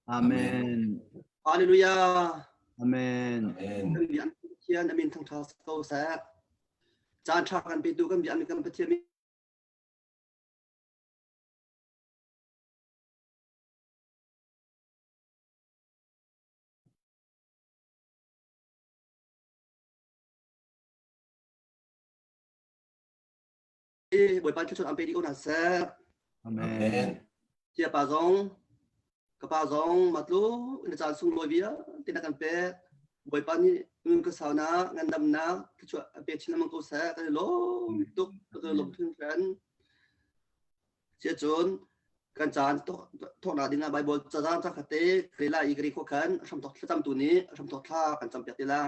Amen. Hallelujah. Amen. Amen. Kan biak Pathian amin thangtha ko seh. Caan tha kan petu kan biakmi kan Pathian Bawipa thluachuah an pe dih ko hna seh. Amen. Tia pa zong ka pa zong matlu na caan sunglawi vialte na kan pek. Bawipa nih nun ka saunak ngandamnak thluachuah an pe chin lengmang ko seh. Kan i lawm tuk kan i lawm hringhran. Siacun kan caan thawknak dingah Bible cazang cakhat te rela i ka ri khawh khan hramthawk thlacamtu nih hramthawk thla kan campiak ti la.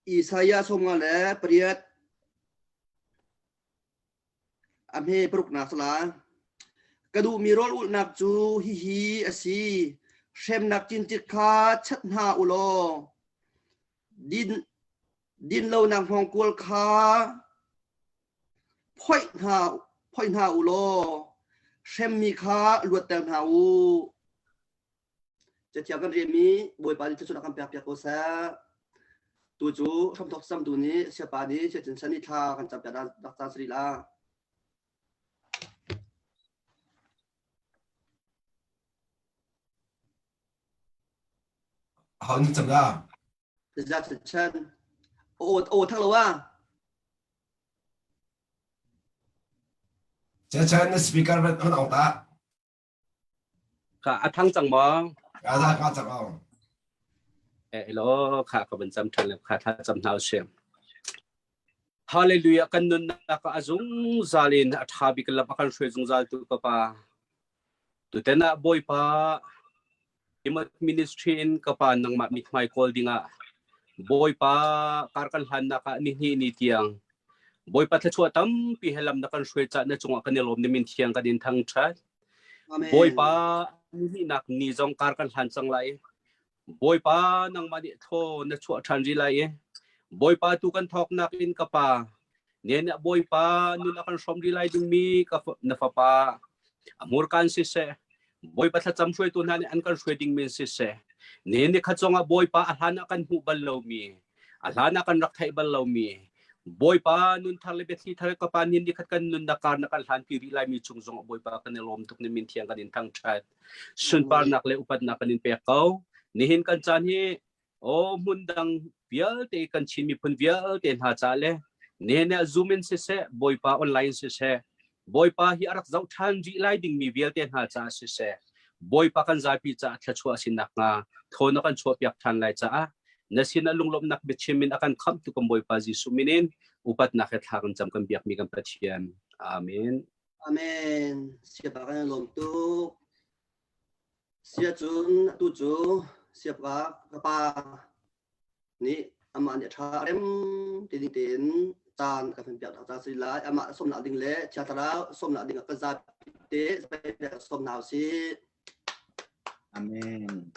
Isaiah 58 a hme paruknak sala ka duhmi rawl ulhnak cu hihi a si hremnak cincik kha chat hna u law din dinlonak hngawngkual kha phoih hna phoih hna u law hremmi kha luatter hna u Cathiang kan rianmi Bawipa nih thluachuah kan pek piak ko seh. Tu cu hramthok samtu nih siapa nih siacin san nih thla kan cam piak dak caan sari la. Hau ni cam la. Za chan. O o thang lo wa. Chan chan na speaker van ong ta. Kha a thang cang maw? Ka za ka cang aw. Eh elo kha ka van cam ṭhan le kha thla cam hna usih. Hallelujah kan nunnak ah a zungzal in a ṭha bik lam a kan hruai zungzal tu ka pa. Tuten ah Bawipa Timothy ministry in ka pa nangmah mithmai kawl dingah Bawipa kar kan hlannak ah ni hnih ni tiang Bawipa thluachuah tampi he lam na kan hruai cah na cungah kan i lawm ni min thiang kan in thangṭhat. Bawipa nihnak ni zong kar kan hlan cang lai. Bawipa nangmah nih thaw na chuah ṭhan rih lai i Bawipa tu kan thawknak in ka pa ne nih Bawipa nun a kan hrawm rih lai dingmi ka na fapa a hmurkaan siseh Bawipa thlacam hruaitu hna nih an kan hruai dingmi siseh ne ni khat zongah Bawipa a hlan ah kan hmuh bal lomi a hlan ah kan rak theih bal lomi Bawipa nun thar le biathli thar ka pa nin nikhat kan nunnak kar na kan hlan pi rih lai mi cung zong Bawipa kan i lawm tuk ni min thiang kan in thangṭhat sunparnak le upatnak kan in pek ko nihin kan caan hi o hmun dang vialte kan Chin miphun vialte hna ca le nihin ah Zoom in siseh Bawipa online siseh Bawipa hi a rak zoh ṭhan rih lai dingmi vialte hna caah siseh, Bawipa kan zapi caah thluachuah a si nakhnga thaw na kan chuahpiak ṭhan lai caah na sinah lunglawmhnak biachim in a kan khamhtu kan Bawipa Jesuh min in upatnak he thla kan cam kan biakmi kan Pathian. Amen. Amen. Siapa kan lawm tuk. Sia cun atu cu siapa ka pa nih amah nih a ṭha a rem ti ding tein caan ka kan piak ca si lai amah sawmnak ding le Thiang Thlarau sawmnak ding ah kan zapi te sawm hna usih. Amen.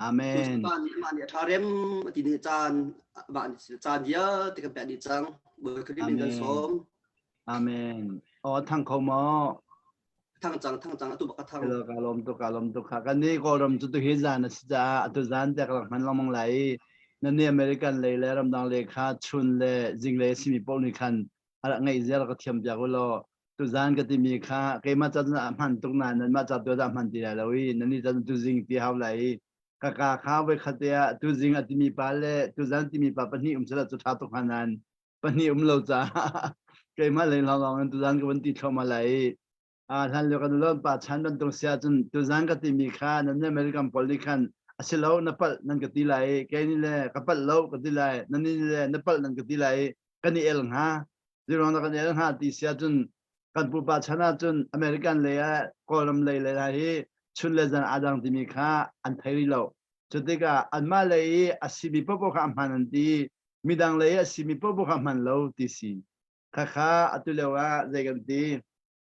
Amen. Pa nih amah nih a ṭha rem a ti ding caan amah nih caan vialte kan pek dih cang. Bawi Khrih min kan sawm. Amen. Aw thang kho maw? Thang cang thang cang atu bak ka thang. Hello ka lawm tuk ka lawm tuk kha kan ni Kawlram cu tu hi zan a si caah atu zan te ka rak hman lengmang lai i nan ni American lei le ramdang lei kha chun le zinglei a simi paoh nih khan a rak ngeih ziar ka thiam piak u law tu zan ka timi kha keimah ca cun a hman tuk nain nanmah ca tu ah hman ti lai lo i nan ni ca tu zing ti hau lai i ka ka kha voi khat te ah tu zing a timi pa le tu zan timi pa pahnih um sela cu tha tuk hnga nain pahnih um lo caah keimah lei lawnglawng in tuzan ka van ti thluahmah lai i hlan lio kan lon pa chan bantuk si ahcun tuzan ka timi kha nan American pawl nih khan a si lo na palh nan ka ti lai i kei nih le ka palh lo ka ti lai nan nih le na palh nan ka ti lai i kan i el hnga ziruang dah kan el hnga ti si ahcun kan pupa chan ahcun American lei ah Kawlram lei le hi chun le zan aa dang timi kha an thei rih lo cu tikah anmah lei i a simi paohpaoh kha a hmaan an ti midang lei a simi paohpaoh kha hman lo ti si khakha atu lio ah zei kan ti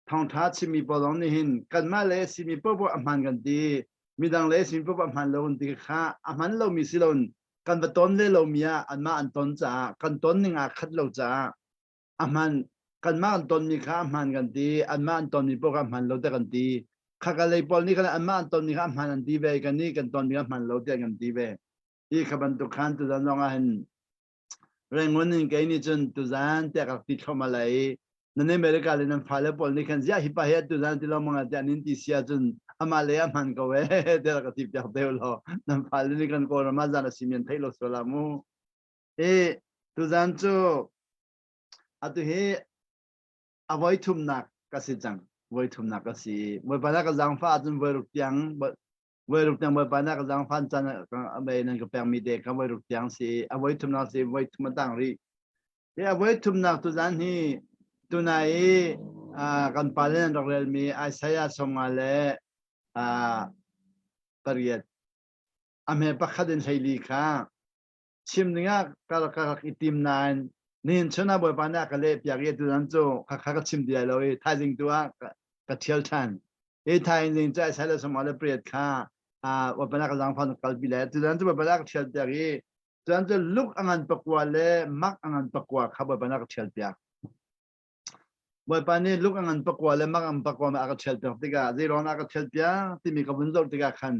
thawngtha chimmi pawl zong nih hin kanmah lei a simi paohpaoh a hman kan ti midang lei a simi paohpaoh a hman lo kan ti kha a hman lomi si loin. kan va ton ve lomi ah anmah an ton caah kan ton ning aa khat lo caah a hman kanmah an tonmi kha a hman kan ti anmah an tonmi paoh kha a hman lo tiah kan ti khaka lei pawl nih khan anmah an tonmi kha a hman an ti ve kan nih kan tonmi kha a hman lo tiah kan ti ve hi kha bantuk khan tuzan zong ah hin Rangoon in kei nih cun tuzan tiah ka ti thluahmah lai i nan America le nan fale pawl nih khan ziah hi pa hi tuzan ti lo mang tiah nin ti si ahcun amah le a hman ko ee tiah ka ti piak deuh law nan fale nih kan Kawlram ah zan a si mi an theih lo sual ah mu. I tuzan cu atu hi a voi thumnak ka si cang voi thumnak ka si Bawipa na ka zaangfah ahcun voi ruk tiang voi ruk tiang Bawipa na ka zaangfan caan mei nan ka pekmi te ka voi ruk tiang si a voi thumnak si voi thum a tang rih hi a voi thumnak tuzan hi tunai i kan pa le nan rak relmi Isaiah 50 le pariat a hme pakhat in 14 kha chim dingah ka ka rak i tim nain nihin chun ah Bawipa nih a ka leh piak i tuzan cu kha kha ka chim ti lai lo i thaizing tu ah ka ṭhial ṭhan. Hi thaizing cu Isaiah le Samuel le pariat kha Bawipa nih a ka zaangfah kalpi lai. Tuzan cu Bawipa nih a ka ṭhial piak i tuzan cu luk a ngan pakua le mak a ngan pakua kha Bawipa nih a ka ṭhial piak. Bawipa nih luk a ngan pakua le mak a ngan pakua a ka ṭhial piak tikah zeiruang dah a ka ṭhial piak timi ka vun zoh tikah khan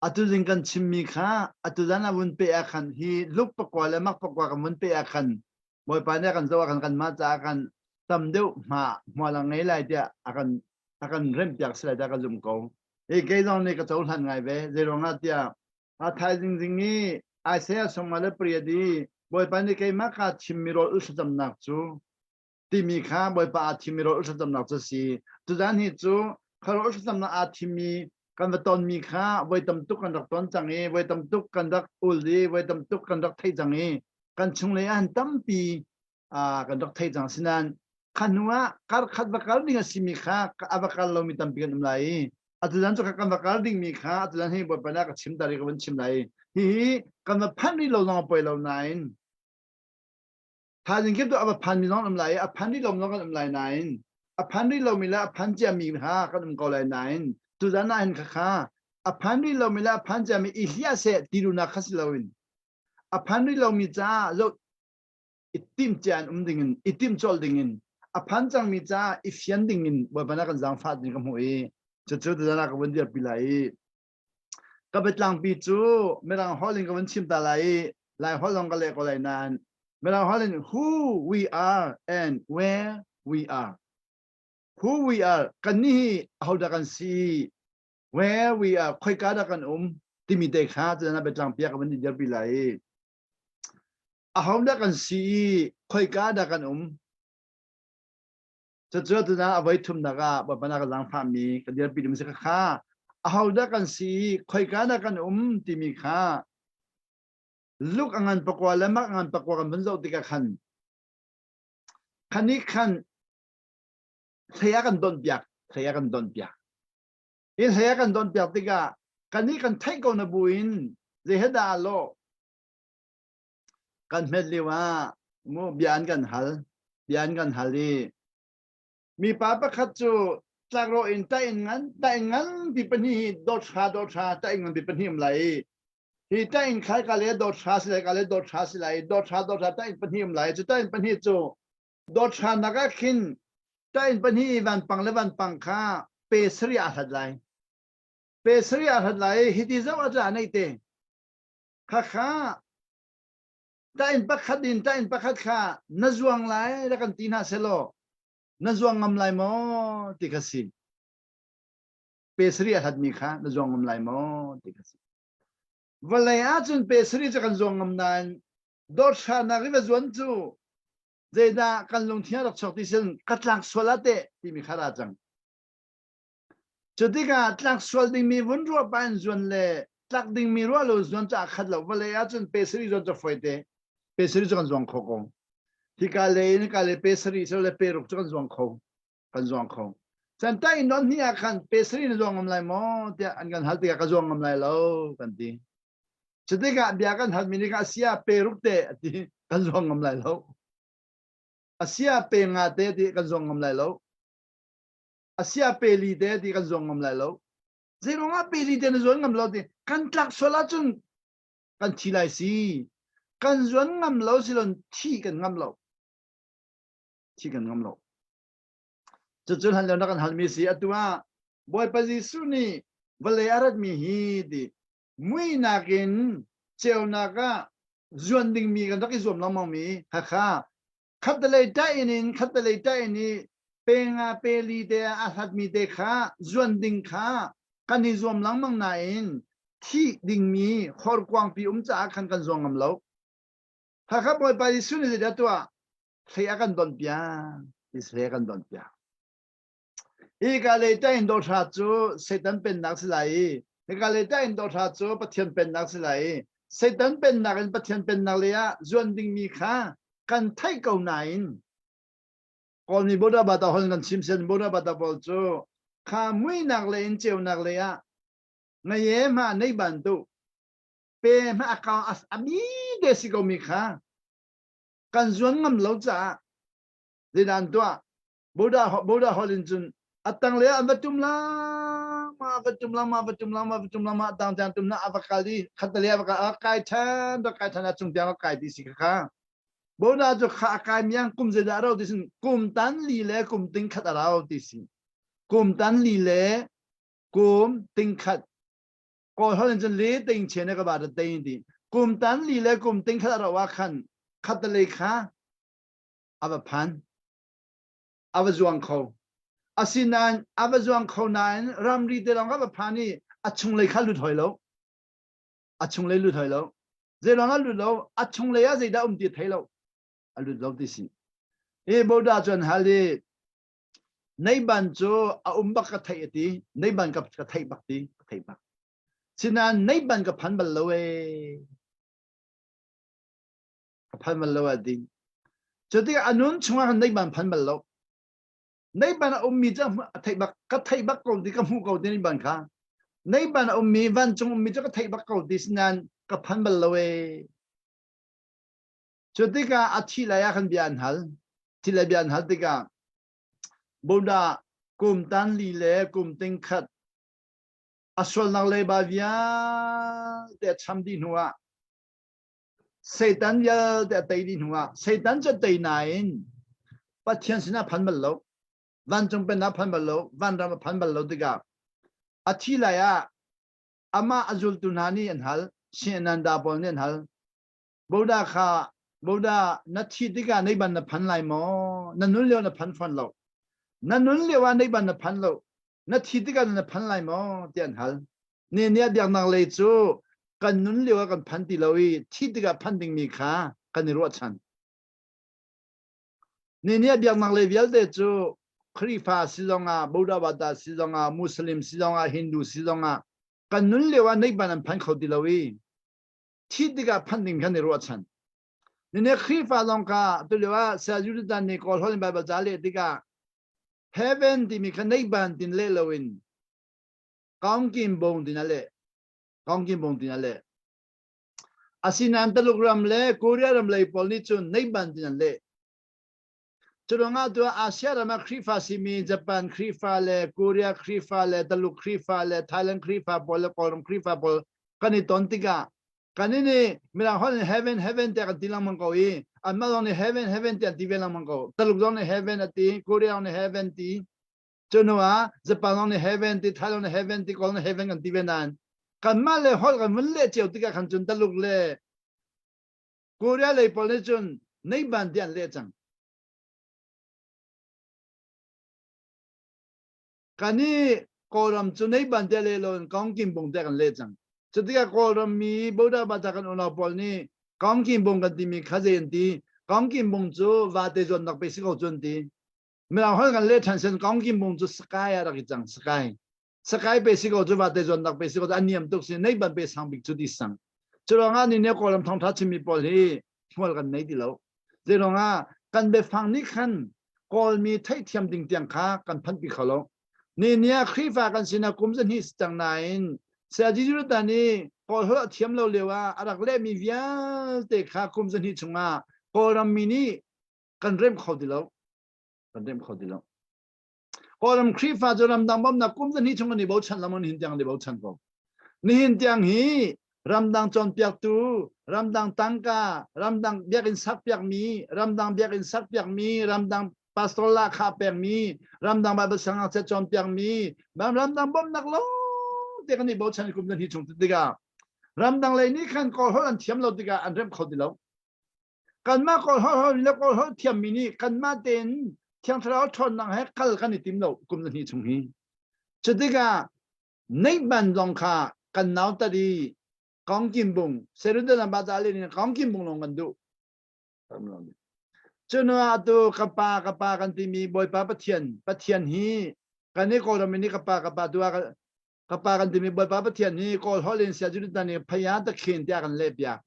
atu zing kan chimmi kha atu zan a vun pe ah khan hi luk pakua le mak pakua kan vun pe ah khan Bawipa nih a kan zoh ah khan kanmah caah khan tam deuh hma hmual a ngei lai tiah a kan a kan remh piak si lai tiah ka zum ko. Hi kei zong nih ka cohlan ngai ve. Zeiruangah tiah a thaizing zing i Isaiah sawmnga le pariat i Bawipa nih keimah kaa chimmi rawl ul thlacamnak cu timi kha Bawipa aa thimmi rawl thlacamnak cu a si. Tuzan hi cu kha rawl thlacamnak aa thimmi kan va tonmi kha voi tam tuk kan rak ton cang i voi tam tuk kan rak ul i voi tam tuk kan rak theih cang i kan chunglei ah tampi kan rak theih cang sinan kha hnu ah kar khat va kal ding a simi kha a va kal lomi tampi kan um lai i atuzan cu kan va kal dingmi kha atuzan hi Bawipa nih a ka chim ta ri ka van chim lai hihi kan va phanh rih lo zong a poi lo nain Thaizing kip tu a va phanmi zong an um lai i a phan rih lomi zong kan um lai nain a phan rih lomi le a phan ciami kha kan um ko lai nain tuzan ah hin khakha a phan rih lomi le a phan ciami i hliah seh ti duhnak kha si loin a phan rih lomi caah zoh i tim cia in um dingin i tim colh dingin a phan cangmi caah i fian dingin Bawipa na kan zaangfah ding ka hmuh i cucu tuzan ah ka vun dirpi lai i Ka biatlangpi cu Mirang holh in ka vun chim ta lai i Lai holh zong ka leh ko lai nain Mirang holh in who we are and where we are. Who we are kannih hi ahodah kan si where we are khoika dah kan um timi te kha cu na biatlangpi ah ka vun i dirpi lai i ahodah kan si i khoika dah kan um Cucu tuna a voi thumnak ah Bawipa na ka zaangfahmi ka dirpi ding si kha ahodah kan si i khoika dah kan um timi kha luk a ngan pakua le mak a ngan pakua kan vun zoh tikah khan khan nih khan hlei a kan donh piak hlei a kan donh piak hi hlei a kan donh piak tikah kan nih kan theih ko na buin zei he dah lawh Kan hmet lio ah mu bia an kan hal. Bia an kan hal i mipa pakhat cu tlakrawh in taing ngan taing nganpi pahnih hi dot hra dot hra taing nganpi pahnih um lai i hi taing khai ka le dot hra si lai ka le dot hra si lai dot hra dot hra taing pahnih um lai cu taing pahnih cu dot hra nak ah khin taing pahnih i vanpang le vanpang kha pe sarih aa hlat lai pe sarih aa hlat lai i hiti zoh ah tla nei te Khakha tain pakhat in tain pakhat kha na zuang lai rak kan ti hna selaw na zuang ngam lai maw ti kha si. Pe sarih a hlatmi kha na zuang ngam lai maw ti kha si. Vawlei ahcun pe sarih cu kan zuang ngam nain dawthranak i va zuan cu zeidah kan lungthin a rak chuak ti sin ka tlak sual ah teh timi kha ra cang. Cu tikah tlak sual dingmi vun ruah pah in zuan le tlak dingmi ruah lo zuan cu aa khat lo. Vawlei ahcun pe sarih zuan cu fawi te. Pe sarih cu kan zuang kho ko. Hika le in hika le pe sarih le pe ruk cu kan zuang kho. Kan zuang kho. Can ta in non hnih ah khan pe sarih na zuang ngam lai maw tiah an kan hal tikah ka zuang ngam lai lo kan ti. Cu tikah bia kan halmi nih a sia pe ruk te a ti kan zuang ngam lai lo. A sia pe nga te ti kan zuang ngam lai lo. A sia peli te ti kan zuang ngam lai lo. Zeiruangah peli te na zuan ngam lo ti kan tlak sual ahcun Kan thi lai si. Kan zuan ngam lo silon thi kan ngam lo. Thi kan ngam lo. Cucu hlan lio na kan halmi si atu ah Bawipa Jesuh nih vawlei a ratmi hi ti muihnak in ceunak ah zuan dingmi kan rak i zuam lengmang mi khakha khattelei ṭah in khattelei ṭah in i pe nga pe li te a hlatmi te kha zuan ding kha kan i zuam lengmang nain thih dingmi horkuangpi um caah khan kan zuang ngam lo. Hakha Bawipa Jesuh nih zeidah tuah? Hlei a kan don piak. Hlei a kan don piak. Hika lei ṭah in dawhra cu Satan pennak si lai i hika lei ṭah in dawhra cu Pathian pennak si lai i Satan pennak in Pathian pennak lei ah zuan dingmi kha kan theih ko nain Kawlmi Buddha Bata hol kan chim sian Buddha Bata pawl cu kha muinak lei in ceunak lei ah ngaye ma nei bantu pe ma aka ami de si ko mi kha kan zuan ngam lo caah zeidan tuah Buddha Buddha hol in cun a tang le an va tum lama va tum lama va tum lama va tum lama tang tiang tum na a va kal i khat le a va kal a kai than va kai than a cung tiang a kai ti si kha kha Buddha cu kha a kai miang kum zeidah a rau ti sin kum tan li le kum ting khat a rau ti si kum tan li le kum ting khat kawl hol in cun le ting chen ka ba da te ti kum tan li le kum ting khat a rau ah khan khat le kha a va phan a va zuang kho. Asinain a va zuang kho nain ramri te lawng a va phan i a chunglei kha lut hoi lo. A chunglei lut hoi lo. Zeilawng a lut lo, a chunglei ah zeidah um ti thei lo. A lut lo ti si. Hi Buddha cuan hal i neiban cu a um bak ka theih a ti. Neiban ka ka theih bak ti. Ka theih bak. Sinain neiban ka phan bal lo ee. A phan bal lo a ding. Cu tikah a nun chungah khan neiban phan bal lo. Neiban a ummi cu a theih bak ka theih bak ko ti ka hmuh ko ti neiban kha. Neiban a ummi vancung ummi cu ka theih bak ko ti sinain ka phan bal lo ee. Cu tikah a thi lai ah khan bia an hal. Thi lai bia an hal tikah Buddha kum tan li le kum ting khat a sualnak leiba vialte a cham dih hnu ah Satan vialte a tei dih hnuah Satan cu a tei nain Pathian sinah phan bal lo, vancung pennak phan bal lo, vanram a phan bal lo tikah a thi lai ah amah a zultu hna nih an hal, Sinananda pawl nih an hal. Buddha kha Buddha na thi tikah neiban na phan lai maw? Na nun lio na phan fawn lo. Na nun lio ah neiban na phan lo. Na thi tikah na phan lai maw? tiah an hal. Ni nih biaknak lei cu kan nun lio ah kan phan ti lo i thi tikah phan dingmi kha kan i ruahchan. Ni nih biaknak lei vialte cu Khrihfa si zongah, Buddha si zongah, Muslim si zongah, Hindu si zongah kan nun lio ah neihban an phan kho ti lo i thi tikah phan ding kan i ruahchan. Nine Khrihfa zong kha tulio ah Saya Julitan nih Kawl holh in Bible ca leh tikah heaven timi kha neihban tin leh loin Kaungkin bong tin a leh. Kaungkin bong tin a leh. Asinain Taluk ram le Korea ram lei pawl nih cun neiban tin an leh. Curuangah tu Asia ram ah Khrihfa simi Japan Khrihfa le Korea Khrihfa le Taluk Khrihfa le Thailand Khrihfa pawl le Kawlram Khrihfa pawl kan i ton tikah kan ini mirang holh in heaven heaven tiah kan ti lengmang ko i anmah zong nih heaven heaven tiah an ti ve lengmang ko. Taluk zong nih heaven a ti, Korea zong nih heaven ti. Cu hnu ah Japan zong nih heaven ti, Thailand nih heaven ti, Kawl nih heaven kan ti ve nain kanmah le holh kan vun leh cio tikah khan cun Taluk le Korea lei pawl nih cun neiban ti an leh cang. Kan i Kawlram cu neiban ti a leh loin Kawngkin bung tiah kan leh cang. Cu tikah Kawlram mi Buddha Bata kan unau pawl nih Kawngkin bung kan timi kha zei an ti? Kawngkin bung cu vate zuannak pe si ko cu an ti. Mirang holh kan leh ṭhan sen kong kim bung cu sky ah rak i cang sky. Sky pe si ko cu vate zuan nak pe si ko an niam tuk si nei ban pe sang bik cu ti sang. Cu ruangah ni ne kawlam thawngṭha chimmi pawl hi hmual kan nei ti lo. Zei ruangah kan biafang nih khan Kawlmi theihthiam ding tiang kha kan phanpi kho lo. Ni nia Khrihfa kan sinah kum zahnih si cang nain Saya Jesuh nih Kawl holh a thiam lo lio ah a rak lehmi vialte kha kum zahnih chungah Kawlram mi nih kan remh kho ti lo kan remh kho ti lo Kawlram Khrihfa cu ramdang bawmhnak kum zahnih chung an i bochan lamon hin tiang an i bochan ko nihin tiang hi. Ramdang cawnpiaktu, ramdang tangka, ramdang biakinn sakpiakmi, ramdang biakinn sakpiakmi, ramdang pastor lahkhah pekmi, ramdang Bible siangngakchia cawnpiakmi, ramdang bawmhnak lawng te kan i bochan kum hi chung tikah ramdang lei nih khan kawl holh an thiam lo tikah an remh kho ti lo. Kanmah kawl holh le kawl holh thiammi nih kanmah tein Thiang Thlarau ṭhawnnak he kal kan i tim lo kum hnih chung hi. Cutikah neihban zong kha kan nautat i kongkim bung Jerusalem ba ta le kongkim bung lawng kan duh. Cunu ah tu ka pa ka pa kan timi Bawipa Pathian Pathian hi kan i Kawlram in ka pa ka pa tu ah ka pa kan timi Bawipa Pathian hi Kawl holh in sia Judah nih phaya takhin tiah kan leh piak.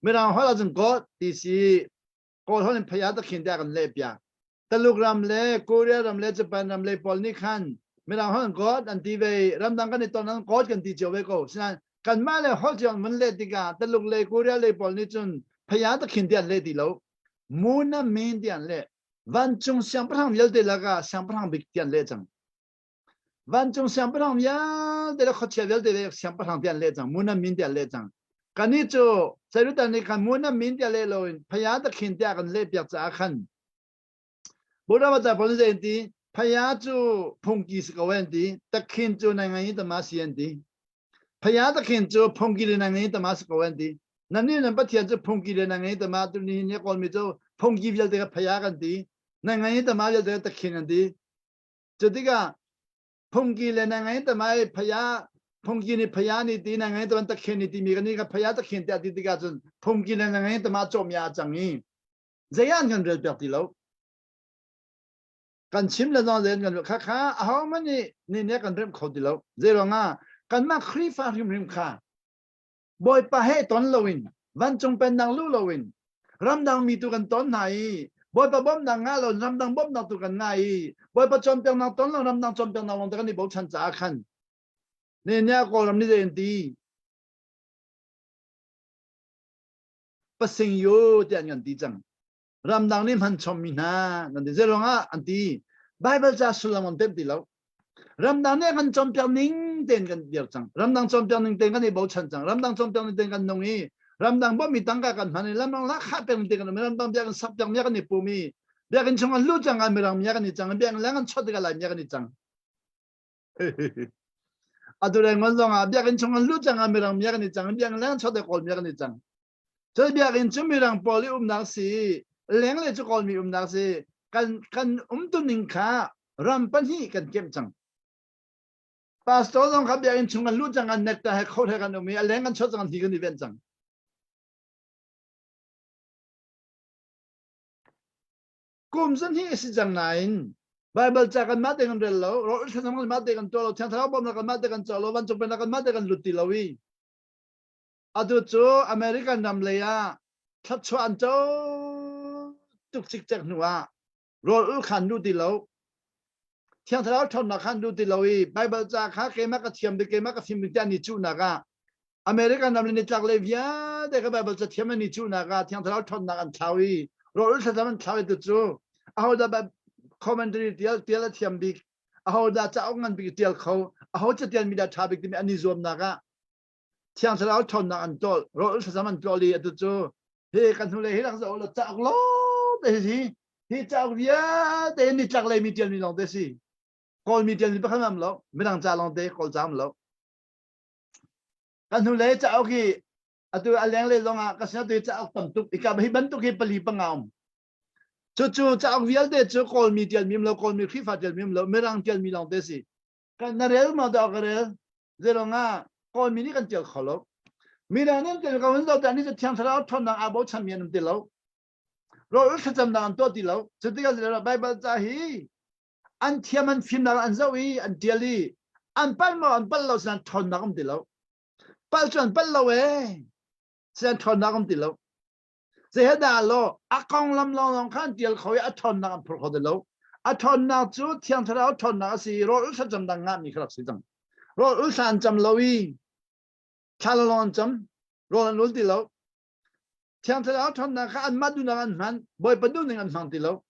Mirang holh ahcun God ti si Kawl holh in phaya takhin tiah kan leh piak. Taluk ram le Korea ram le Japan ram le pawl nih khan Mirang holh God an ti ve ramdang kan i ton an God kan ti cio ve ko. Sinain kanmah le holh cio mun leh tikah Taluk le Korea le pawl nih cun phaya takhin ti an leh ti lo. Muna min ti an leh. Vancung siangpahrang vialte lakah siangpahrang bik ti an leh cang. Vancung siangpahrang vialte le khuachia vialte le siangpahrang ti an leh cang. Muna min ti an leh cang. Kannih cu Sarutan nih khan muna min ti a leh loin phaya takhin tiah kan leh piak caah khan Buddha pawl zei an ti? Phaya cu phungki si ko an ti. Takhin cu nai ngai tama si an ti. Phaya takhin cu phungki le nai ngai tama si ko an ti. Nan nih nan Pathian cu phungki le nai ngai tama tu ni ni kawl mi cu phungki vialte kha phaya kan ti. Nai ngai tama vialte kha takhin an ti. Cu tikah phungki le nai ngai tama i phaya phungki nih phaya ni ti nai ngai tama takhin ni ti mi kan ni kha phaya takhin tiah ti tikah cun phungki le nai ngai tama cawmia a cang i zei an kan rel piak ti lo kan chim le zong zen kan kha kha aho man nih ni ne kan rem kho ti lo zei ruangah kanmah Khrihfa hrimhrim kha Bawipa he ton loin vancung pennak lu loin ramdang mi tu kan ton hna i Bawipa bawmhnak ngah lo ramdang bawmhnak tu kan ngah i Bawipa cawnpiaknak ton lo ramdang cawnpiaknak lawng te kan i bochan caah khan ne nia Kawlram ni zei an ti pasing yu tiah an kan ti cang ramdang nih hman chommi hna nan ti zei ruangah an ti Bible ca sullam an pemh ti lo ramdang nih kan cawnpiak ning tein kan dir cang ramdang cawnpiak ning tein kan i bochan cang ramdang cawnpiak ning tein kan nung i ramdang bawmmi tangka kan hman i ramdang lakha pek ning tein kan um i ramdang biakinn sak piak mi kan i pum i biakinn chung an lu cang ah mirang mi kan i cang biakinn leng an chot tikah lai mi kan i cang Atu le ngon zong ah biakinn chung an lut cang ah mirang mi kan i cang biakinn leng chot kawl mi kan i cang. Cun biakinn cu mirang pawl i umnak si lenglei cu kawl mi umnak si kan kan umtuning kha ram pahnih kan kemh cang. Pastor zong kha biakinn chung an lut cang an nekta he khot he kan um i a leng kan chot cang hi kan i ven cang. Kum zan hi a si cang nain Baibal ca kan mah te kan rel lo, rawl thlacam kan mah te kan tuah lo, Thiang Thlarau bawmhnak kan mah te kan cawh lo, vancung pennak kan mah te kan lut ti lo i atu cu American ram lei ah thluachuah an co tuk cikcek hnu ah rawl ul khan duh ti lo, Thiang Thlarau ṭhawnnak khan duh ti lo i Baibal ca kha keimah ka thiam bik, keimah ka fim bik tiah an i cuhnak ah American ram le nitlak lei vialte kha Baibal cathiam an i cuhnak ah Thiang Thlarau ṭhawnnak an thlau i rawl thlacam an thlau i tu cu ahodah commentary tial tial a thiam bik ahodah cauk ngan bik tial kho aho catial mi dah ṭha bik timi an i zuamnak ah Thiang Thlarau ṭhawnnak an tawl rawl thlacam an tawl i atu cu hi kan hnulei hi rak zoh law cauk lawng te hi hi cauk vialte nitlak lei mi tial mi lawng te si kawl mi tial mi pakhat am lo midang ca lawng te kawl ca am lo Kan hnulei cauk hi atu a lenglei zongah ka sin atu cauk tam tuk ika hi bantuk hi pali panga um. Cucu cauk vialte cu Kawlmi tialmi um lo, Kawlmi Khrihfa tialmi um lo, Mirang tialmi lawng te si. Kan na rel ma dah ka rel? Zeiruangah Kawlmi nih kan tial kho lo. Mirang nih an tial ko hin lo ni cu Thiang Thlarau ṭhawnnak aa bochanmi an um ti lo. Rawl thlacamnak an tuah ti lo. Cutikah Baibal ca hi an thiam an fimnak an zoh i an tial i an palh maw an palh lo sinan ṭhawnnak um ti lo palh cu an palh lo ee sinan ṭhawnnak um ti lo zei dah law a konglam lawnglawng kha an tial kho i a ṭhawnnak an phur kho ti lo a ṭhawnnak cu thiang thlarau ṭhawnnak a si i rawl ul thlacam dang ngahmi kha rak si cang rawl ul thla an cam lo i thla lawng an cam rawl an ul ti lo Thiang Thlarau ṭhawnnak kha anmah duhnak an hman, Bawipa duhning an hmang ti lo.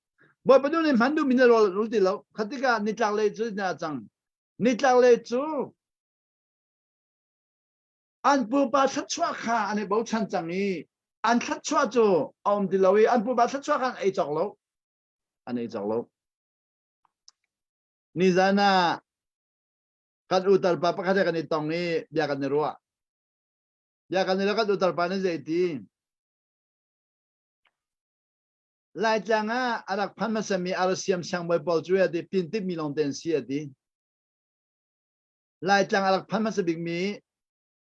Bawipa duhning hman duhmi nih rawl an ul ti lo. Kha tikah nitlaklei cu a cang. Nitlaklei cu. An pupa thluachuah kha an i bochan cang i an thluachuah cu a um ti lo i an pupa thluachuah kha an ei cawk lo. An ei cawk lo. Nizan ah kan utarpa pakhat he kan i tong i bia kan i ruah. Bia kan i ruah kan utarpa nih zei ti? Laitlang ah a rak phan hmasami Arsiam siangbawi pawl cu a ti pin mi lawng te an si a ti. Laitlang a rak phan hmasa bikmi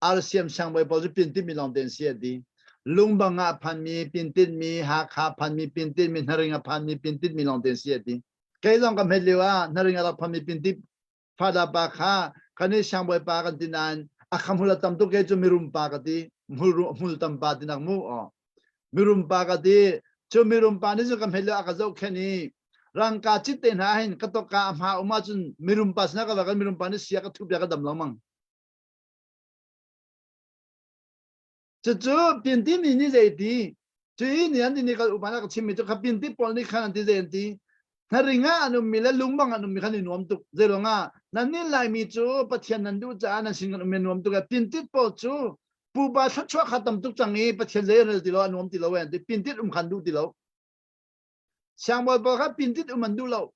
Arsiam siangbawi pawl cu pintit mi lawng te an si a ti. Lungbang ah phanmi, pintit mi, Hakha phanmi, pintit mi, Hnaring a phanmi, pintit mi lawng te an si a ti. Kei zong ka hmet lio ah Hnaring a rak phanmi pintit fada pa kha kan i siangbawi pa kan ti nain a khamhul a tam tuk kei cu mirum pa ka ti. Hmul hmul tam pa tinak mu aw. Mirum pa ka ti. Cu mirum pa nih cu ka hmet lio a ka zohkhenh i rangka cit te hna hin ka tawka a hma um ahcun mirum pa sinah ka va kan mirum pa nih sia ka thup ya ka dam lengmang. Cucu pinti mi nih zei ti cu i ni an ti ni kal upa na ka chimmi cu kha pinti pawl nih khan an ti zei an ti hnaring ah an ummi le lungbang an ummi khan i nuam tuk zei ruangah nan nih laimi cu Pathian nan duh caah nan sin kan um i nuam tuk e pintit pawl cu pupa thluachuah kha tam tuk cang i Pathian zei an rel ti lo a nuam ti lo e an ti pintit um khan duh ti lo Siangbawi pawl kha pintit um an duh lo.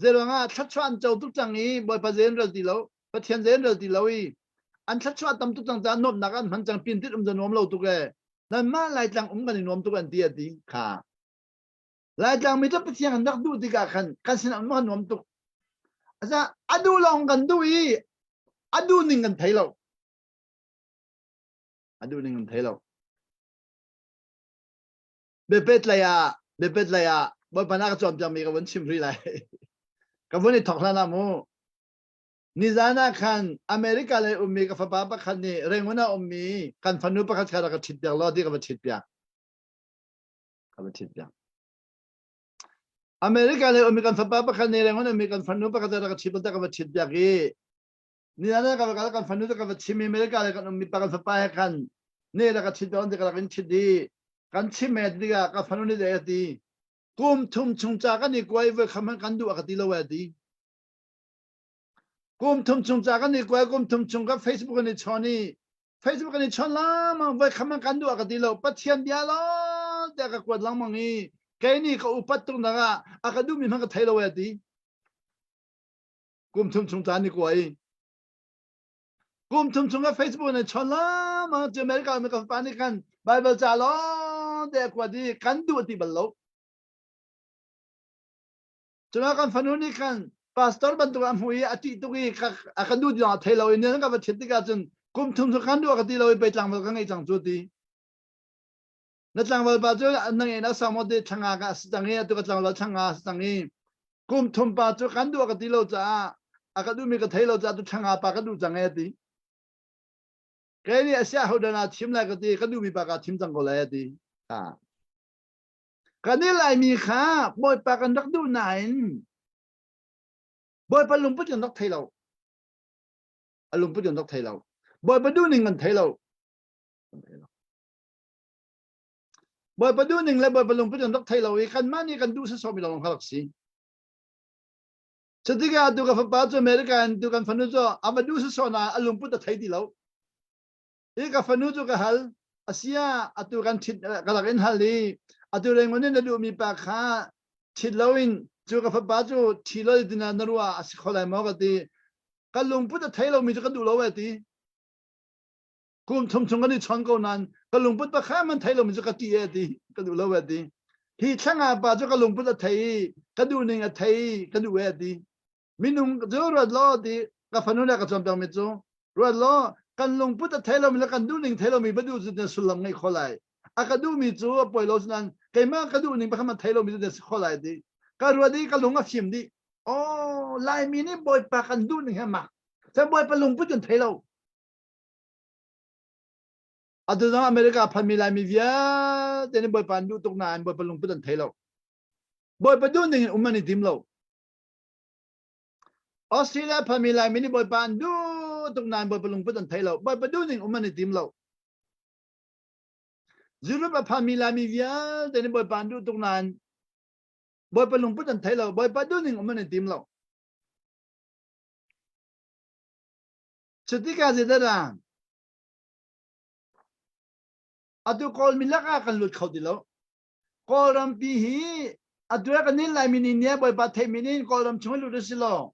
Zeiruangah thluachuah an co tuk cang i Bawipa zei an rel ti lo, Pathian zei an rel ti lo i an thluachuah tam tuk cang caah nuamhnak an hman cang pintit um cu nuam lo tuk e. Nanmah Laitlang um kan i nuam tuk an ti a ti kha. Laitlang mi cu Pathian an rak duh tikah khan kan sinah um kan nuam tuk. Asa a duh lawng kan duh i a duh ning kan thei lo. A duh ning kan thei lo. Biapet lei ah biapet lei ah Bawipa na ka cawnpiakmi ka vun chim rih lai. ka vun i thawk hlan ah mu. Nizan ah khan America lei ummi ka fapa pakhat nih Rangoon ah ummi kan fanu pakhat kha rak ka ṭhit piak law ti ka va ṭhit piak. Ka va ṭhit piak. America lei ummi kan fapa pakhat nih Rangoon ummi kan fanu pakhat rak ka ṭhit ka va ṭhit piak i Nizan ah ka va kal kan fanu cu ka va chim i America le kan ummi pa kan fapa he khan ne le ka chit dawn ti ka rak in chit i kan chim he tikah ka fanu nih a ti kum thum chung ca kan i kuai voi kham kan duh a ka ti lo a ti kum thum chung ca kan i kuai kum thum chung ka Facebook an i chawn i Facebook an i chawn lamang voi kham kan duh a ka ti lo Pathian bia lo te ka kuat langmang i kei nih ka upat tuk nak ah a ka duhmi hmanh ka thei lo a ti Kum thum chung caan ni kuai. Kum thum chung ah Facebook na chon la ma cu America mi ka pa nih khan Bible ca lawng te kua di kan duh ti bal lo. Cuna kan fanu nih khan pastor bantuk a hmu i a ṭih tuk i a kan duh ti a thei lo i nan ka va ṭhit tikah cun kum thum cu kan duh ka ti lo i pei tlangval ka ngei cang cu ti. Na tlangval pa cu na ngei na samo te thlanga ka si cang i atu ka tlangval thlanga si cang i kum thum pa cu kan duh ka ti lo caah a ka duhmi ka thei lo caah tu thlanga pa ka duh cang e ti kei nih a sia hodan ah thim lai ka ti ka duhmi pa ka thim cang ko lai a ti kan i laimi kha bawipa kan rak duh nain bawipa lungput kan rak thei lo a lungput kan rak thei lo bawipa duh ning kan thei lo Bawipa duhning le Bawipa lungput kan rak thei lo i kanmah nih kan duh sawsawhmi lawng kha rak si. Cutikah tu ka fapa cu America in tu kan fanu cu a va duh sawsawh na a lungput a thei ti lo. I ka fanu cu ka hal asia atu kan ṭhit ka rak in hal i atu rengun in na duhmi pa kha ṭhit loin cu ka fapa cu ṭhi lo dina na ruah a si kho lai maw ka ti. Ka lungput a thei lomi cu ka duh lo e ti. Kum thum chung kan i chon ko nain ka lungput pakhat man thei lomi cu ka ti e ti ka duh lo e ti. Hi thlanga pa cu ka lungput a thei i ka duh ning a thei i ka duh e ti. Minung cu ruat law ti ka fanu le ka cawnpiak mi cu ruat law kan lungput a thei lomi le kan duh ning thei lomi va duh cu na sullam ngei kho lai. A ka duhmi cu a poi lo nain keimah ka duh ning pakhat man thei lomi cu na si kho lai ti. Ka ruat i ka lung a fim dih. Oh, Laimi nih Bawipa kan duh ning hi mak. Cun Bawipa lungput kan thei lo. Atu zong America phanmi Laimi vialte nih Bawipa an duh tuk nain Bawipa lungput an thei lo. Bawipa duh ning in um an i tim lo. Australia phanmi Laimi nih Bawipa an duh tuk nain Bawipa lungput an thei lo. Bawipa duh ning um an i tim lo. Europe a phanmi Laimi vialte nih Bawipa an duh tuk nain Bawipa lungput an thei lo. Bawipa duh ning um an i tim lo. Cutikah zeidah? Atu Kawlmi lakah kan lut kho ti lo. Kawlrampi hi atu kan nin Laimi nih nia Bawipa theihmi nih Kawlram chung lut a si lo.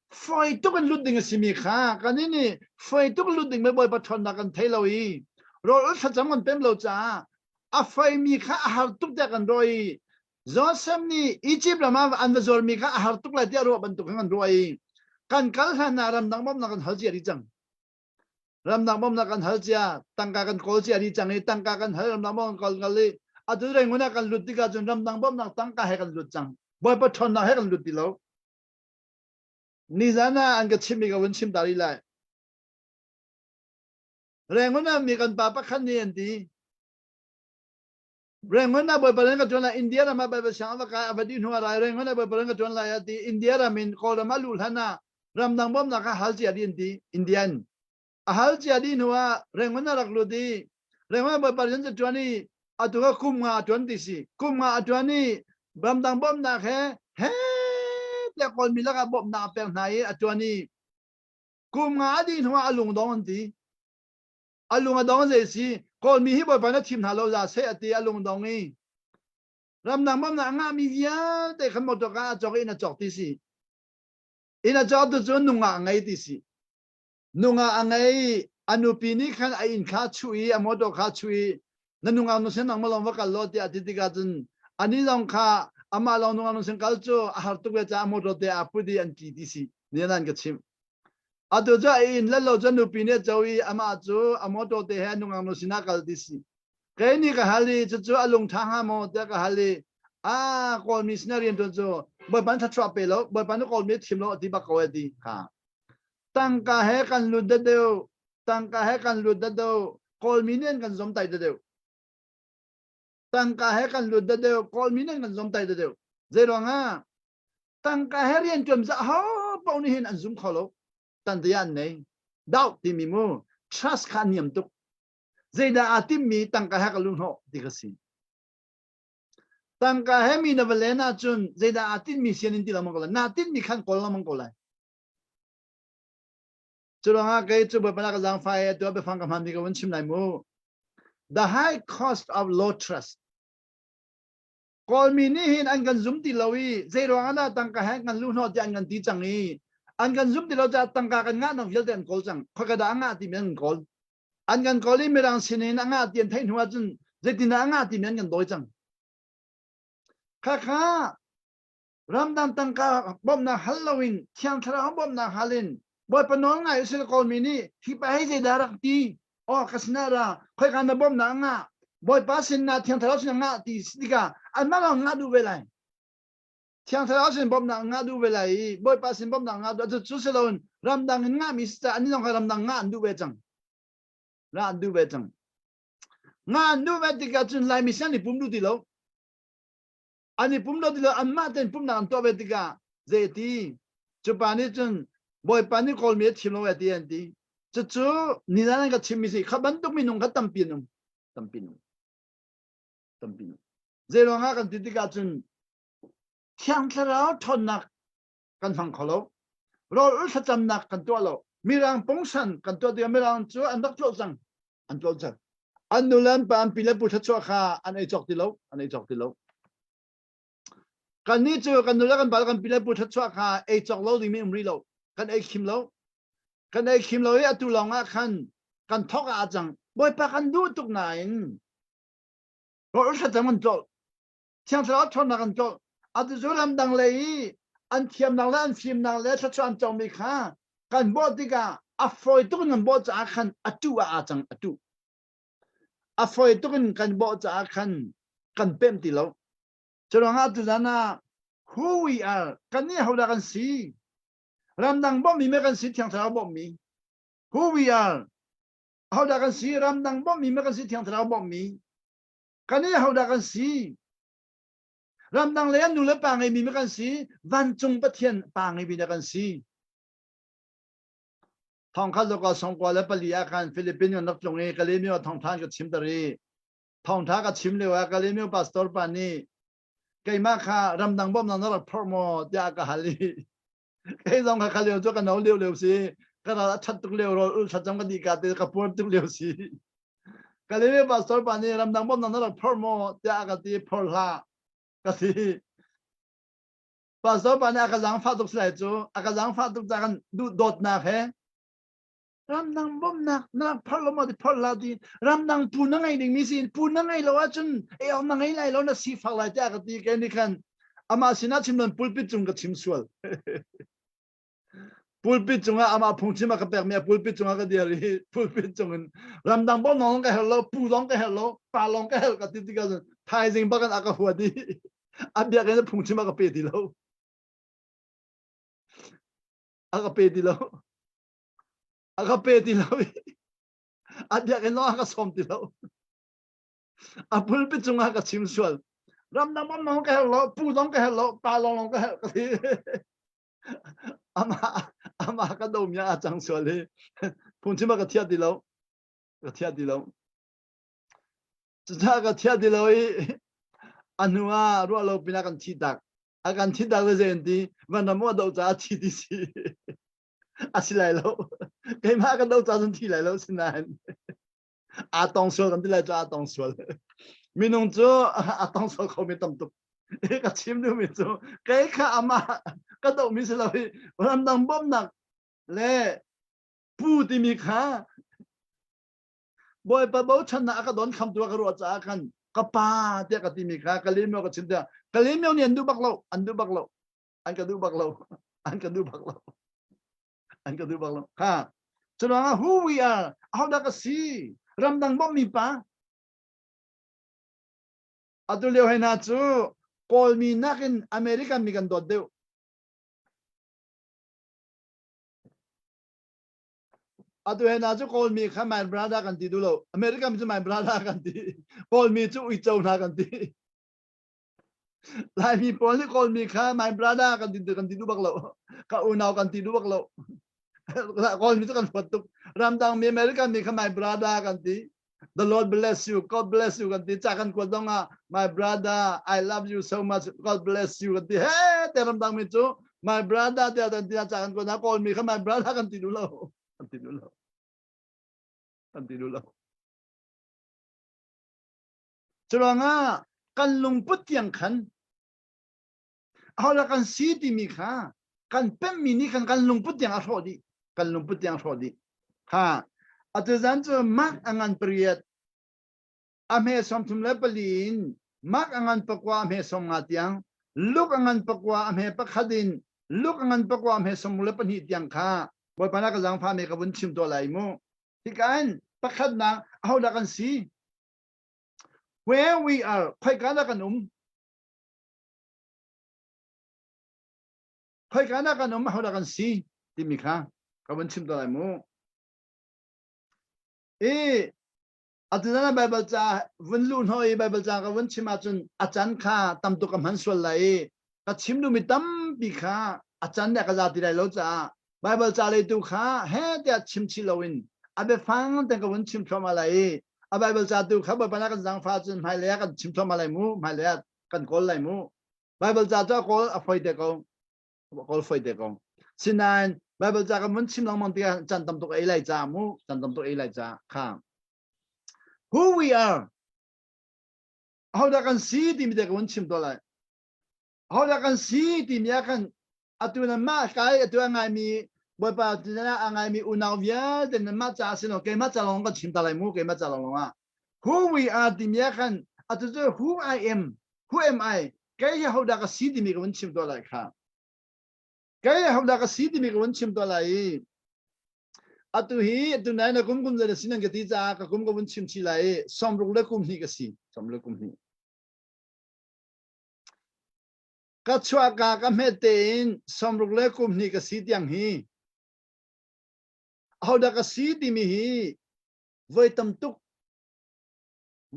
Foi tuk in lut ding a simi kha kan nih nih foi tuk lut ding me Bawipa ṭhawnnak kan thei lo i rawl ul thlacam kan pem lo caah a foimi kha a har tuk tiah kan ruah i Joseph nih Egypt ram ah an va zuarmi kha a har tuk lai tiah ruah bantuk khan kan ruah i kan kal hlan ah ramdang bawmhnak kan hal cia dih cang. Ramdang bawmhnak kan hal cia, tangka kan kawl cia dih cang i tangka kan hal ramdang bawmhnak kan kawl i atu Rangoon ah kan lut tikah cun ramdang bawmhnak tangka he kan lut cang. Bawipa ṭhawnnak he kan lut ti lo. Nizan ah an ka chimmi ka vun chim ta rih lai. Rangoon ah mi kan pa pakhat nih an ti. Rangoon ah Bawipa rian ka ṭuan lai India ram ah Baibal siang a va kai a va dih hnu ah rai Rangoon ah Bawipa rian ka ṭuan lai a ti India ram in Kawlram a luh hlan ah ramdang bawmhnak kha hal cia dih an ti Indian a hal cia dih hnu ah Rangoon a rak lut i Rangoon ah Bawipa rian ca ṭuan i atu ka kum nga a ṭuan ti si kum nga a ṭuan i ramdang bawmhnak he he tiah Kawlmi lakah bawmhnak a pek hna i a ṭuan i kum nga a dih hnu ah a lung dong an ti A lung a dong zei si Kawlmi hi Bawipa na thim hna lo za seh a ti a lung dong i ramdang bawmhnak a ngahmi vialte khan motor ka a cawk i inn a cawk ti si. Inn a cawk tu cu nungak a ngei ti si. Nungak a ngei a nupi nih khan a inn kha chuh i a motor kha chuh i na nungak nu sin nang malong va kal law tiah ti tikah cun ani zong kha amah lawng nungak nu sin kal cu a har tuk ve caah motor te aa put i an ti ti si. Ni nan ka chimh. Atu cu a inn le lo cu nupi nih a co i amah cu a motor te he nungak nu sinah kal ti si. Kei nih ka hal i cucu a lung ṭha hnga maw tiah ka hal i a Kawlmi sinah rian ṭuan cu Bawipa nih thluachuah pe lo, Bawipa nih Kawlmi a thim lo a ti bak ko e ti kha. Tangka he kan lut deuh, tangka he kan lut deuh, Kawlmi nih an kan zomtai deuh. Tangka he kan lut deuh, Kawlmi nih an kan zomtai deuh. Zeiruangah Tangka he rian ṭuan za ho paoh nih hin an zum kho lo. Tantia an nei. Doubt timi mu trust kha a niam tuk. Zeidah aa timmi tangka he ka luhhnawh ti ka si. Tangka he mi na va len ahcun zeidah aa tinmi sian in ti lengmang ko lai. Naa tinmi khan kawl lengmang ko lai. Cu ruangah kei cu Bawipa na ka zaangfah i atu ah biafang ka hmanmi ka vun chim lai mu. The high cost of low trust. Kawlmi nih hin an kan zum ti lo i zei ruang ah dah tangka he kan luhhnawh tiah an kan ti cang i an kan zum ti lo caah tangka kan ngahnak vialte an kawl cang. Khoika dah a ngah timi an kan kawl. An kan kawl i Mirang sinin a ngah ti an theih hnu ahcun zeitindah a ngah timi an kan dawi cang. Khakha ramdang tangka bawmhnak hal loin Thiang Thlarau bawmhnak hal in Bawipa nawl ngai usih Kawlmi nih hi pa hei zeidah rak ti aw ka sinah ra khoika na bawmhnak a ngah Bawipa sin na Thiang Thlarau sin a ngah ti tikah anmah lawng ngah duh ve lai Thiang Thlarau sin bawmhnak ngah duh ve lai i Bawipa sin bawmhnak ngah duh cu si loin ramdang in ngahmi si caah an lawng kha ramdang ngah an duh ve cang ngah an duh ve cang ngah an duh ve tikah cun Laimi sin an i pum duh ti lo an i pum lo ti lo anmah tein pumnak an tuah ve tikah zei ti cu pa nih cun bawipa nih kawlmi a thim lo e ti an ti cucu nizan an ka chimmi si kha bantuk minung kha tampi an um tampi an um tampi an um zei ruangah kan ti tikah cun thiang thlarau ṭhawnnak kan hmang kho lo rawl ul thlacamnak kan tuah lo mirang pungsan kan tuah tikah mirang cu an rak tlawh cang an tlawh cang an nu le an pa an pi le pu thluachuah kha an ei cawk ti lo an ei cawk ti lo kannih cu kan nu le kan pa kan pi le pu thluachuah kha ei cawk lo dingmi um rih lo kan ei khim lo kan ei khim lo i atu lawng ah khan kan thok ah cang bawipa kan duh tuk nain rawl thlacam kan tlolh thiang thlarau ṭhawnnak an tlolh atu cu ramdang lei i an thiamnak le an fimnak le thluachuah an cawngmi kha kan bawh tikah a fawi tuk in kan bawh caah khan a tuh ah aa cang a tuh a fawi tuk in kan bawh caah khan kan pemh ti lo cu ruangah tuzan ah who we are kan nih hodah kan si ramdang bawmhmi me kan si thiang thlarau bawmhmi who we are hodah kan si ramdang bawmhmi me kan si thiang thlarau bawmhmi kan nih hodah kan si ramdang lei an nu le pa ngeimi mi kan si vancung pathian pa ngeimi na kan si thongkhat zokal songkua le pali ah khan Philippines kan rak tlung i Kalemyo thongtha ka chim tar i thongtha ka chim lio ah Kalemyo pastor pa nih keimah kha ramdang bawmnak na rak phorh maw tiah ka hal i kei zong kha kha lio cu ka no lio lio si ka ral a that tuk lio ro ul thlacam ka di ka te ka puar tuk lio si. Kalay pastor pa nih ramdang bawmnak na rak phor maw tiah a ka ti phor hlah ka ti. Pastor pa nih a ka zaangfah tuk si lai cu a ka zaangfah tuk ca kan duh dawtnak he ramdang bawmnak na rak phor lo maw ti phor hlah ti ramdang pu na ngei dingmi si pu na ngei lo ahcun ei awk na ngei lai lo na sifak lai tiah ka ti kei nih khan amah sinah chim loin pulpit cung ka chim sual. Pulpit cungah amah phungchim a ka pekmi a pulpit cungah ka dir i pulpit cungin ramdang bawm lawng ka herh lo, pu lawng ka herh lo, pa lawng ka herh ka ti tikah cun thaizing bak in a ka huat i a biakinn ah phungchim a ka pe ti lo. A ka pe ti lo. A ka pe ti lo i a biakinn lawng a ka sawm ti lo. A pulpit cungah ka chim sual. Ramdang bawm lawng ka herh lo, pu lawng ka herh lo, pa lawng lawng ka herh ka ti. amah amah ka do mi a cang sual hi phungchim ah ka thiah ti lo ka thiah ti lo cucaah ka thiah ti lo i a hnu ah ruah lo pinah kan thi tak a kan thi tak le zei an ti vanram a do caah thi ti si a si lai lo keimah kan do ca cun thi lai lo sinain aa tong sual kan ti lai cu aa tong sual minung cu a tong sual kho mi tam tuk ka chim duhmi cu kei kha amah ka dohmi si lo i ramdang bawmhnak le pu timi kha bawipa bochannak a ka don khamtu a ka ruah caah khan ka pa tiah ka timi kha Kalemyo ka chim tiah Kalemyo nih an duh bak lo an duh bak lo an ka duh bak lo an ka duh bak lo an ka duh bak lo kha curuangah who we are ahodah ka si ramdang bawmhmi pa atu lio hei hna cu kawlmi nakin American mi kan dawt deuh atu hei hna cu kawlmi kha my brother kan ti duh lo American mi cu my brother kan ti kawlmi cu uico hna kan ti Laimi pawl nih Kawlmi kha my brother kan ti kan ti duh bak lo. Ka unau kan ti duh bak lo. Kawlmi cu kan huat tuk. Ramdang mi American mi kha my brother kan ti. The Lord bless you, God bless you kan ti. Ca kan kuat zong ah my brother, I love you so much, God bless you kan ti. He te ramdang mi cu my brother tiah kan ti ca kan kuat hna Kawlmi kha my brother kan ti duh lo. Kan ti duh lo. Kan ti duh lo. Curuangah kan lungput tiang khan ahodah kan si timi kha kan pemmi nih khan kan lungput tiang a hrawh dih. Kan lungput tiang a hrawh dih. Ha atu zan cu Mark a ngan pariat a hme 34 in Mark a ngan pakua a hme 50 tiang Luke a ngan pakua a hme pakhat in Luke a ngan pakua a hme 32 tiang kha Bawipa na ka zaangfah me ka vun chim tuah lai mu. Hika in pakhatnak ahodah kan si? Where we are, khoika dah kan um? Khoika dah kan um, ahodah kan si? Timi kha ka vun chim tuah lai mu. I atu na Bible ca vun luh hno i Bible ca ka vun chim ahcun a can kha tam tuk ka hman sual lai i ka chim duhmi tampi kha a can le ka za ti lai lo caah Baibal ca leitu kha he tiah chim chih loin a biafang ten ka vun chim thluahmah lai i a Baibal ca tu kha Bawipa na kan zaangfah cun hmailei ah kan chim thluahmah lai mu hmailei ah kan kawl lai mu Baibal ca cu a kawl a foi te ko kawl foi te ko sinain Baibal ca kan vun chim lengmang tikah chan tam tuk ei lai ca mu chan tam tuk ei lai ca kha who we are ahodah kan si timi te ka vun chim tuah lai ahodah kan si timi ah khan atu nan mah kai atu a ngaimi Bawipa tina a ngaimi unau vialte nan mah caah si lo keimah ca lawng kan chim ta lai mu keimah ca lawng ah who we are timi ah khan atu cu who I am who am I kei hi hodah ka si timi ka vun chim tuah lai kha kei hi hodah ka si timi ka vun chim tuah lai i atu hi atu nai na kum kum zei na si nan ka ti caah ka kum ka vun chim chi lai i sawmruk le kum hnih ka si sawmruk le kum hnih Ka chuahka ka hmet tein sawmruk le kum hnih ka si tiang hi ahodah ka si timi hi voi tam tuk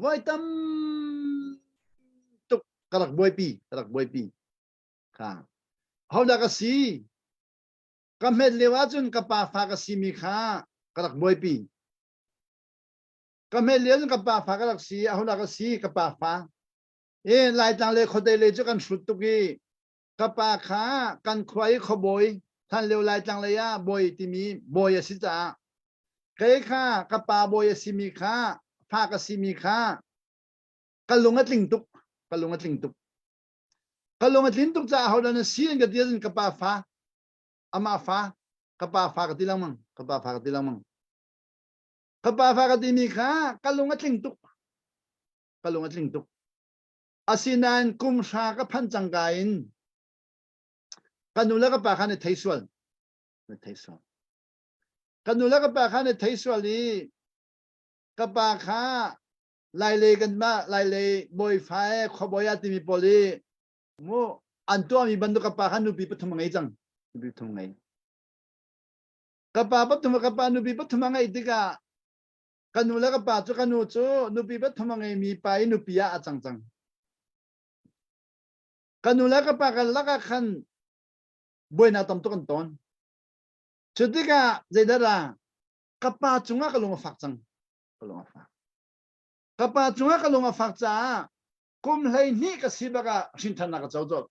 voi tam tuk ka rak buaipi ka rak buaipi kha ahodah ka si ka hmet lio ahcun ka pa fa ka simi kha ka rak buaipi ka hmet lio cun ka pa fa ka rak si ahodah ka si ka pa fa E Laitlang le khuate lei cu kan hrut tuk i ka pa kha kan khua i khuabawi hlan lio Laitlang lei ah bawi timi bawi a si caah kei kha ka pa bawi a simi kha fa ka simi kha ka lung a tling tuk. Ka lung a tling tuk. Ka lung a tlin tuk caah hodah na si an ka ti ahcun ka pa fa, amah fa, ka pa fa ka ti lengmang, ka pa fa ka ti lengmang. Ka pa fa ka timi kha ka lung a tling tuk. Ka lung a tling tuk. Asinain kum hra ka phanh cangka in ka nu le ka pa kha an i thei sual. An i thei sual. Ka nu le ka pa kha an i thei sual i ka pa kha Lailei kanmah Lailei bawifa e khuabawi ah timi pawl i mu an tuahmi bantuk ka pa kha nupi pathum a ngei cang. Nupi pathum a ngei. Ka pa pathum ka pa nupi pathum a ngeih tikah ka nu le ka pa cu ka nu cu nupi pathum a ngeimi pa i nupi ah a cang cang. Ka nu le ka pa kan lakah khan buainak tam tuk an tawn. Cu tikah zeidah dah ka pa cungah ka lung a fak cang. Ka lung a fak. Ka pa cungah ka lung a fak caah kum 12 ka si bak ah hrinthannak ka co colh.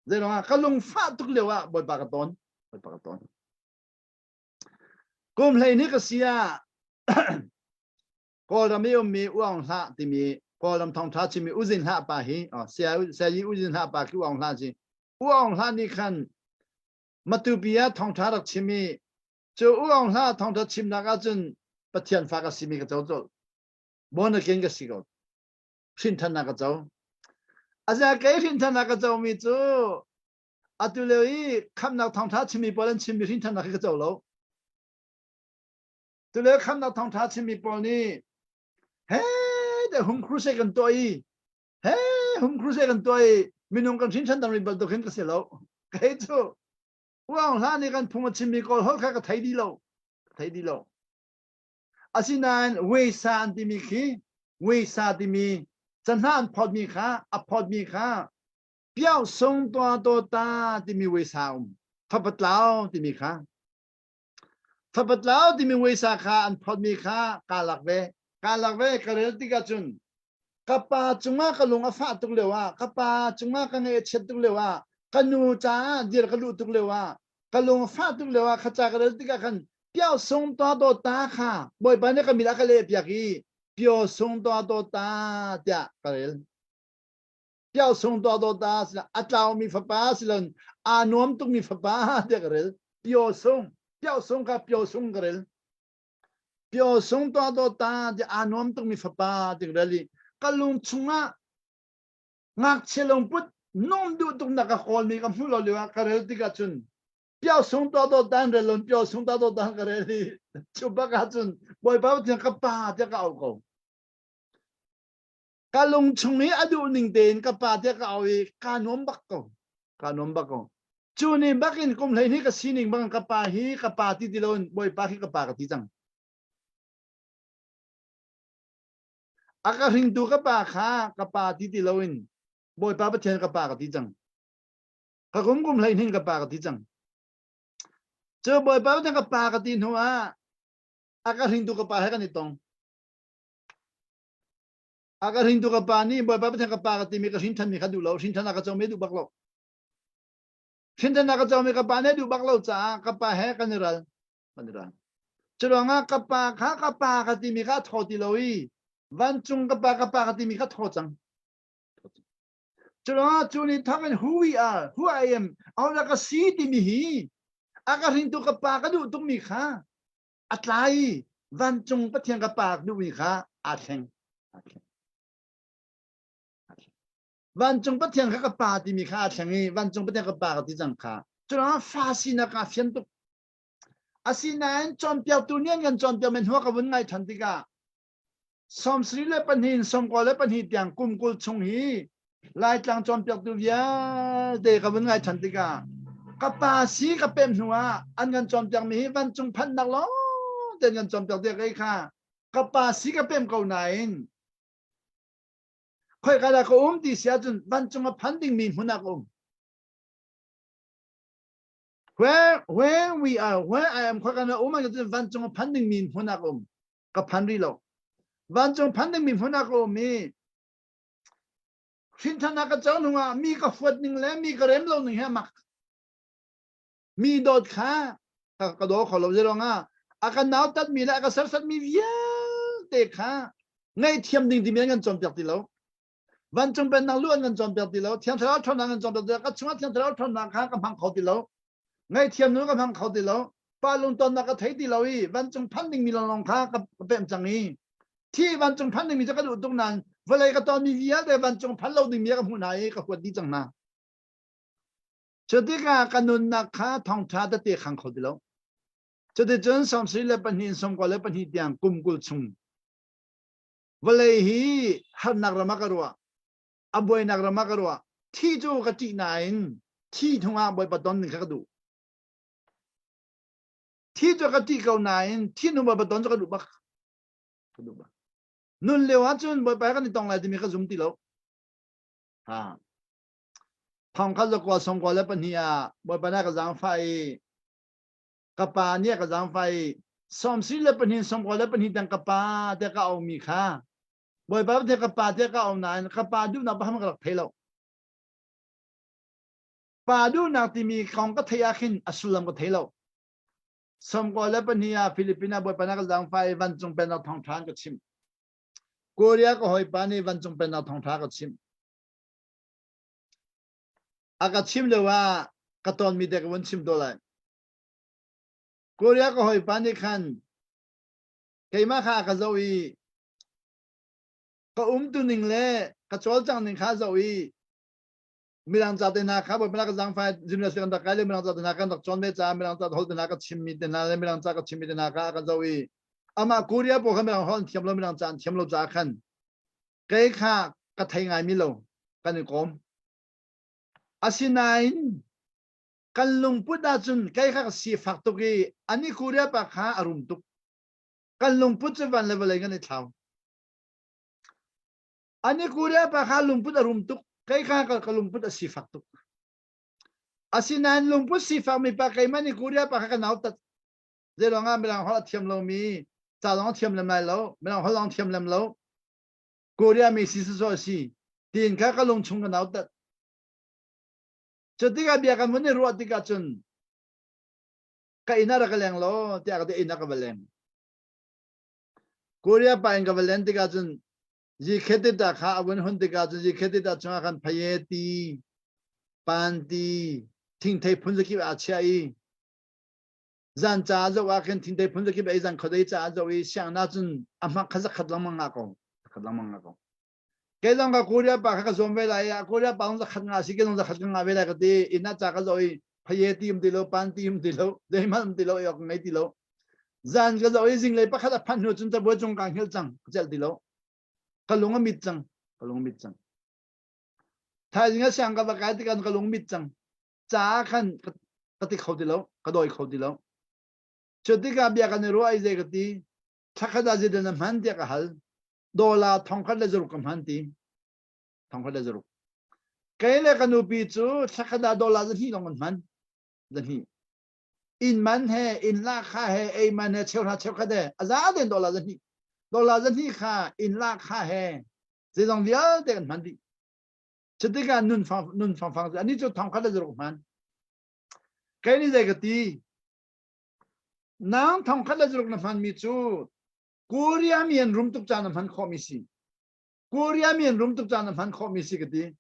Zeiruangah ka lungfah tuk lio ah Bawipa ka tawn. Bawipa ka tawn. Kum 12 ka si ah Kawlram i ummi Uang Hlah timi Kawlram thawngṭha chimmi Uzin Hlah pa hi Sayi Uzin Hlah pa khi Uang Hlah si. Uang Hlah nih khan Matupi ah thawngṭha rak chim i cu Uang Hlah thawngṭha chimnak ahcun Pathian fa ka simi ka co colh. Born again ka si ko. Hrinthannak ka co. Azia kei hrinthannak ka comi cu atu lio i khamnak thawngṭha chimmi pawl an chimmi hrinthannak hi ka co lo. Tule khamnak thawngṭha chimmi pawl nih he te hung crusade kan tuah i he hung crusade kan tuah i minung kan hrin ṭhan dang bantuk hin ka si lo. Kei cu uang hla nih kan phung a chimmi kawl holh kha ka thei dih lo. Ka thei dih lo. Asinain weisa an timi khi weisa timi cahnah an phawtmi kha a phawtmi kha piau sung tua to ta timi weisa um fapatlau timi kha Fapatlau timi weisa kha an phawtmi kha kaa lak ve. Kaa lak ve ka rel tikah cun ka pa cungah ka lung a fah tuk lio ah, ka pa cungah ka ngaih a chiat tuk lio ah, ka nu caah dir ka duh tuk lio ah, ka lung a fah tuk lio ah kha ca ka rel tikah khan piao sung tua daw ta kha Bawipa nih ka mit a ka leh piak i pio sung tua daw ta tiah ka rel. Piao sung tuah dawt ta sila a tlaumi fapa silon aa nuam tukmi fapa tiah ka rel. Pio sung, piao sung kha pio sung ka rel. Pio sung tuah dawt ta ti aa nuam tukmi fapa ti ka rel i ka lung chungah ngakchia lungput nuam duh tuk nak ka kawlmi ka hmuh lo lio ah ka rel tikah cun piao sung tuah dawt dan rel lon pio sung tuah dawt dan ka rel i cu bak ah cun Bawipa Pathian ka pa tiah ka auh ko. Ka lung chung i a duh ning tein ka pa tiah ka au i kaa nuam bak ko. Kaa nuam bak ko. Cu ni bak in kum 12 ka sining bang ka pa hi ka pa ti ti loin Bawipa khi ka pa ka ti cang. A ka hringtu ka pa kha ka pa ti ti loin Bawipa Pathian ka pa ka ti cang. Ka kum kum 12 ka pa ka ti cang. Cu Bawipa Pathian ka pa ka ti hnu ah a ka hringtu ka pa he kan i tong. A ka hringtu ka pa nih Bawipa Pathian ka pa ka timi ka hrinthanmi kha duh lo. Hrinthan a ka comi duh bak lo. Hrinthan a ka comi ka pa nih duh bak lo caah ka pa he kan i ral. Kan i ral. Cu ruangah ka pa kha ka pa ka timi kha a thaw ti lo i vancung ka pa ka pa ka timi kha thaw cang. Cu ruangah cu ni thawk in who we are, who I am, ahodah ka si timi hi a ka hringtu ka pa ka duh tukmi kha a tlai i vancung Pathian ka pa duhmi kha aa thleng. Vancung Pathian kha ka pa timi kha aa thleng i vancung Pathian ka pa ka ti cang kha. Curuangah fa sinak aa fian tuk. Asinain cawnpiaktu nih an kan cawnpiak men hua ka vun ngai ṭhan tikah 72 in 92 tiang kum 20 chung hi Laitlang cawnpiaktu vialte ka vun ngai ṭhan tikah ka pa si ka pem hnu ah an kan cawnpiakmi hi vancung phanhnak lawng te an kan cawnpiak tiah kei kha ka pa si ka pem ko nain khoika dah ka um ti si ahcun vancung a phan dingmi hmun ah ka um. Where we are, where I am, khoika na um ahcun vancung a phan dingmi hmun ah ka um. Ka phan rih lo. Vancung phan dingmi hmun ah ka um i Hrinthannak ka co hnu ah mi ka huat ning le mi ka rem lo ning hi a mak. Mi dawt kha ka daw kho lo. Zeiruangah a ka nautat mi le a ka serhsat mi vialte kha. Ngaihthiam ding timi an kan cawnpiak ti lo. Vancung pennak lu an kan cawnpiak ti lo. Thiang Thlarau ṭhawnnak an cawnpiak ti lo. Ka chungah Thiang Thlarau ṭhawnnak kha ka hmang kho ti lo. Ngaihthiam nu ka hmang kho ti lo. Pa lungtonnak ka thei ti lo i vancung phan dingmi lawnglawng kha ka pemh cang i thi vancung phan dingmi cu ka duh tuk nain vawlei ka tonmi vialte vancung phan lo dingmi ka hmuh hna i ka huat dih cang hna. Cu tikah ka nunnak kha thawngṭha tete khang kho ti lo. Cuticun 72 in 92 tiang kum 20 chung vawlei hi harnak ram ah ka ruah, a buainak ram ah ka ruah. Thi cu ka ṭih nain thi thung ah Bawipa ton ding kha ka duh. Thi cu ka ṭih ko nain thi hnu Bawipa ton cu ka duh bak. Ka duh bak. Nun lio ahcun Bawipa he kan i tong lai timi ka zum ti lo. Ha. Thong khat zakua 92 ah Bawipa nih a ka zaangfah i ka pa nih a ka zaangfah i 72 92 tiang ka pa tiah ka aumi kha Bawipa tiah ka pa tiah ka au nain ka pa duhnak paham ka rak thei lo. Pa duhnak timi kong ka theih ah khin a sullam ka thei lo. 92 ah Philippines ah Bawipa nih a ka zaangfah i vancung pennak thawngṭha an ka chimh. Korea ka hawipa nih vancung pennak thawngṭha ka chimh. A ka chim lio ah ka tonmi te ka vun chim to lai. Korea ka hawipa nih khan keimah kha a ka zoh i ka umtu ning le ka cawlcang ning kha a zoh i Mirang ca te hna kha Bawipa ka zaangfah university kan rak kai le Mirang ca te hna kan rak cawn ve caah Mirang ca holh te hna ka chimmi te hna le Mirang ca ka chimmi te hna kha a ka zoh i amah Korea pawl kha Mirang holh an thiam lo Mirang ca an thiam lo caah khan kei kha ka thei ngaimi lo kan i kawm. Asinain kan lungput ahcun kei kha ka sifak tuk i ani Korea pa kha a rum tuk. Kan lungput cu van le vawlei kan i thlau. Ani Korea pa kha lungput a rum tuk, kei kha ka lungput a sifak tuk. Asinain lungput sifak mi pa keimah nih Korea pa kha ka nautat. Zeiruang ah Mirang holh a thiam lomi, ca zong a thiam lem lai lo, Mirang holh zong thiam lem lo. Korea mi si sawsawh a si tiin kha ka lung chung ka nautat. Cu tikah bia kan vun i ruah tikah cun ka inn ah rak ka leng law tiah ka ti inn ah ka va leng. Korea pa in ka va len tikah cun Zikhetita kha a vun hun tikah cun Zikhetita chungah khan phaye ti, pan ti, thingthei phun zakip aa chiah i zan ca zoh ah khin thingthei phun zakip ei zan khuadei ca zoh i siang na cun a hmak kha zakhat lengmang nga ko zakhat lengmang nga ko kei zong ka Korea pa kha ka zuam ve lai a Korea pa zong zakhat nga si kei zong zakhat ka nga ve lai ka ti inn ah ca ka zoh i phaye ti um ti lo pan ti um ti lo zeihmanh um ti lo ei awk ngei ti lo zan ka zoh i zinglei pakhat a phanh hnu cun cabuai cung ka hngilh cang ka celh ti lo ka lung a mit cang ka lung a mit cang thaizing a siang ka va kai tikah ka lung mit cang caah khan ka ti kho ti lo ka dawi kho ti lo cu tikah bia kan i ruah i zei ka ti thlakhat ah zeidah na hman tiah ka hal dollar thongkhat le zaruk ka hman ti thongkhat le zaruk kei le ka nupi cu thlakhat ah dollar zahnih lawng kan hman zahnih inn man he inn lakha he ei man he cheuhra cheukhat he a za den dollar zahnih dollar zahnih kha inn lakha he zeizong vialte kan hman dih Cutikah nun fang nun fangfang ani cu thong khat le zaruk hman. Kei nih zei ka ti? Nang thong khat le zaruk na hman mi cu Korea mi an rum tuk caan na hman khawh mi si. Korea mi an rum tuk caan na hman khawh mi si ka ti.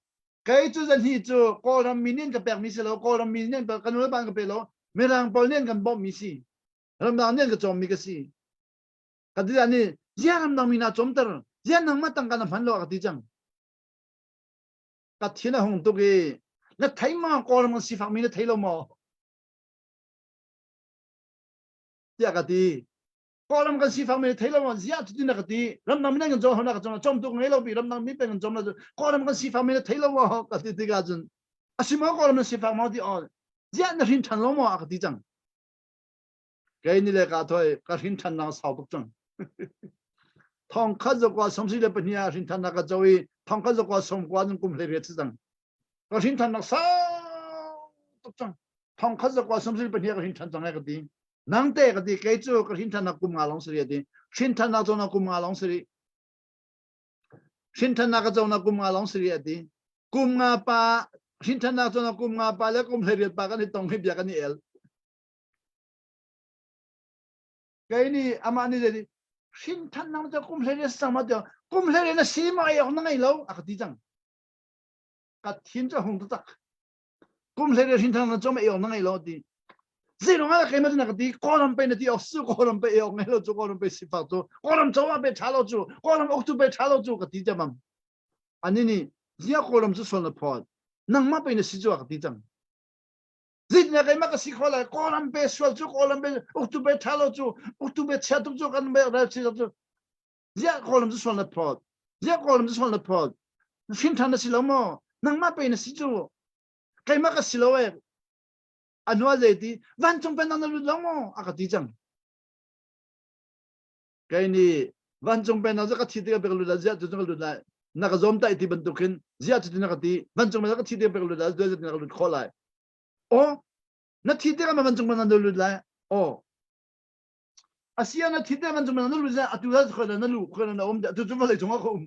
Kei cu zan hi cu Kawlram mi nih an ka pek mi si lo, Kawlram mi nih an ka nu le pa an ka pe lo, Mirang pawl nih an kan bawmh mi si. Ramdang nih an ka cawm mi ka si. Ka ti nih, ziah ramdang mi na cawmter, ziah nangmah tangka na hman lo a ka ti cang. Ka thin a hung tuk i na thei maw Kawlram kan sifak mi na thei lo maw? Tiah ka ti. Kawlram kan sifak mi na thei lo maw? Ziah cutin na ka ti. Ramdang mi nan kan cawm hona ka cawm cawm tuk ngei lo pi ramdang mi pe kan cawm la Kawlram kan sifak mi na thei lo maw? Ka ti tikah cun a si maw Kawlram na sifak maw ti aw ziah na hrin ṭhan lo maw a ka ti cang. Kei ni le ka thoi ka hrin ṭhan nak sau tuk cang. Thong khat zakua sawmsarih le pahnih ah hrin ṭhannak ka co i thong khat zakua sawmkua cun kum 18 si cang. Ka hrin ṭhannak sau tuk cang. Thong khat zakua 72 ah ka hrin ṭhan cang ai ka ti. Nang te ka ti kei cu ka hrin ṭhannak kum nga lawng si rih a ti. Hrin ṭhannak cawnak kum nga lawng si rih. Hrin ṭhannak ka conak kum nga lawng si rih a ti. Kum nga pa hrin ṭhannak cawnak kum nga pa le kum 18 pa kan i tong hi bia kan i el. Kei nih amah nih zei hrin than nang cu kum 18 sang ma tiang. Kum hlei na si ma ei awk na ngei lo a ka ti cang. Ka thin cu a hung taktak. Kum hlei le hrin thang na cawm ei awk na ngei lo ti. Zeiruang ah keimah cu na ka ti Kawlram pe na ti awk su Kawlram pe ei awk ngei lo cu Kawlram pe sifak cu Kawlram cozah pe ṭha lo cu Kawlram uktu pe ṭha lo cu ka ti tiamam. Ani nih ziah Kawlram cu sual na phawt nangmah pe na si cu a ka ti cang. Zeitindah keimah ka si kho lai Kawlram pe sual cu Kawlram pe uktu pe ṭha lo cu uktu pe chia tuk cu kan rel si cu ziah Kawlram cu sual na phawt ziah Kawlram cu sual na phawt hrin ṭhan na si lo maw nangmah pe na si cu keimah ka si lo e a hnu ah zeiti vancung pennak na lut lo maw a ka ti cang kei nih vancung pennak cu ka thi tikah pek lut lai ziah cu ka lut lai na ka zawm tai ti bantukin ziah cu na ka ti vancung pennak ka thi tikah pek lut lai ziah na ka lut khawh lai aw na thi tikah ma vancung pennak na lut lai aw asia na thi tikah vancung pennak na lut lai atu la khoi na lu khoi na um atu cu vawlei cungah ka um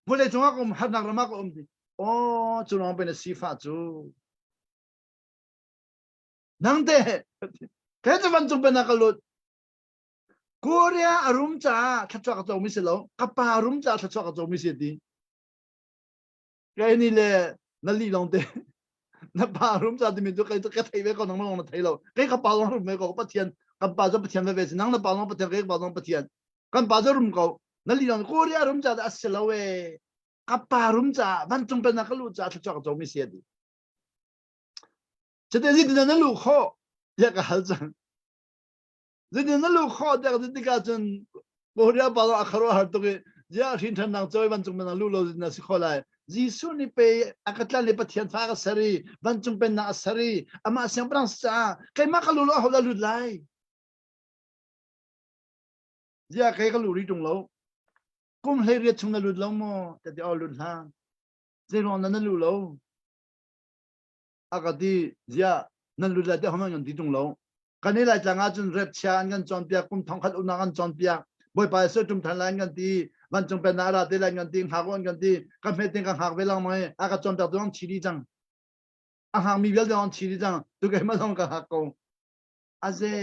vawlei cungah ka um harnak ram ah ka um ti aw cu lawng pe na sifah cu nang te kei cu vancung pennak ka lut Korea a rum caah thluachuah ka comi si lo ka pa rum caah thluachuah ka comi si ti kei ni le na li lawng te na pa rum ca timi cu kei ka thei ve ko nang lawng na thei lo kei ka pa lawng rum ve ko Pathian kan pa cu Pathian ve ve si nang na pa lawng Pathian kei ka pa lawng Pathian kan pa cu rum ko na li lawng Korea rum ca a si lo e ka pa rum caah vancung pennak ka luh caah thluachuah ka comi si a ti Cuti zeitin na luh khawh tiah ka hal cang. Zeitin na luh khawh tiah ka ti tikah cun Korea pa a khuaruahhar tuk i ziah hrin ṭhannak cawi vancung pennak luh lo na si kho lai. Jesuh nih pe a ka tlan i Pathian fa ka ser i vancung pennak a ser i amah siangpahrang si caah keimah ka luh lo aho dah lut lai? Ziah kei ka luh rih ṭung lo. Kum 18 chung na lut lo maw? Ka ti aw lut hlah. Zeiruang dah na luh lo? A ka ti ziah nan lut lai tiah hohmanh kan ti ṭung lo. Kan i Laitlang ahcun rep chia an kan cawnpiak, kum thongkhat umnak an cawnpiak, Bawipa Jesuh ṭum ṭhan lai an kan ti, vancung pennak a ra te lai an kan ti, hngak u an kan ti, ka hmet in ka hngak ve lengmang i a ka cawnpiak tu zong thi dih cang. A hngakmi vialte zong thi dih cang. Tu keimah zong ka hngak ko. Aze.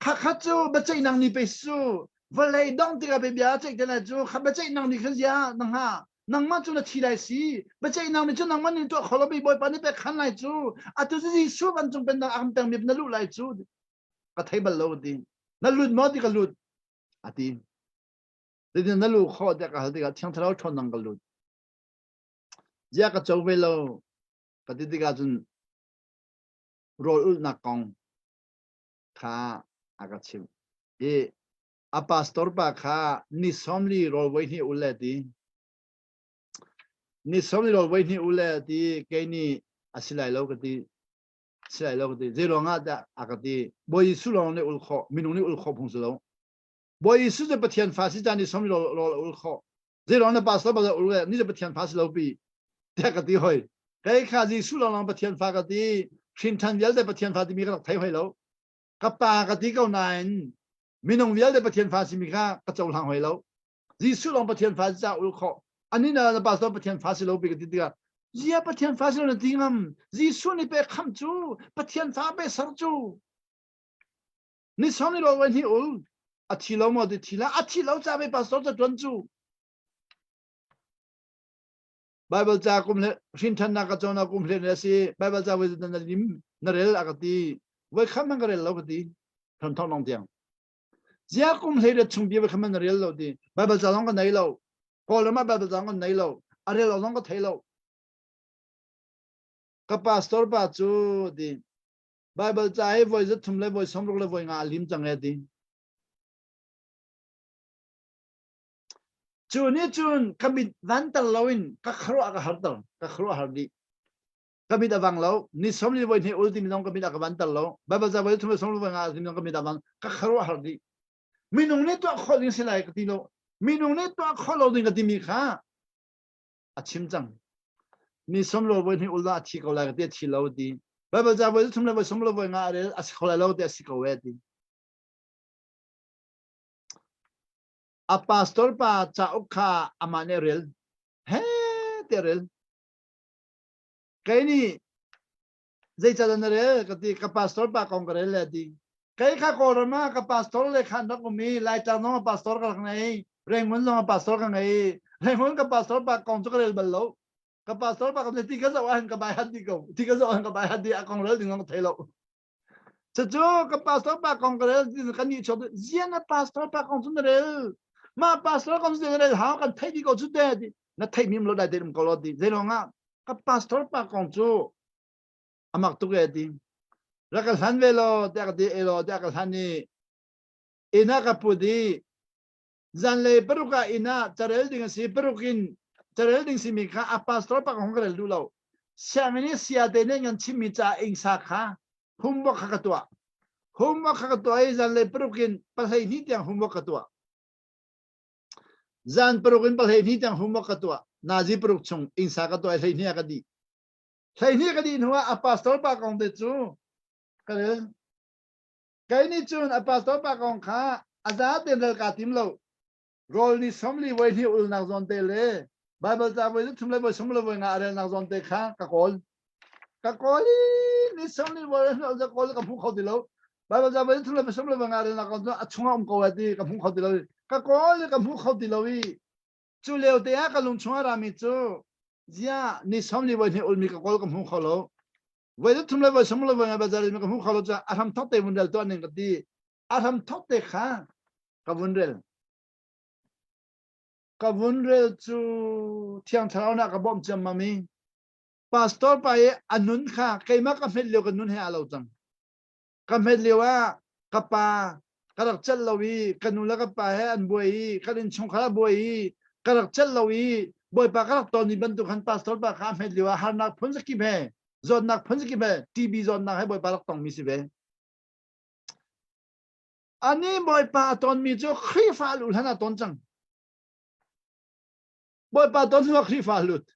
Khakhat cu biaceihnak ni pe su vawlei dongh tikah pe bia ceih te lai cu kha biaceihnak ni kha zia na hnga nangmah cu na thi lai si biaceihnak ni cu nangmah nih tuah kho lomi Bawipa nih pek khan lai cu atu cu Jesuh vancung pennak a kan pekmi na luh lai cu ka thei bal lo ti na lut maw ti ka lut a ti zeitin na luh khawh tiah ka hal tikah Thiang Thlarau ṭhawnnak ka lut zia ka co ve lo ka ti tikah cun rawl ulhnak kong kha a ka chimh. I a pastor pa kha ni 40 rawl voi hnih ul le ti. Ni 40 rawl voi hnih ul le ti kei nih a si lai lo ka ti. Si lai lo ka ti. Zei ruangah dah a ka ti. Bawi Jesuh lawng nih ul khawh, minung nih ul khawh phung si lo. Bawi Jesuh cu Pathian fa si caan ni 40 rawl rawl a ul khawh. Zei ruang na pastor pa ul le ni cu Pathian fa si lo pi. Tiah ka ti hoi. Kei kha Jesuh lawng lawng Pathian fa ka ti. Hrin ṭhan vialte Pathian fa timi ka rak thei hoi lo. Ka pa ka ti ko nain minung vialte Pathian fa simi kha ka cohlang hoi lo. Jesuh lawng Pathian fa si caah ul khawh. Ani na na pastor Pathian fa si lo pi ka ti tikah Zia Pathian fa si lo na ti ngam. Jesuh nih pe khamh cu Pathian fa pe ser cu. Ni song ni lo hi ul a thi lo maw ti thi la a thi lo ca pe pastor ca tuan cu. Bible ca kum le hrin ṭhannak ka cawn kum hlen a si Bible ca voi na lim na rel a ka ti voi khat man ka rel lo ka ti thon thong long tiang zia kum hlei ret chung bia voi khat man na rel lo ti Bible ca zong ka nei lo Kawlram ah Bible ca zong ka nei lo a rel lo zong ka thei lo ka pastor pa cu ti Bible ca hi voi za thum le voi 60 le voi nga a lim cang e ti Cu nih cun ka mit vanter loin ka khuaruah ka harter, ka khuaruah har dih. Ka mit a vang lo, ni 40 voi hnih ul timi zong ka mit a ka vanter lo. Baibal ca voi thum le 30 voi nga timi zong ka mit a vang, ka khuaruah har dih. Minung nih tuah khawh ding si lai ka ti lo. Minung nih tuah khawh lo ding ka timi kha a chim cang. Ni 30 voi hnih ul dah a thi ko lai ka ti a thi lo ti. Baibal ca voi thum le voi 30 voi nga a rel a si kho lai lo ti a si ko e ti. A pastor pa cauk kha amah nih a rel. He tiah a rel. Kei nih zeicahdah na rel ka ti ka pastor pa kong ka rel le a ti. Kei kha Kawlram ah ka pastor le khan rak um i Laitlang zong ah pastor ka rak ngei, Rengun zong ah pastor ka ngei. Rengun ka pastor pa kong cu ka rel bal lo. Ka pastor pa kong ti ka zoh ahhin ka bai hat dih ko. Ti ka zoh ahhin ka bai hat dih a kong rel ding zong ka thei lo. Cucu ka pastor pa kong ka rel kan nih chuak zian na pastor pa kong cu na rel. Mah pastor kong cu na rel hau kan theih dih ko cu te ti. Na theih mim lo dai te um ko lo ti. Zei ah ka pastor pa kong cu amak tuk e ti. Rak ka hlan ve law tiah ka ti e law tiah ka hlan i inn ah ka put i zanlei paruk ah inn ah carel ding a si paruk in carel ding simi kha a pastor pa kong ka rel duh lo sianginn i sia te nih ngan chimmi ca ingsa kha homework kha ka tuah homework kha ka tuah i zanlei paruk in pahlei hnih tiang homework ka tuah zan paruk in pahlei hnih tiang homework ka tuah nazi paruk chung ingsa ka tuah i hlei hnih ah ka dih 12 ka dih hnuah a pastor pa kong te cu ka rel. Kei nih cun a pastor pa kong kha a za tein rel kaa tim lo. Rawl ni 40 voi hnih ulnak zawn te le Baibal ca voi thum le voi sum le voi nga a relnak zawn te kha ka kawl. Ka kawl i ni 40 voi hnih ul kawl ka hmu kho ti lo. Baibal ca voi thum le voi sum le voi nga relnak kong cu a chungah um ko lai ti ka hmu kho ti lo. Ka kawl i ka hmu kho ti lo i cu lio te ah ka lung chungah rami cu Ziah ni 40 voi hnih ulmi ka kawl ka hmu kho lo. Voi le thum le voi sum le voi ngai bazar in ka hmu kho lo caah a hram thok te vun rel tuah ning ka ti. A hram thok te kha ka vun rel. Ka vun rel cu Thiang Thlarau nih a ka bawmh ciammam i pastor pa i a nun kha keimah ka hmet lio ka nun he aa lo cang. Ka hmet lio ah ka pa ka rak celh lo i ka nu le ka pa he an buai i kan innchungkhar a buai i ka rak celh lo i Bawipa ka rak ton ni bantuk khan pastor pa kha a hmet lio ah harnak phun zakip he zawtnak phun zakip he TB zawtnak he Bawipa rak tongmi si ve. Ani Bawipa a tonmi cu Khrihfa lu hlan a ton cang. Bawipa ton hnu ah Khrihfa lut.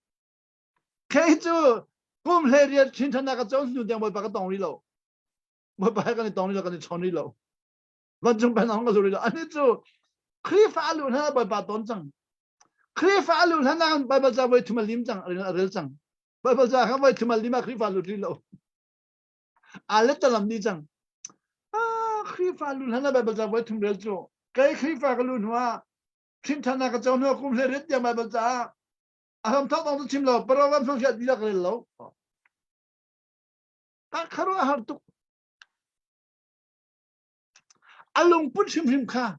Kei cu kum hlei riat ṭhinṭhannak ka cawn hnu tiang Bawipa ka tong rih lo. Bawipa he kan i tong rih lo, kan i chawn rih lo. Vancung pennak ka lu rih lo. Ani cu Khrihfa a luh hlan ah Bawipa ton cang. Khrihfa a luh hlan ah Baibal ca voi thum a lim cang, a rel cang. Baibal ca kha voi thum a lim ah Khrihfa lut rih lo. Aa let talam dih cang. Ah, Khrihfa luh hlan ah Baibal ca voi thum rel cu. Kei Khrihfa ka luh hnu ah ṭhinṭhannak ka co hnu ah kum hlei riat tiang Baibal ca ah a hram thawk dong cu chim lo program song hiat dihlak rel lo ka kharuah har tuk a lungput hrimhrim kha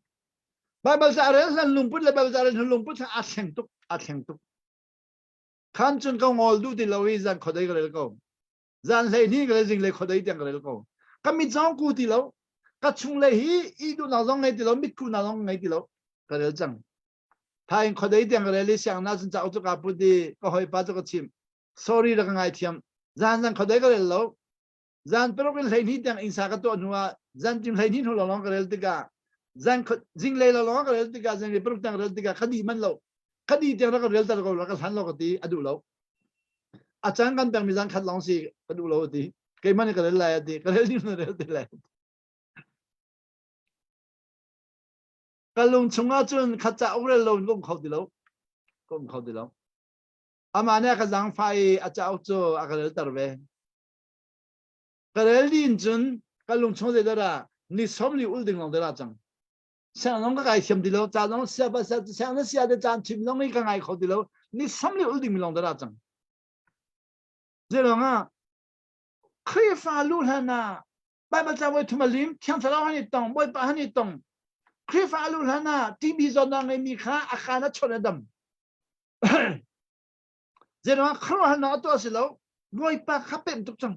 Bible ca rel hlan lungput le Bible ca rel hlan lungput kha aa thleng tuk aa thleng tuk khan cun ka ngol duh ti lo i zan khodei ka rel ko zan hlei hni ka rel zing lei khodei tiang ka rel ko ka mit zong ku ti lo ka chung lei hi i duhnak zong ngei ti lo mit kunak zong ngei ti lo ka rel cang Thaing khuadei tiang ka rel i sianginn cun cauk cu kaa put i ka hawipa cu ka chimh. Sorry rak ka ngaithiam. Zan zan khuadei ka rel lo. Zan paruk in 12 tiang innsa ka tuah hnu ah zan tim 12 hnu lawnglawng ka rel tikah zan zinglei lawnglawng ka rel tikah zinglei paruk tiang rel tikah ka dih manh lo. Ka dih tiang rak ka rel ter ko rak ka hlan lo ka ti a duh lo. A caan kan pekmi zan khat lawng si ka duh lo a ti. Keimah nih ka rel lai a ti. Ka rel ding na rel ti lai. Ka lung chungah cun khat cauk rel lo in ka um kho ti lo. Ka um kho ti lo. Amah nih a ka zaangfah i a cauk cu a ka relter ve. Ka rel dih cun ka lung chung zeidah dah ni 40 ul ding lawng te dah cang. Siang zong ka kai thiam ti lo. Ca zong sia pa sia siang na sia te caan chim zong i ka ngai kho ti lo. Ni 40 ul ding mi lawng te dah cang. Zeiruang ah Khrihfa lu hlan ah Baibal ca voi thum a lim, Thiang Thlarau han i tong, Bawipa han i tong. Khrihfa a luh hlan ah TB zawtnak ngeimi kha a kaan a chawnh a dam. Zeiruangah khuaruahharnak a tuah si lo, Bawipa kha pemh tuk cang.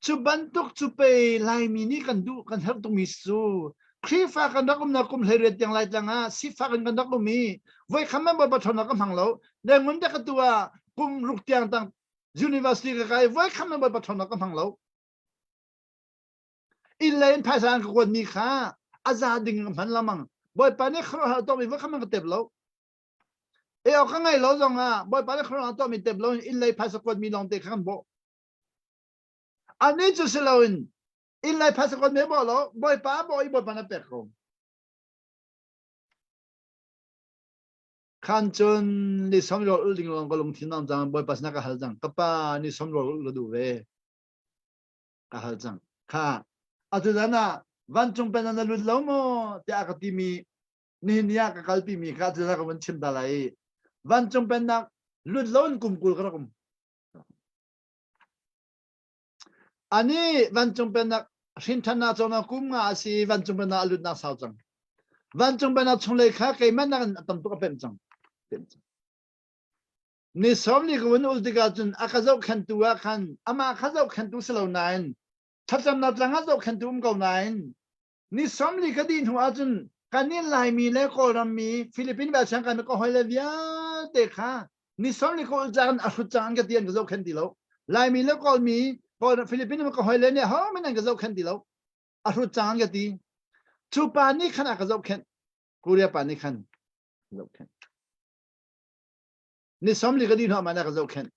Cu bantuk cu pei Laimi nih kan duh kan herh tukmi cu Khrihfa kan rak umnak kum 18 tiang Laitlang ah sifak in kan rak um i voi khat man Bawipa ṭhawnnak ka hmang lo. Lengun te ka tu ah kum ruk tiang tang University ka kai voi khat man Bawipa ṭhawnnak ka hmang lo. Inn le in phaisa an ka kuatmi kha a za ding ka hman lamang. Bawipa nih khuaruahhar tuahmi voi khat man ka tep lo. E awk ka ngei lo zong ah Bawipa nih khuaruahhar tuahmi tep lo in inn lei phaisa kuatmi lawng te kha kan bawh. Ani cu si loin inn lei phaisa kuatmi bawh lo Bawipa a bawh i Bawipa na pek ko. Khan cun ni som rawl ul ding lawng ka lungthin am cang Bawipa sinah ka hal cang. Ka pa ni som rawl ul ka duh ve. Ka hal cang. Kha atu zan ah vancung pen na lut lo maw tiah ka timi nihin ni ah ka kalpi mi kha atu zan ka vun chim ta lai i vancung pennak lut lo in kum 20 ka rak um. Ani vancung pennak hrinṭhannak cawnak kum nga a si i vancung pennak a lutnak sau cang. Vancung pennak chunglei kha keimah nakin a tam tuk a pemh cang. Pemh cang. Ni 40 ka vun ul tikah cun a ka zohkhenhtu ah khan amah kha zohkhenhtu si lo nain thlacamnak tlang ah zohkhenhtu um ko nain ni 40 ka dih hnu ahcun kan i Laimi le Kawlram mi Philippine Velchang kan ka hoi le vialte kha ni 40 ka ul cang a hrut cang an ka ti an ka zohkhenh ti lo. Laimi le Kawlmi Kawl Philippine ka hoi le nih ho men an ka zohkhenh ti lo. A hrut cang an ka ti. Cu pa nih khan a ka zohkhenh. Korea pa nih khan zohkhenh. Ni 40 ka dih hnu ah na ka zohkhenh.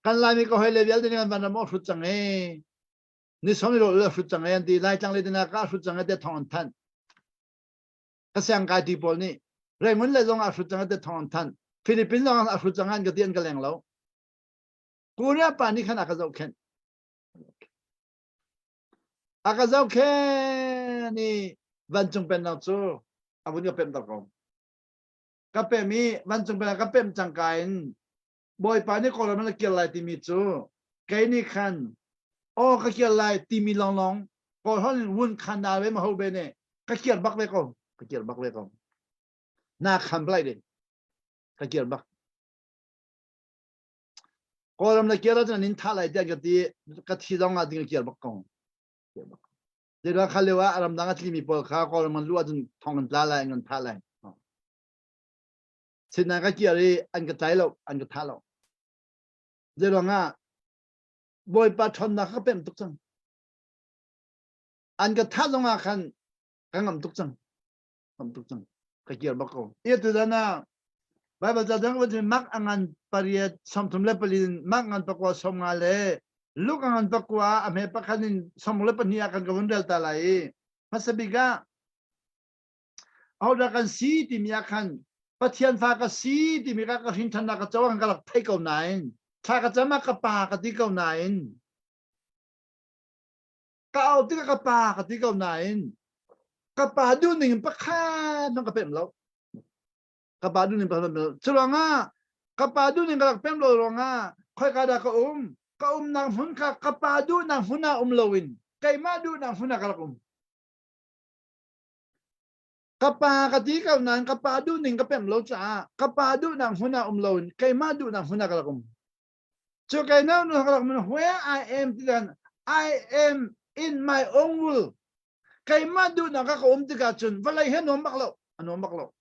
Kan Laimi ka hoi le vialte nih kan van ram a hrut cang ee. Ni 40 ro le hrut cang ee an ti. Laitlang le tina ka hrut cang ee te thong an thanh. Ka siang kai ti pawl nih Rangoon le zong ah hrut cang ee te thong an thanh. Philippines zong ah hrut cang an ka ti an ka leng lo. Korea pa nih khan a ka zohkhenh. A ka zohkhenh i vancung pennak cu a vun ka pemh ter ko. Ka pem i vancung pennak ka pemh cangka in Bawipa nih Kawlram na kir lai timi cu kei nih khan aw ka kir lai timi lawnglawng Kawlhawn in wun khan na ve ma ho be ne ka kir bak ve ko ka kir bak ve ko na khan blai ding ka kir bak Kawlram na kir ahcun nin tha lai tiah ka ti ka thi zong ah ding ka kir bak ko kir bak Zeiruang kha lio ah ramdang a tlimi pawl kha Kawlram an luh ahcun thong an tla lai an kan thah lai. Sinain ka kir i an ka tlai lo, an ka thah lo. Zeiruang ah Bawipa ṭhawnnak ka pemh tuk cang. An ka thah zong ah khan ka ngam tuk cang. Ngam tuk cang. Ka kir bak ko. I tu zan ah Bible ca dang van mak angan pariat 34 in mak ngan pakua 50 le Luke angan pakua a hme pakhat in 32 ah kan ka vun rel ta lai i hmasa bik ah ahodah kan si timi ah khan Pathian fa ka si timi ka ka hrin ṭhannak ka co kan ka rak thei ko nain thla ka cam ah ka pa ka ti ko nain ka au tikah ka pa ka ti ko nain ka pa duhning in pakhat hmanh ka pem lo ka pa duhning pakhat pem lo cu ruangah ka pa duhning ka rak pem lo ruangah khoika dah ka um ka umnak hmun kha ka pa duhnak hmun ah um loin keimah duhnak hmun ah ka rak um ka pa ka ti ko nain ka pa duhning ka pem lo caah ka pa duhnak hmun ah um loin keimah duhnak hmun ah ka rak um Cu kai no nu ka rak where I am ti dan I am in my own will. Keimah duhnak ka ka um tikah cun vawlei he nuam bak lo. A nuam bak lo.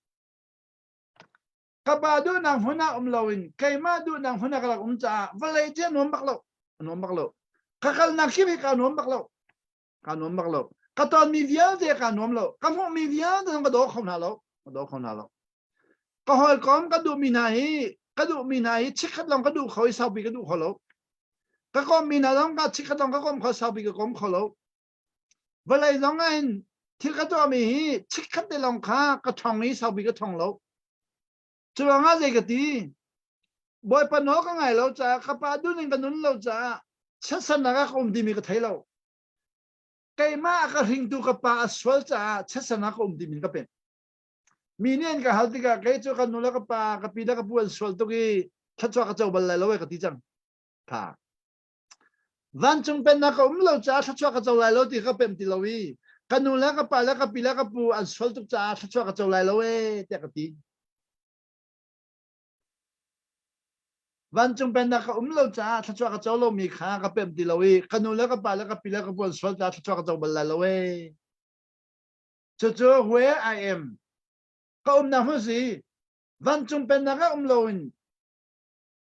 Ka pa duhnak hmun ah um loin keimah duhnak hmun ah ka rak um caah vawlei cu a nuam bak lo. A nuam bak lo. Ka kalnak kip hi ka nuam bak lo. Ka nuam bak lo. Ka tonmi vialte ka nuam lo. Ka hmuhmi vialte zong ka daw kho hna lo. Ka daw kho hna lo. Ka hawikom ka duhmi hna hi ka duhmi hna hi chikkhat lawng ka duh kho i saupi ka duh kho lo. Ka kommi hna zong ka chikkhat lawng ka kom kho saupi ka kom kho lo. Vawlei zong ah hin thil ka tuahmi hi chikkhat te lawng kha ka ṭhong i saupi ka ṭhong lo. Cu ruangah zei ka ti? Bawipa nawl ka ngai lo caah ka pa duhning ka nun lo caah chiatsernak ah ka um timi ka thei lo. Keimah a ka hringtu ka pa a sual caah chiatsernak ka um timi ka pemh. Mi nih an ka hal tikah kei cu ka nu le ka pa, ka pi le ka pu an sual tuk i thluachuah ka co bal lai lo e ka ti cang. Tha. Vancung pennak ka um lo caah thluachuah ka co lai lo ti ka pem ti lo i ka nu le ka pa le ka pi le ka pu an sual tuk caah thluachuah ka co lai lo e tiah ka ti. Vancung pennak ka um lo caah thluachuah ka co lomi kha ka pem ti lo i ka nu le ka pa le ka pi le ka pu an sual caah thluachuah ka co bal lai lo e. Cucu where I am. Ka umnak hmun si. Vancung pennak ah um loin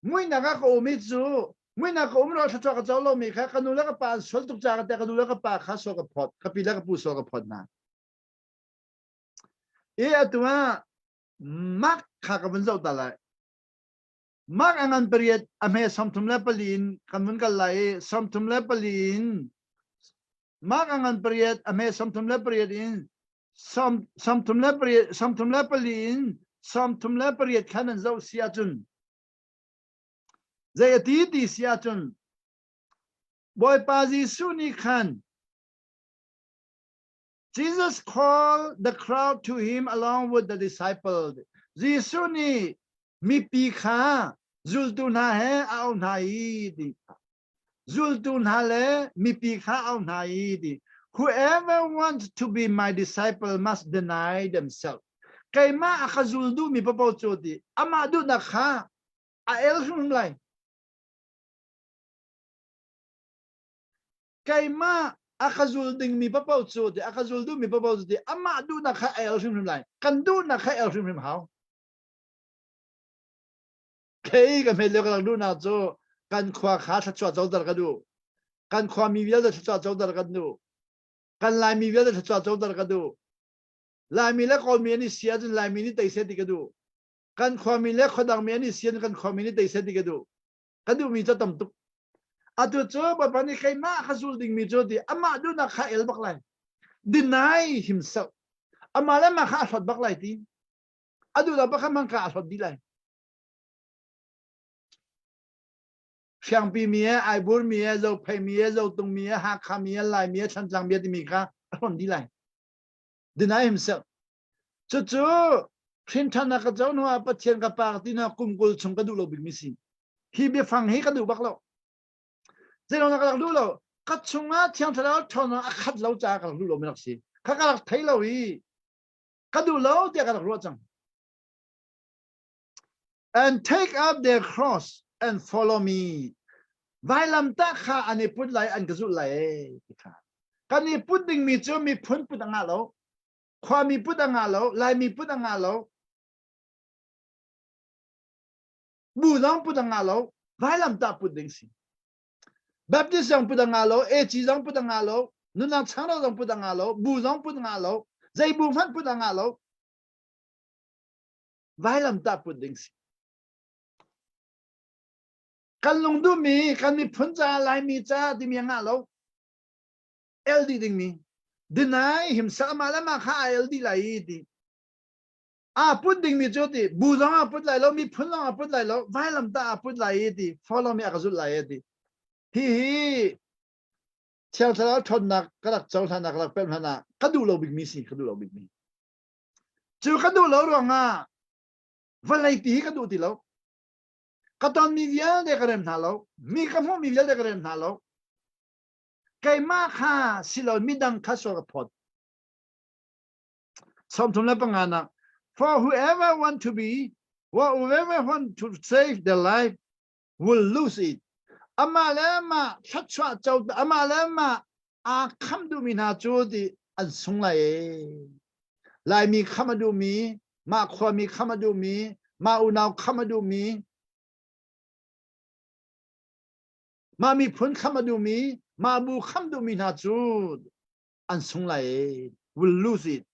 muihnak ah ka um i cu muihnak ka um lo thluachuah ka co lomi kha ka nu le ka pa an sual tuk caah ka nu le ka pa kha sual ka phawt ka pi le ka pu sual ka phawt hna. I atu ah Mark kha ka vun zoh ta lai. Mark a ngan pariat a hme 34 in kan vun kal lai i 34 in Mark a ngan pariat a hme 38 in 38 34 in 38 khan an zoh si ahcun zei a ti ti si ahcun. Bawipa Jesuh nih khan Jesus called the crowd to him along with the disciples. Jesuh nih mipi kha zultu hna he a auh hna i ti. Zultu hna le mipi kha a auh hna i ti. Whoever wants to be my disciple must deny themselves. Keimah a ka zul duhmi paoh cu ti amah duhnak kha a el hrim lai. Keimah a ka zul dingmi paoh cu ti a ka zul duhmi paoh cu ti amah duhnak kha a el hrimhrim lai. Kan duhnak kha el hrimhrim hau. Kei ka hmet lio ka rak duhnak cu kan khua kha thluachuah coter ka duh. Kan khua mi vialte thluachuah coter kan duh. Kan Laimi vialte thluachuah coter ka duh. Laimi le Kawlmi an i si ahcun Laimi nih tei seh ti ka duh. Kan khuami le khuadangmi an i si ahcun kan khuami nih tei seh ti ka duh. Ka duhmi cu tam tuk. Atu cu Bawipa nih keimah ka zul dingmi cu ti amah duhnak kha el bak lai. Deny himself. Amah le mah kha a hlawt bak lai ti. A duhnak bak kha hmang kha a hlawt dih lai. Hriangpi mi he, Aibur mi he, Zophei mi he, Zotung mi he, Hakha mi he, Lai mi he, Thlantlang mi he timi kha a hlawt dih lai. Deny himself. Cucu hrinṭhannak ka co hnuah Pathian ka pa ti hna kum 20 chung ka duh lo bikmi si. Hi biafang hi ka duh bak lo. Zeiruangah ka rak duh lo? Ka chungah Thiang Thlarau ṭhawnnak a khat lo caah ka rak duh lomi rak si. Kha ka rak thei lo i ka duh lo tiah ka rak ruah cang. And take up their cross and follow me. Vailamtah kha an i put lai, an ka zulh lai ee ti kha. Kan i put dingmi cu miphun put a ngah lo. Khuami put a ngah lo, Laimi put a ngah lo, bu zong put a ngah lo, vailamtah put ding si. Baptist zong put a ngah lo, AC zong put a ngah lo, nunnak changlo zong put a ngah lo, bu zong put a ngah lo, zei bu hmanh put a ngah lo. Vailamtah put ding si. Kan lungduhmi, kan miphun caah, Laimi caah timi a ngah lo. El dih dingmi deny himself amah le mah kha a el dih lai i ti aa put dingmi cu ti bu zong aa put lai lo miphun zong aa put lai lo vailam tah aa put lai i ti follow me a ka zulh lai i ti hi hi Thiang Thlarau ṭhawnnak ka rak cohlan ka rak pemh hlan ah ka duh lo bikmi si ka duh lo bikmi cu ka duh lo ruangah vawlei ti hi ka duh ti lo ka tonmi vialte ka rem hna lo mi ka hmuhmi vialte ka rem hna lo Keimah kha si lo midang kha sual ka phawt. 35 nak For whoever want to be, whoever want to save their life will lose it. Amah le amah thluachuah co amah le amah aa khamh duhmi hna cu ti an sung lai ee. Laimi khamh a duhmi, mah khuami khamh a duhmi, mah unau khamh a duhmi, Mah miphun khamh a duhmi, mah bu khamh duhmi hna cu an sung lai, will lose it.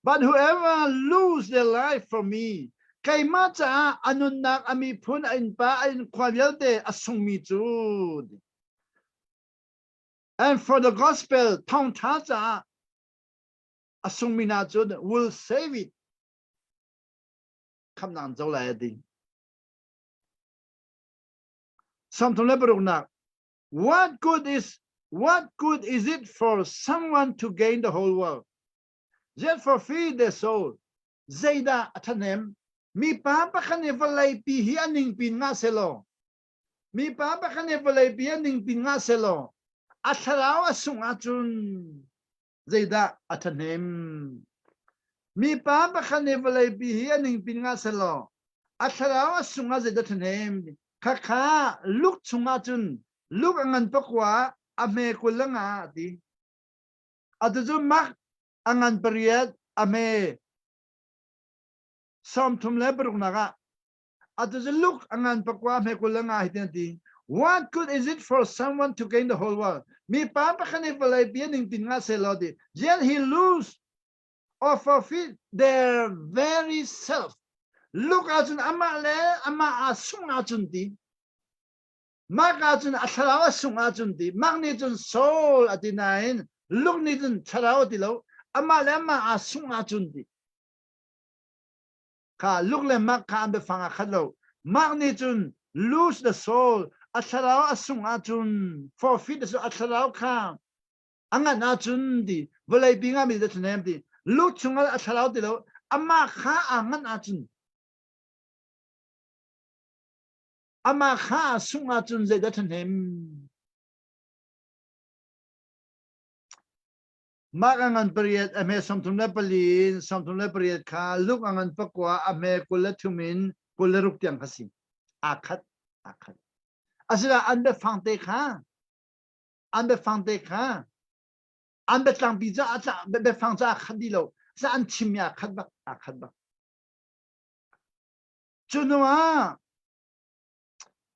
But whoever lose their life for me, keimah caah a nunnak, a miphun, a innpa, a innkhua vialte a sungmi cu, and for the gospel, thawngṭha caah a sungmi hna cu will save it. Khamhnak an co lai a ti. 36 What good is what good is it for someone to gain the whole world yet forfeit their soul? Zeidah a ṭhahnem? Mipa pakhat nih vawleipi hi a ningpi ngah selaw mipa pakhat nih vawleipi a ningpi ngah selaw a thlarau a sungh ahcun zeidah a ṭhahnem? Mipa pakhat nih vawleipi hi a ningpi ngah selaw a thlarau a sung ah zeidah ṭhahnem? Khakha Luke chungah cun Luke a ngan pakua a hme 20 le nga a ti. Atu cu Mark a ngan pariat a hme 36 nak ah Atu cu Luke a ngan pakua hme 20 le nga hi tin a ti. What good is it for someone to gain the whole world? Mi pa pakhat nih vawlei pi ning tin nga selaw ti. Yet he lose or forfeit their very self. Luke ahcun amah le amah aa sungh ahcun ti. Mark ahcun a thlarau a sungh ahcun ti. Mark nih cun soul a ti nain Luke nih cun thlarau a ti lo. Amah le amah aa sungh ahcun ti. Kha Luke le Mark kha an biafang a khat lo. Mark nih cun lose the soul. A thlarau a sung ahcun forfeit a a thlarau kha a ngan ahcun ti vawlei pi ngami da thlenem ti lu chungah a thlarau ti lo amah kha aa ngan ahcun amah kha a sungh ahcun zeidah ṭhahnem? Mark a ngan pariat a hme 34 in 38 kha Luke a ngan pakua a hme 23 in 26 tiang kha si. Aa khat, aa khat. Asinain an biafang te kha, an biafang te kha, an biatlangpi ca biafang ca aa khat dih lo. Sa an chimmi aa khat bak, aa khat bak. Cu hnu ah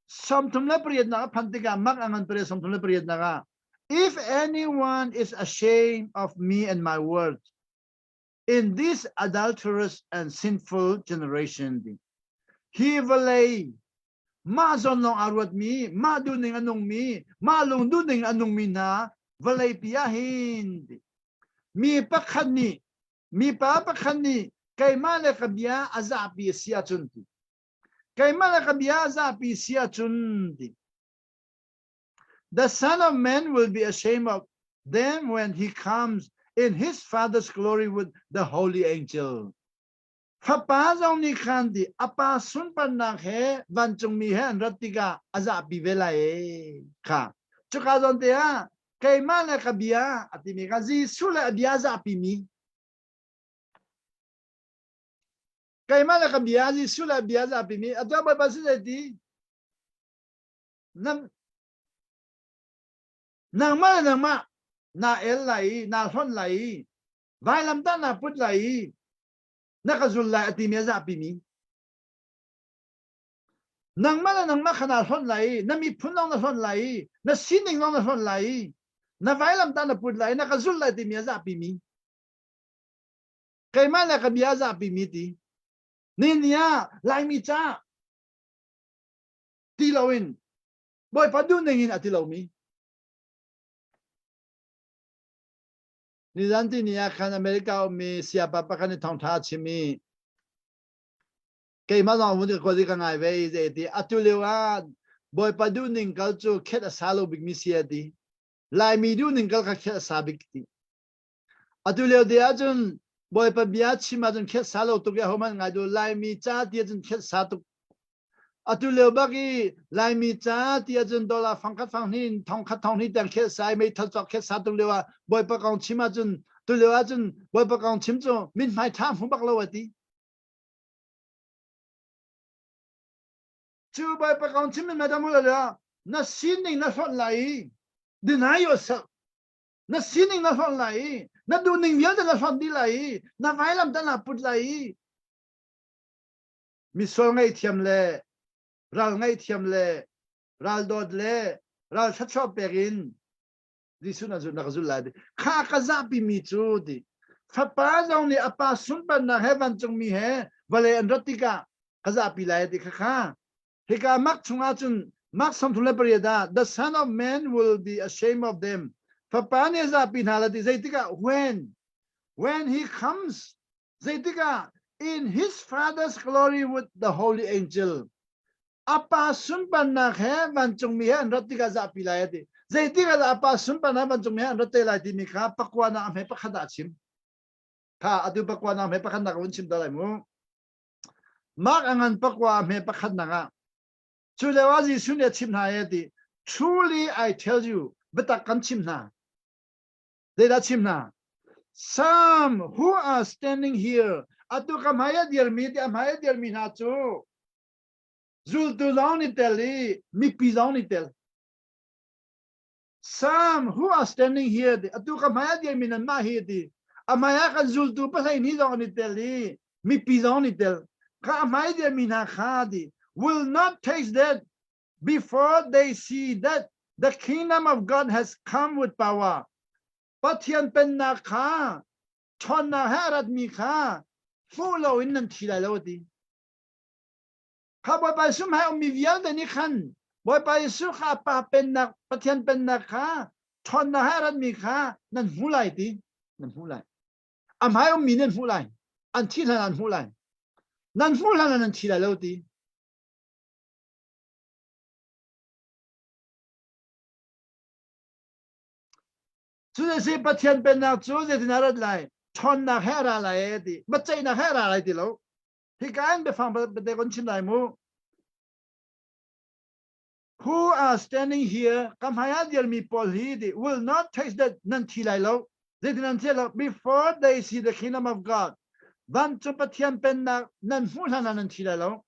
38 nak a phanh tikah mak a ngan pariat 38 nak ah if anyone is ashamed of me and my words in this adulterous and sinful generation hi vawlei mah zawn lawng aa ruatmi mah duhning a nungmi mah lung duhning a nungmi hna vawlei pi ah hin mi pakhat nih mipa pakhat nih keimah le ka bia a zapi a si ahcun ti keimah le ka bia a zapi si ahcun ti the son of man will be ashamed of them when he comes in his father's glory with the holy angel fapa zong nih khan ti a pa sunparnak he vancungmi he an rat tikah a zahpi ve lai e kha cuka zawn te ah keimah le ka bia a timi kha Jesuh le a bia zahpi mi keimah le ka bia Jesuh le a bia zahpi mi atu Bawipa si zei ti nang nangmah le nangmah na el lai i na hlonh lai i vailamtah na put lai i na ka zul lai a timi a zahpi mi Nangmah le nangmah kha naa hlonh lai i na miphun lawng na hlonh lai i na sining lawng na hlonh lai i na vailamtah na put lai i na ka zulh lai timi a zahpi mi keimah le ka bia a zahpi mi ti ni ni ah Laimi ca ti loin Bawipa duhning in a ti lomi nizan ti ni ah khan America ummi siapa pakhat nih thawngṭha a chim i keimah zong vun ka kuat i ka ngai ve i zei ti atu lio ah Bawipa duhning kal cu khet a sa lo bikmi si a ti Laimi duhning kal kha khet a sa bik ti atu lio te ahcun Bawipa bia chim ahcun khet sa lo tuk i ahohmanh ngai duh Laimi ca ti ahcun khet sa tuk atu lio bak i Laimi ca ti ahcun dollar fangkhat fanghnih thongkhat thonghnih tiang khet sa i meithal cawk khet sa tuk lio ah Bawipa kong chim ahcun tu lio ahcun Bawipa kong chim cu mithmai ṭha hmu bak lo a ti Cu Bawipa kong chim in madam la na sining na hlonh lai i deny yourself na sining na hlonh lai i na duhning vialte na hlonh dih lai i na vailam ta na put lai i misual ngaihthiam le ral ngaihthiam le ral dawt le ral thluachuah pek in Jesuh na zulh na ka zulh lai ti kha ka zahpi mi cu ti fapa zong nih a pa sunparnak he vancungmi he vawlei an rat tikah ka zahpi lai ti kha kha hika mak chungah cun Mark 38 ah the son of man will be ashamed of them fapa nih a zahpi hna la ti zeitikah when when he comes zeitikah in his father's glory with the holy angel a pa sunparnak he vancungmi he an rat tikah zahpi lai a ti zeitik ah a pa sunparnak vancungmi he an rat te lai timi kha pakua nak hme pakhat ah a chim kha atu pakua nak hme pakhat nak vun chim ta lai mu Mark a ngan pakua hme pakhat nak ah cu lio ah Jesuh nih a chim hna i ti truly I tell you biatak kan chim hna zeidah chim hna some who are standing here atu ka hmai a dirmi ti a hmai a dirmi hna cu Zultu zong nih tel i mipi zong nih tel. Some who are standing here ti atu ka hmai ah dirmi nanmah hi ti a hmai ah kan zultu pahlei ni zong an i tel i mipi zong nih tel. Kha a hmai dirmi hna kha ti will not taste death before they see that the kingdom of God has come with power. Pathian pennak kha ṭhawnnak he a ratmi kha hmuh loin nan thi lai lo a ti. Kha Bawipa Jesuh hmai ummi vialte nih khan Bawipa Jesuh kha Pa pennak Pathian pennak kha ṭhawnnak he a ratmi kha nan hmu lai ti nan hmu lai. A hmai ummi nan hmuh lai. An thi hlan an hmuh lai. Nan hmuh hlan ah nan thi lai lo ti. Cu si Pathian pennak cu zeitin a rat lai? Ṭhawnnak he a ra lai e ti. Biaceihnak he a ra lai ti lo. Hika in biafang bate kon chim lai mu. Who are standing here ka hmai ah dirmi pawl hi ti will not taste that nan thi lai lo. Zeitin an thi lo? Before they see the kingdom of God. Vancung Pathian pennak nan hmuh hlan ah nan thi lai lo.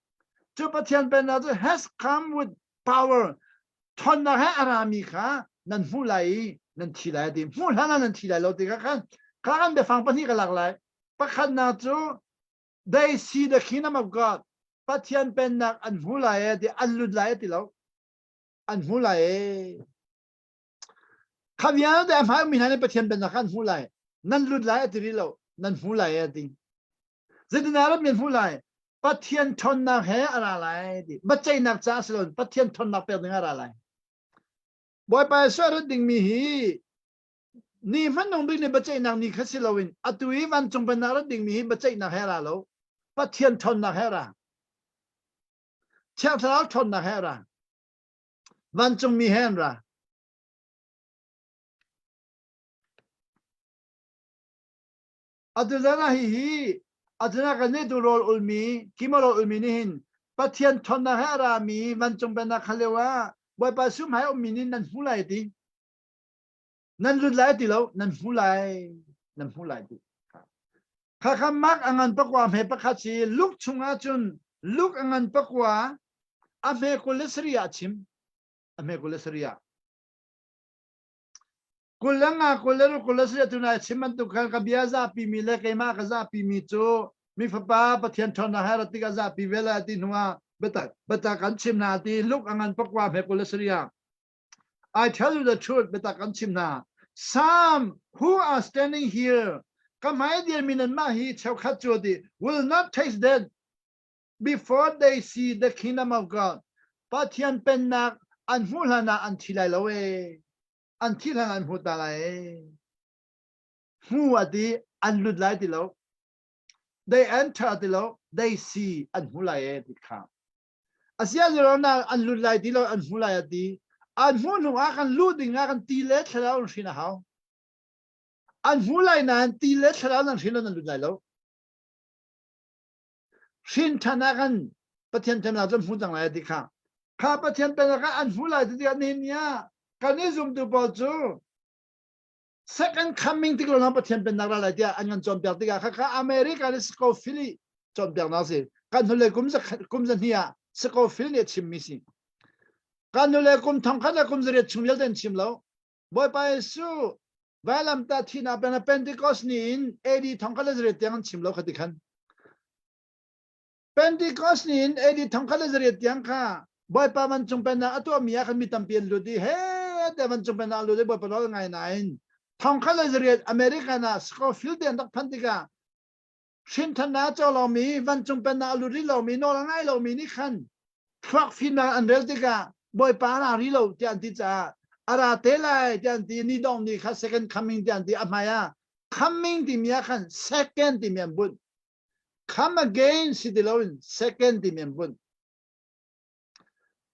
Cu Pathian pennak cu has come with power ṭhawnnak he a rami kha nan hmuh lai i nan thi lai ti hmuh hlan ah nan thi lai lo ti kha khan kha kan biafang pahnih ka lak lai pakhatnak cu they see the kingdom of God Pathian pennak an hmu lai e ti an lut lai ti lo an hmu lai e kha vialte a hmai mi hna nih Pathian pennak kha an hmu lai nan lut lai ti rih lo nan hmu lai e ti Zeitindah ram nan hmuh lai? Pathian ṭhawnnak he a ra lai ti. Biaceihnak caah si loin Pathian ṭhawnnak pek ding a ra lai. Bawipa Jesuh a rat dingmi hi ni hmanung bik ni biaceihnak ni kha si loin atu i vancung pennak rat dingmi hi biaceihnak he a ra lo. Pathian ṭhawnnak he a ra. Thiang Thlarau ṭhawnnak he a ra. Vancungmi he an ra. Atuzan ah hihi atuzan ah kan nih tu rawl ulmi kima rawl ulmi nih hin Pathian ṭhawnnak he a rami vancung pennak kha lio ah Bawipa sum hai ummi nih nan hmu lai ti nan lut lai ti lo nan hmu lai nan hmu lai ti kha kha mak a ngan pakua hme pakhat si Luke chungah cun Luke a ngan pakua a hme 23 ah chim a hme 23 ah 25 26 27 tunai chim bantuk khan ka bia zapi mi le keimah ka zapi mi cu mi fapa Pathian ṭhawnnak he rat tikah zapi ve lai ti hnuah biatak biatak kan chim hna ti Luke a ngan pakua hme 23 ah I tell you the truth biatak kan chim hna some who are standing here ka hmai dirmi nanmah hi cheukhat cu ti will not taste death before they see the kingdom of God Pathian pennak an hmuh hlan ah an thi lai lo ee an thi hlan an hmu ta lai ee hmu a ti an lut lai ti lo they enter ti lo they see an hmu lai ee ti kha asia na an lut lai ti lo an hmu lai a ti an hmu hnu ah kan luh ding ah kan ti le thlarau an hrin a hau an hmu lai nain ti le thlarau nan hrin lo nan lut lai lo Hrin ṭhan ah khan Pathian ṭhennak cu an hmu cang lai ti kha. Kha Pathian pennak ah an hmu lai ti tikah nihin ni ah kan i zumtu pawl cu second coming tik lawng Pathian pennak ra lai tiah an kan cawnpiak tikah khakha America nih Scofield cawnpiaknak si. Kan hnulei kum kum zahnih ah Scofield nih a chimmi si. Kan hnulei kum thongkhat le kum zariat chung vialte an chim lo. Bawipa Jesuh vailamtah thihnak peng Pentecost ni in AD 1400 tiang an chim lo kha ti khan. Pentecost ni in AD 1400 tiang kha Bawipa vancung pennak a tuahmi ah khan mi tampi an lut i he te vancung pennak an lut i Bawipa nawl ngai nain 1400 American ah Scofield te an rak phanh tikah hrinthannak a co lomi vancung pennak a lut rih lomi nawl a ngai lomi nih khan thluak fimnak an rel tikah Bawipa a ra rih lo tiah an ti caah a ra te lai tiah an ti ni dong ni kha second coming tiah an ti a hmai ah coming timi ah khan second timi an bunh come again si ti loin second timi an bunh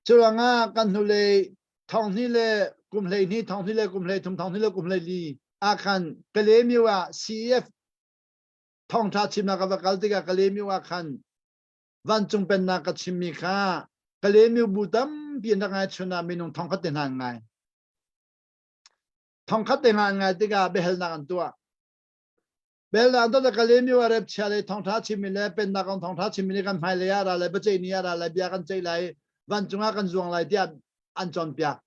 curuangah kan hnulei thonghnih le kum 12 thonghnih le kum 13 thonghnih le kum 14 ah khan Kalaymyo ah CEF thawngṭha chimnak ka va kal tikah Kalaymyo ah khan vancung pennak ka chimmi kha Kalaymyo bu tampi an rak ngai chun ah minung thongkhat te hna an ngai. Thongkhat te hna an ngai tikah biahalnak an tuah. Biahalnak an tuah tikah Kalaymyo ah rep chia le thawngṭha chimmi le pennak kong thawngṭha chimmi nih kan hmailei ah ra lai biaceih ni ah ra lai bia kan ceih lai vancung ah kan zuang lai tiah an cawnpiak.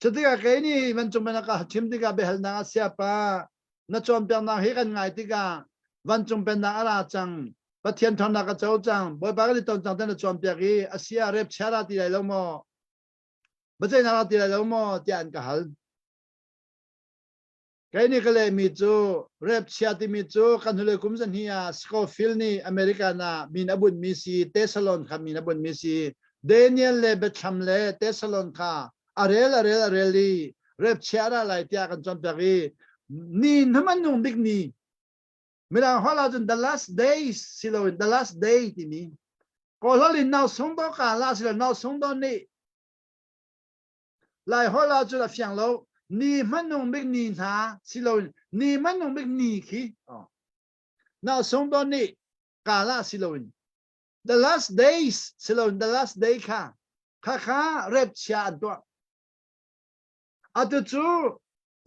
Cutikah kei nih vancung pennak ka chim tikah biahalnak a siapa na cawnpiaknak hi kan ngai tikah vancung pennak a ra cang Pathian ṭhawnnak ka co cang Bawipa kan i ton cang te na cawnpiak i a si ah rep chia ra ti lai lo maw biaceihnak ra ti lai lo maw tiah an ka hal Kei nih ka lehmi cu rep chia timi cu kan hnulei kum zahnih ah Scofield nih American ah min a bunhmi si Thessalon kha min a bunhmi si Daniel le Biathlam le Thessalon kha a rel a rel a rel i rep chia ra lai tiah kan cawnpiak i ni hman nung bik ni Mirang holh ahcun the last days si loin the last day timi Kawl in nau sung do ka la si lo nau sung do ni Lai holh ahcun a fiang lo. Ni hmanung bik ni hna si loin ni hmanung bik ni khi oh. Na sung don nih kala si loin the last days si loin the last day kha kha kha rep chia an tuah. Atu cu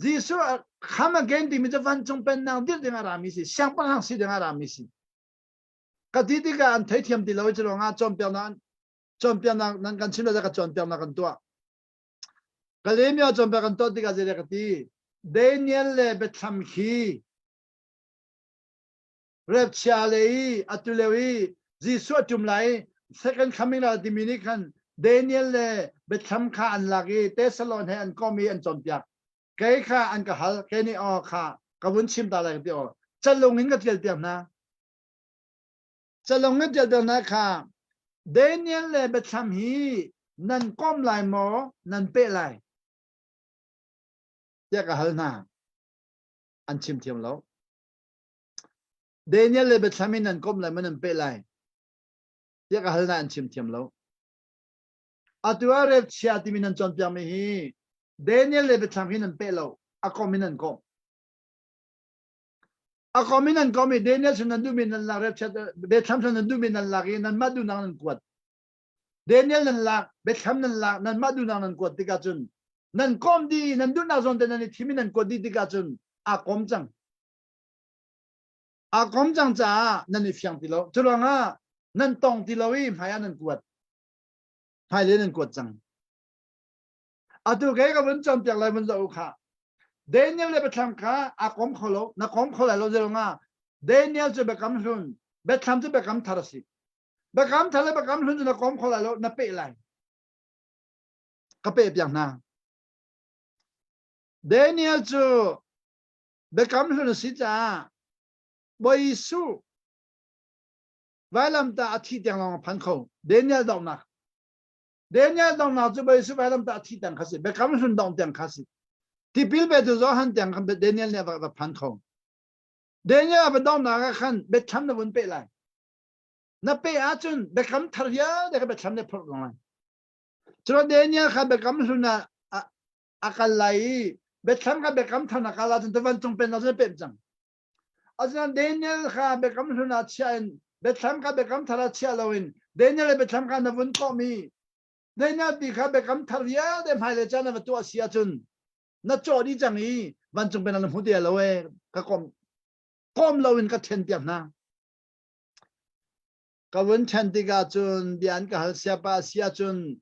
Jesuh come again timi cu vancung pennak dirh ding a rami si, siangpahrang si ding a rami si. Ka ti tikah an theithiam ti lo i cu ruangah cawnpiaknak cawnpiaknak nan kan chim le ka cawnpiaknak kan tuah. Kalemyo cawnpiak kan tuah tikah zei ka ti? Daniel le Biathlam khi Repchia le i atu lio i Jesuh a ṭum lai i second coming la timi nih khan Daniel le Biathlam kha an lak i Thessalon he an kom i an cawnpiak. Kei kha an ka hal, kei nih aw kha ka vun chim ta lai ka ti aw. Calung in ka ṭial piak hna. Calung in ṭial piak hna kha Daniel le Biathlam hi nan kom lai maw, nan peh lai? Tiah ka hal hna. An chim thiam lo. Daniel le Biathlam in nan komh lai maw nan peh lai tiah ka hal nain an chim thiam lo. Atu ah rel chia timi nan cawnpiakmi hi Daniel le Biathlam hi nan peh lo, a kom in nan komh. A kom in nan kom i Daniel cu nan duhmi nan lak, rel chia Biathlam cu nan duhmi nan lak i nanmah duhnak nan kuat. Daniel nan lak, Biathlam nan lak, nanmah duhnak nan kuat tikah cun nan kom dih, nan duhnak zawn te nan i thim i nan kuat dih tikah cun aa kom cang. Aa kom cang caah nan i fiang ti lo. Cu ruangah nan tong ti lo i hmai ah nan kuat. Hmailei nan kuat cang. Atu kei ka vun cawnpiak lai vun zoh u kha. Daniel le Biathlam kha aa kom kho lo. Na kom kho lai lo zeiruangah Daniel cu biakam hlun, Biathlam cu biakam thar a si. Biakam thar le biakam hlun cu na kom kho lai lo, na peh lai. Ka peh piak hna. Daniel cu Biakam hlun a si caah Bawi Jesuh vailamtah a thih tiang lawng a phan kho. Daniel donghnak. Daniel donghnak cu Bawi Jesuh vailamtah a thih tiang kha si. Biakam hlun dongh tiang kha si. Tipil petu Johan tiang khan Daniel nih a va phan kho. Daniel a va donghnak ah khan biathlam na vun peh lai. Na peh ahcun biakam thar vialte kha biathlam nih phurh lai. Cun Daniel kha biakam hlun ah a kal lai i biathlam kha biakam thar na kal ahcun vancung pennak cu pemh cang. Asinain Daniel kha biakam hlun ah chiah in biathlam kha biakam thar ah chiah loin Daniel le biathlam kha na vun kawhmi Daniel ti kha biakam thar vialte hmailei caan na va tuah si ahcun na cawh dih cang i vancung pennak na hmu ti lo e ka kom kom loin ka then piak hna. Ka vun then tikah cun bia an ka hal siapa si ahcun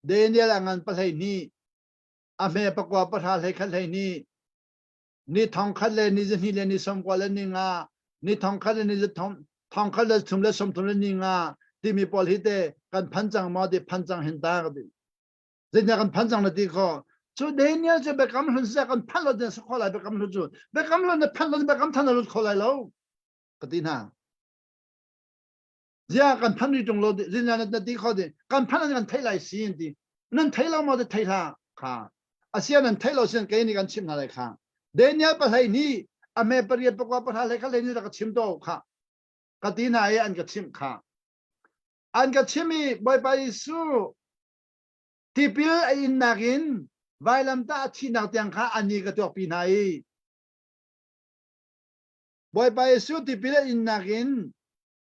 Daniel a ngan pahlei hnih, a hme pakua pahra hlei khat hlei hnih, ni thong khat le ni zahnih le ni sawmkua le ni nga, ni thong khat le ni thong khat le thum le sawmthum le ni nga timi pawl hi te kan phan cang maw ti phan cang hin ta ka ti. Zeitindah kan phan cang na ti kho? Cu Daniel cu biakam hlun seh kan phan lo ding si kho lai biakam hlun cu biakam hlun na phan lo biakam than na lut kho lai lo ka ti hna. Zia kan phan ri tung lo zin na ti kho di kan phan kan thei lai si an ti nan thei lo maw te thei hlah kha asia nan thei lo sin kei nih kan chim hna lai kha Daniel pahlei nih a me pariat pakua pahra hlei kha hlei nih ka chim to kha ka ti hna i an ka chimh kha an ka chim i Bawipa Jesuh tipil a innak in vailamtah a thihnak tiang kha ani ka tuakpi hna i Bawipa Jesuh tipil a innak in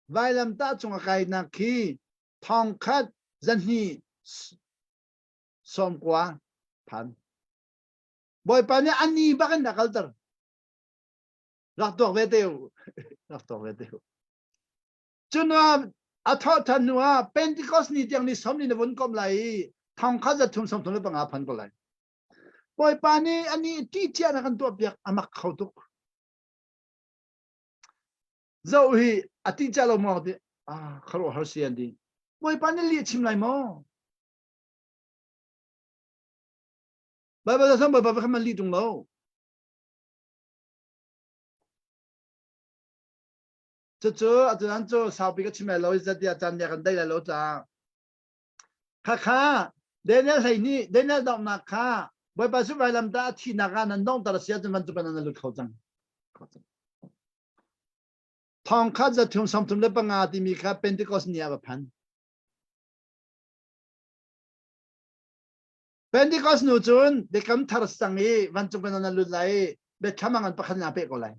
vailamtah cung a kainak khi thongkhat zahnih sawmkua phan. Bawipa nih a ni bak in a kalter. Rak tuak ve te u. Rak tuak ve te u. Cun a thawh than hnu ah Pentecost ni tiang ni som ni na vun kom lai i thongkhat za thum som thum le panga phan ko lai. Bawipa nih ani ti cia na kan tuah piak a mak kho tuk. Zoh hi a ti cia lo maw ti ah khuaruahhar si an ti. Bawipa nih lih a chim lai maw? Baibal ah Bawipa khan man lih tung lo. Cucu atu cu saupi ka chim lai lo zeitiah caan nih kan dei lai lo caah. Khakha Daniel hlei nih Daniel donghnak kha Bawipa cu vailamtah a thihnak ah nan donghter a si ahcun van cu nan lut kho cang. Thong khat za thum sawm thum le panga timi kha Pentecost ni ah va phan. Pentecost nu cun biakam thar sang i vancung kan na lut lai i biathlam ngan pakhat na pe ko lai.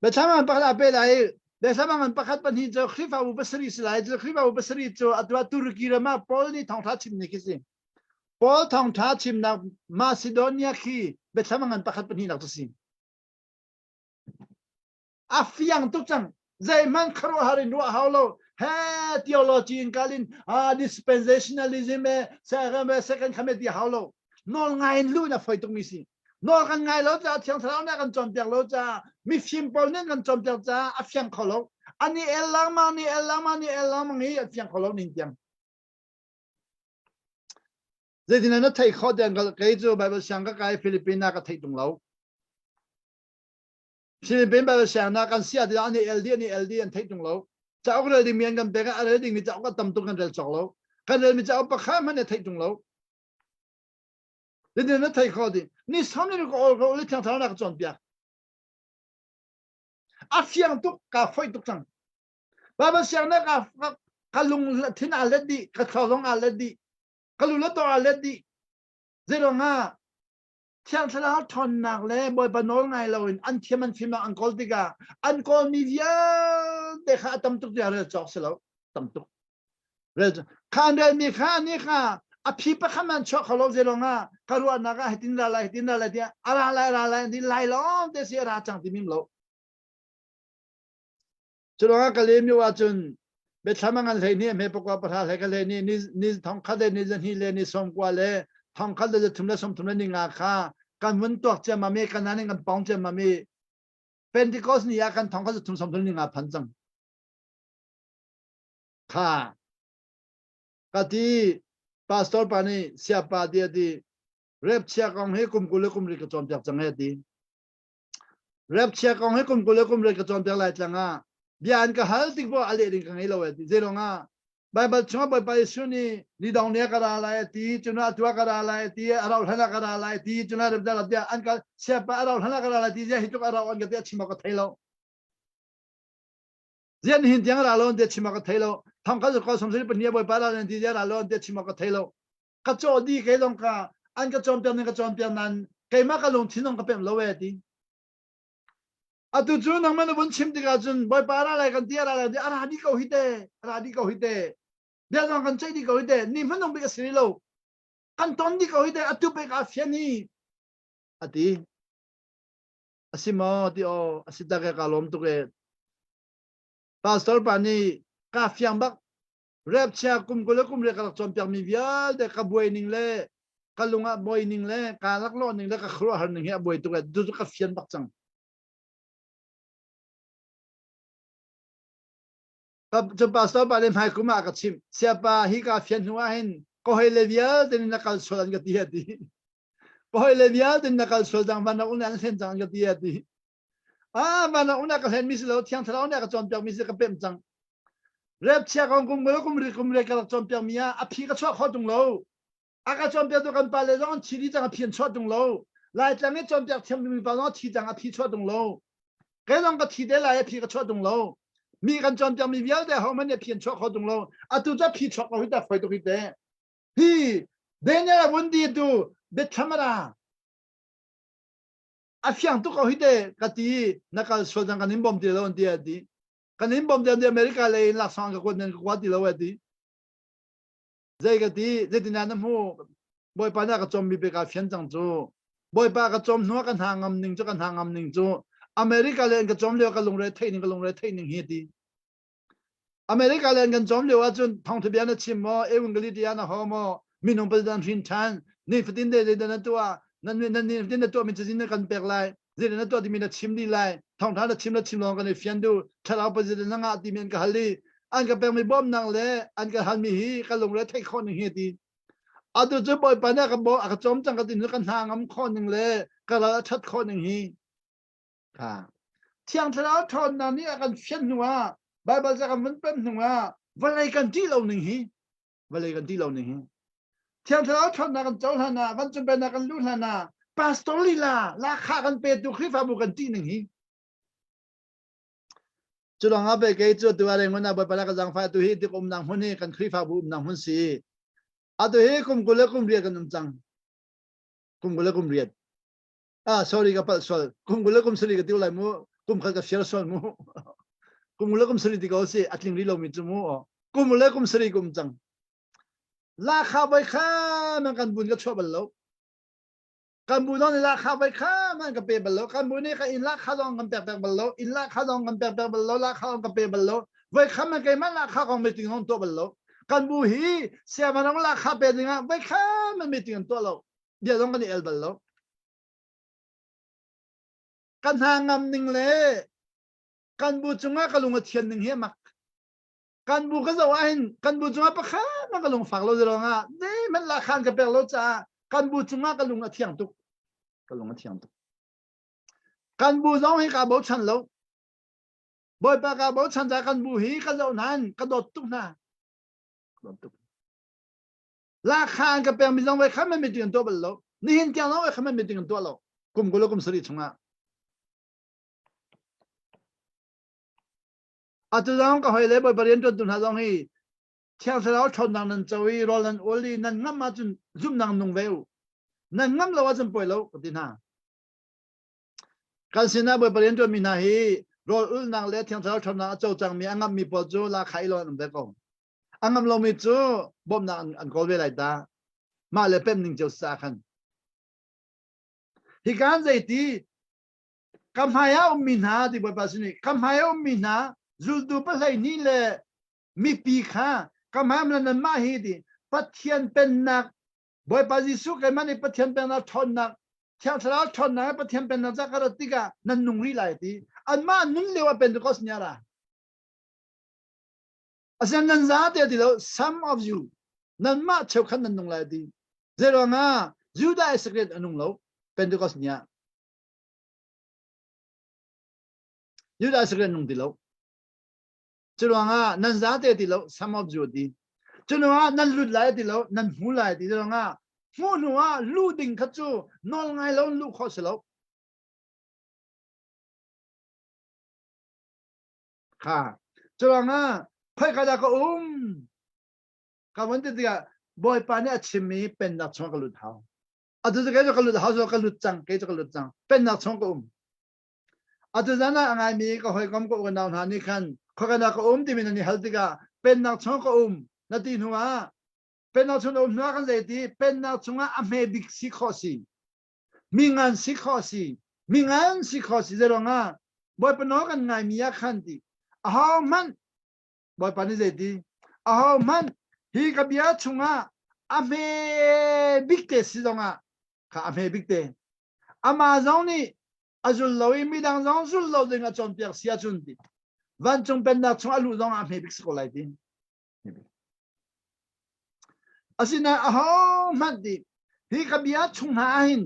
Biathlam ngan pakhat a pe lai i biathlam ngan pakhat pahnih cu Khrihfabu pasarih si lai cu Khrihfabu pasarih cu atu ah Turkey ram ah Paul nih thawngtha chim ni khi si. Paul thawngtha chimnak Macedonia khi biathlam ngan pakhat pahnih nak cu si. A fiang tuk cang. Zeihmanh khuaruahhar in ruah hau lo. He theology in kalin ah dispensationalism e second second khame ti hau lo. Nawl ngai in lu na foi tuk mi si. Nawl kan ngai lo caah thiang thlarau nih kan cawnpiak lo caah mifim pawl nih kan cawnpiak caah a fiang kho lo. Ani el langmang ni el langmang ni el langmang hi a fiang kho lo ning tiang. Zeitin na theih khawh tiang kei cu Bible siang ka kai Philippines ah ka theih tung lo. Philippine Bible siangnak kan sia ti an i LD an i LD an theih tung lo. Cauk rel dingmi an kan pek a rel dingmi cauk a tam tuk kan rel cawk lo. Kan relmi cauk pakhat hmanh a theih tung lo. Zeitin na theih khawh ti? Ni som ni ko ol ko le thiang thlarau na ka cawnpiak. A fiang tuk ka foih tuk cang. Bible siangnak ka ka lung thin aa let dih, ka thluak zong aa let dih, ka lu le taw aa let dih. Zeiruangah Thiang Thlarau ṭhawnnak le Bawipa nawl ngai loin an thiam an fimnak an kawl tikah an kawlmi vialte kha a tam tuk tiah rel cawk si lo tam tuk rel kha an relmi kha ani kha a phi pakhat man chuak kho lo zeiruang ah ka ruahnak ah hitin ra lai hitin ra lai tiah a ra lai ra lai an ti lai lawng te si a ra cang ti mim lo Curuangah ka lem lio ahcun biathlam a ngan hlei nih hme pakua pahra hlei ka hlei nih ni ni thong khat le ni zahnih le ni sawmkua le thong khat le zathum le sawmthum le ni nga kha kan vun tuak ciammam i kan in kan pong ciammam i Pentecost ni ah kan thong khat zathum sawmthum ni nga phan cang. Kha ka ti pastor pa nih siapa ti a ti rep chia kong hi kum 20 le kum ri ka cawnpiak cang he ti. Rapchia kong hi kum 20 le kum riat ka cawnpiak lai tlang ah bia an ka hal tik poah a leh ding ka ngei lo e ti. Zeiruang ah Baibal chungah Bawipa Jesuh nih ni dong ni ah ka ra lai a ti, cun ah atu ah ka ra lai a ti, a rauh hlan ah ka ra lai a ti, cun ah remdang tiah an ka siapa a rauh hlan ah ka ra lai ti, ziah hi tluk a rauh an ka ti a chim awk ka thei lo. Ziah nihin tiang ra lo an ti a chim awk ka thei lo. Thong kha zu ko som sari pahnih Bawipa ra an ti ziah ra lo an ti a chim awk ka thei lo. Ka caw di kei zong ka an ka cawnpiak ning ka cawnpiak nain keimah ka lungthin zong ka pemh lo e ti. Atu cu nangmah na vun chim tikah cun Bawipa ra lai kan ti a ra lai ti a ra dih ko hi te a ra dih ko hi te bia zong kan ceih dih ko hi te ni hmanung bik a si rih lo kan ton dih ko hi te atu pek aa fian hi a ti a si maw ti aw a si tak e ka lawm tuk e pastor pa nih ka fiang bak Rep chia kum 20 le kum riat ka rak cawnpiakmi vialte ka buai ning le ka lung ah buai ning le ka laklawh ning le ka khuaruahhar ning hi a buai tuk e tu ka fian bak cang. Cu pastor pa le hmai kum ah ka chimh siapa hi ka fian hnu ah hin ka hoi le vialte nih na kal sual an ka ti a ti. Ka hoi le vialte na kal sual cang van un an hlen cang an ka ti a ti. Ah van un ka hlen mi si lo thiang thlarau nih a ka cawnpiak mi si ka pemh cang. Rep chia kong kum lo kum ri kum re ka rak cawnpiak mi ah a phi ka chuah khawh tung lo. A ka cawnpiak tu kan pa le zong an thi dih cang a phi an chuah tung lo. Laitlang i cawnpiak thiam mi pa zong thi cang a phi chuah tung lo. Kei zong ka thi te lai a phi ka chuah tung lo. Mi kan cawnpiak mi vialte ho hmanh nih a phi an chuah kho tung lo. Atu cu a phi chuak lo hi ta foi tuk hi te. Hi Daniel a vun di tu biathlam a ra. A fiang tuk ko hi te ka ti na kal sual cang kan in bawm ti lo an ti a ti. Kan in bawm ti an ti America lei in laksawng ka kuat nan ka kuat ti lo a ti. Zei ka ti zeitin na hmu Bawipa na ka cawm mi pe ka fian cang cu. Bawipa ka cawm hnu ka hna ngam ning cu ka hna ngam ning cu America le ka cawm lio ka lungre theih ning ka lungre theih ning hi ti. America le kan cawm lio ahcun thawngtha bia na chim maw evangeli na ho maw minung president hrin than ni fatin de de na tuah nan nan ni fatin na tuah mi cazin na kan pek lai zei na tuah timi na chim dih lai thawngtha na chim na chim lawng kan i fian du thlarau president na ngah timi an ka hal i an ka pek mi bawmnak le an ka hal mi hi ka lungre theih khawh ning hi ti atu cu bawipa nih a ka bawm a ka cawm cang ka ti ka hna ngam khawh ning le ka ral a that khawh ning hi Kha. Thiang Thlarau ṭhawnnak nih a kan fian hnu ah Baibal ca kan vun pemh hnu ah vawlei kan ṭih lo ning hi vawlei kan ṭih lo ning hi Thiang Thlarau ṭhawnnak kan cohlan ah vancung pennak kan luh hlan ah pastor lila lahkhah kan petu Khrihfabu kan ṭih ning hi cu lawng ah pe kei cu tu ah rengun ah Bawipa la ka zaangfah tu hi tik umnak hmun hi kan Khrihfabu umnak hmun si. Atu hi kum 20 le kum riat kan um cang. Kum 20 le kum riat. Ah, sorry ka palh sual. Kum 20 le kum sarih ka ti lai mu. Kum khat ka fial sual mu. Kum 20 le kum sarih ti ko si a tling rih lomi cu mu. Kum 20 le kum sarih ka um cang. Lakha voi kha man kan bun ka chuah bal lo. Kan bu zong nih lahkhah voi kha man ka pe bal lo. Kan bu nih ka inn lahkhah zong kan pek pek bal lo. Inn lahkhah zong kan pek pek bal lo. Lahkhah zong ka pe bal lo. Voi kha man keimah lahkhah kong meeting zong tuah bal lo. Kan bu hi siamanong lahkhah pe ding ah voi kha man meeting an tuah lo. Bia zong kan i el bal lo. Kan hna ngam ning le kan bu cungah ka lung a thian ning hi a mak. Kan bu ka zoh ahhin kan bu cungah pakhat na ka lung fak lo zerong ah zeihmanh lahkhan ka pek lo caah kan bu cungah ka lung a thiang tuk. Ka lung a thiang tuk. Kan bu zong hi kaa bochan lo. Bawipa kaa bochan caah kan bu hi ka zoh nain ka dawt tuk hna. Ka dawt tuk. Lahkhan ka pek mi zong voi khat man meeting an tuah bal lo. Nihin tiang zong voi khat man meeting an tuah lo. Kum 20 kum sarih chungah. Atu zong ka hoi le Bawipa rianṭuantu hna zong hi Thiang Thlarau ṭhawnnak nan co i rawl nan ul i nan ngamh ahcun zumhnak nung ve u. Nan ngamh lo ahcun poi lo ka ti hna. Kan sinah Bawipa rianṭuanmi hna hi rawl ulnak le Thiang Thlarau ṭhawnnak a co cangmi a ngamhmi pawl cu lakha i lo an um ve ko. A ngam lomi cu bawmhnak an, an kawl ve lai ta. Mah le pemh ning cio sa khan. Hi kan zeiti Ka hmai ah ummi hna ti Bawipa sin nih ka hmai ah ummi hna zultu pahlei le mipi kha ka hmai um le nanmah hi ti Pathian pennak Bawipa Jesuh keimah nih Pathian pennak ṭhawnnak Thiang Thlarau ṭhawnnak he Pathian pennak ca ka rat tikah nan nung rih lai ti anmah nun lio ah Pentecost ni a ra. Asinain nan zate ti lo some of you nanmah cheukhat nan nung lai ti. Zeiruangah Judah Iscariot a nung lo Pentecost ni ah. Judah Iscariot nung ti lo. Curuangah nan zate ti lo some of you ti. Curuangah nan lut lai ti lo nan hmu lai ti ruangah hmuh hnu ah lu ding kha cu nawl ngai lo luh khawh si lo. Kha curuangah khoika dah ka um ka von ti tikah Bawipa nih a chimmi pennak chungah ka lut hau. Atu cu kei cu ka lut hau ka lut cang kei cu ka lut cang pennak chung ka um. Atu zan ah a ngaimi ka hawikom ka unau hna nih khan khoika ka um timi nan i hal tikah pennak chung ka um na ti hnu ah pennak chung na um hnu ah kan zei ti pennak chungah a hme bik si khawh si mi ngan si khawh si mi ngan si khawh si zeiruangah Bawipa nawl kan ngaimi ah khan ti aho hmanh Bawipa nih zeiti aho hmanh hi ka bia chungah a hme bik te si zongah kha a hme bik te amah zong nih a zul lo i midang zong zul lo ding a cawnpiak si ahcun ti vancung pennak chung a luh zong ah a hme bik si ko lai ti Asinain ahohmanh nih hi ka bia chung hna ahhin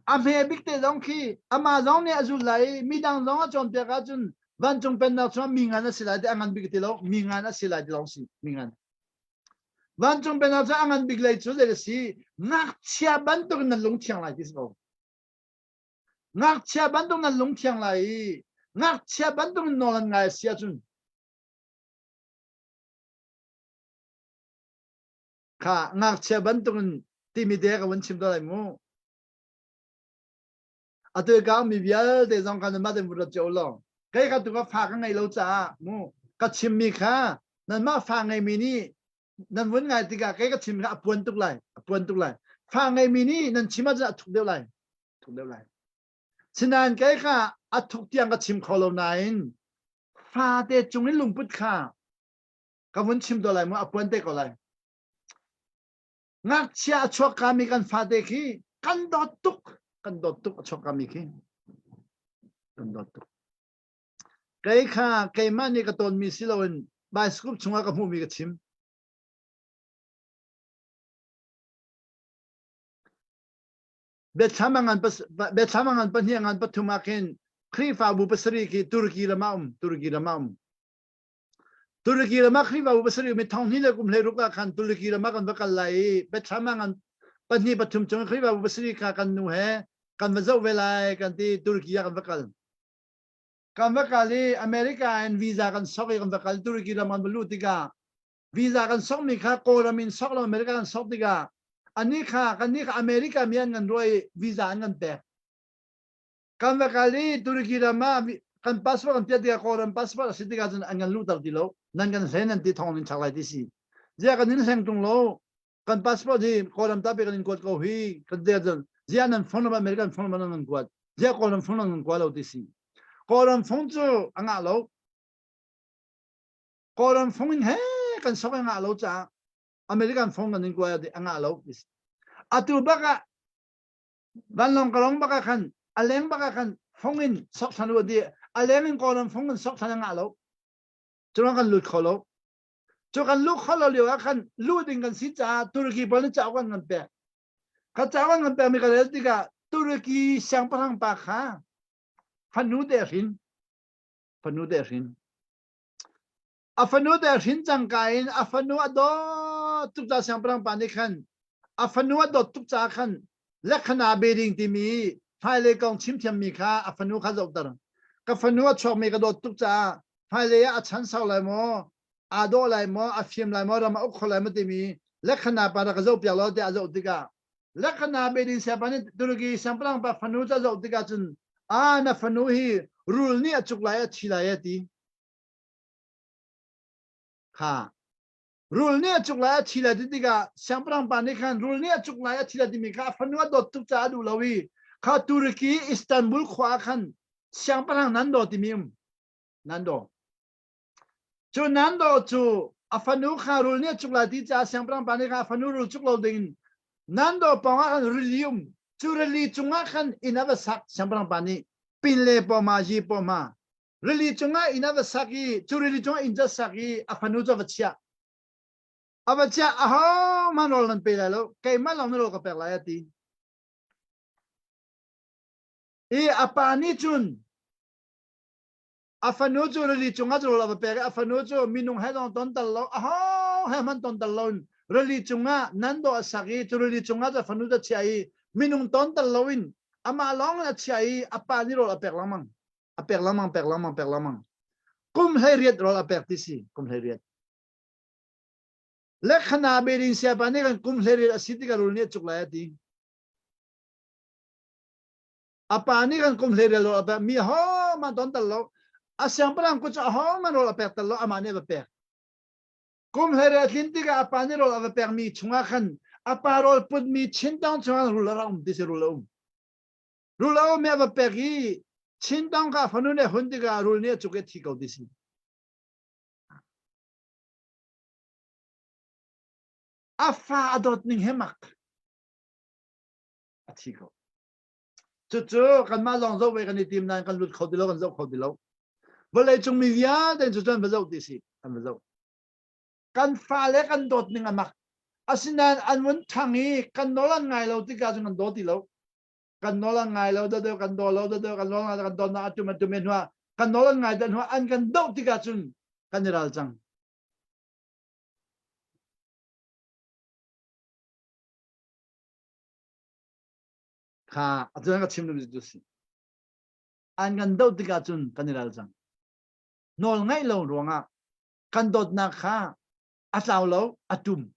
a hme bik te zong khi amah zong nih a zul lai i midang zong a cawnpiak ahcun vancung pennak chungah mi ngan a si lai ti a ngan bik ti lo mi ngan a si lai ti lawng si mi ngan. Vancung pennak cu a ngan bik lei cu zei a si ngakchia bantuk in nan lung thiang lai ti si ko. Ngakchia bantuk nan lung thiang lai i ngakchia bantuk in nawl an ngai a si ahcun Kha ngakchia bantukin timi te ka vun chim to lai mu. Atu ka mi vialte zong kha nanmah tein vun rat cio law. Kei kha tu ka fa ka ngei lo caah mu ka chimmi kha nanmah fa ngeimi nih nan vun ngai tikah kei ka chim kha a puan tuk lai a puan tuk lai. Fa ngeimi nih nan chim ahcun a thuk deuh lai. Thuk deuh lai. Sinain kei kha a thuk tiang ka chim kho lo nain fate cung in lungput kha ka vun chim to lai mu a puan te ko lai ngakchia a chuak kami kan fate khi kan dawt tuk kan dawt tuk a chuak kami khi kan dawt tuk kei kha keimah nih ka tawnmi si loin bioscope chungah ka hmuhmi ka chim Biathlam a ngan biathlam a ngan pahnih a ngan pathum ah khin Khrihfabu pasarih khi Turkey ram ah um Turkey ram ah um Turkey ram ah Khrihfabu pasarih mi thong hnih le kum hlei ruk ah khan Turkey ram ah kan va kal lai i biathlam a ngan pahnih pathum chung Khrihfabu pasarih kha kan nu he kan va zoh ve lai kan ti Turkey ah kan va kal kan va kal i America in visa kan sok i kan va kal Turkey ram kan va luh tikah. Visa kan sokmi kha Kawlram in sok lo America kan sok tikah anih kha kannih kha America mi an kan ruah i visa an kan pek. Kan va kal i Turkey ram ah kan passport kan piah tikah Kawlram passport a si tikah cun an kan luhter ti lo. Nan kan hlen nan ti thong in chak lai ti si. Ziah kan in hleng tung lo. Kan passport hi Kawlram ta pe kan in kuat ko hi kan ti cun ziah nan phone lam American phone lam nan kan kuat. Ziah Kawlram phone nan kan kuat lo ti si. Kawlram phone cu a ngah lo. Kawlram fung in he kan sok a ngah lo caah American fung kan in kuai a ngah lo. Atu bak ah vanlawng kalong bak ah khan a leng bak ah khan fung in sok than u ti a leng in Kawlram fung in sok than a ngah lo. Cu kan lut kho lo. Cu kan lut kho lo lio ah khan lu ding kan si caah Turkey pawl nih cauk an kan pek. Kha cauk an kan pek mi ka rel tikah Turkey siangpahrang pa kha fanu te hrin fanu te hrin A fanu te hrin cangka in a fanu a dawt tuk ca siangpahrang pa nih khan a fanu a dawt tuk caah khan lekhana beding timi hmailei kong chimthiammi kha a fanu kha zohter. Ka fanu a chuakmi ka dawt tuk caah hmailei ah a chan sau lai maw, aa dawh lai maw, a fim lai maw, ram a uk kho lai maw timi lekhana pa rak ka zohpiak law tiah a zoh tikah lekhana beding siapa nih Turkey siangpahrang pa fanu cu a zoh tikah cun a na fanu hi rul nih a cuk lai a thi lai a ti. Kha rul nih a cuk lai a thi lai ti tikah siangpahrang pa nih khan rul nih a cuk lai a thi lai timi kha a fanu a dawt tuk caah a duh lo i kha Turkey Istanbul khua ah khan siangpahrang Nando timi um Nando cu Nando cu a fanu kha rul nih a cuk lai ti caah siangpahrang pa nih khan a fanu rul cuk lo ding in Nando pawng ah khan rili um cu rili cungah khan inn a va sak siangpahrang pa nih pinle pawma yi pawma Rili cungah inn a va sak i cu rili cungah inn cu a sak i a fanu cu a va chiah. A va chiah ahohmanh rawl nan pe lai lo, keimah lawng nih rawl ka pek lai a ti. I a pa nih cun a fanu cu rili cungah rawl a va pek i a fanu cu minung he zong ton tal lo, aho he hmanh ton tal lo in rili cungah nan dawh a sak i cu rili cungah cu a fanu cu a chiah i minung ton tal loin amah lawng in a chiah i a pa nih rawl a pek lengmang. A pek lengmang, pek lengmang, pek lengmang. Kum 18 rawl a pek ti si, kum 18. Lekhana bedin siapa nih kan kum 18 a si tikah rul nih a cuk lai a ti. A pa nih kan kum 18 rawl a pek mi ho man ton tal lo. A siangpahrang kut cu a ho man rawl a pek tal lo amah nih a va pek. Kum 18 a tlin tikah a pa nih rawl a va pek mi chungah khan a pa rawl put mi chintang chungah rul a rak um ti si rul a um. Rul a um i a va pek i Chintang kha fanu nih hun tikah rul nih a cuk i a thi ko ti si. A fa a dawt ning he mak. A thi ko. Cucu kanmah lawng zoh ve kan i tim nain kan lut kho ti lo, kan zoh kho ti lo. Vawlei cung mi vialte cu cun va zoh ti si, an va zoh. Kan fale kan dawt ning a mak. Asinain an vun ṭhang i kan nawl an ngai lo tikah cun kan daw ti lo. Kan nawl an ngai lo deuh kan daw lo deuh kan nawl ngai kan dawtnak a tum a tum hnuah kan nawl an ngai dan hnuah an kan doh tikah cun kan i ral cang. Kha atu ka chim duhmi cu si. An kan doh tikah cun kan i ral cang. Nawl ngaih lo ruangah kan dawtnak kha a tlau lo, a tum.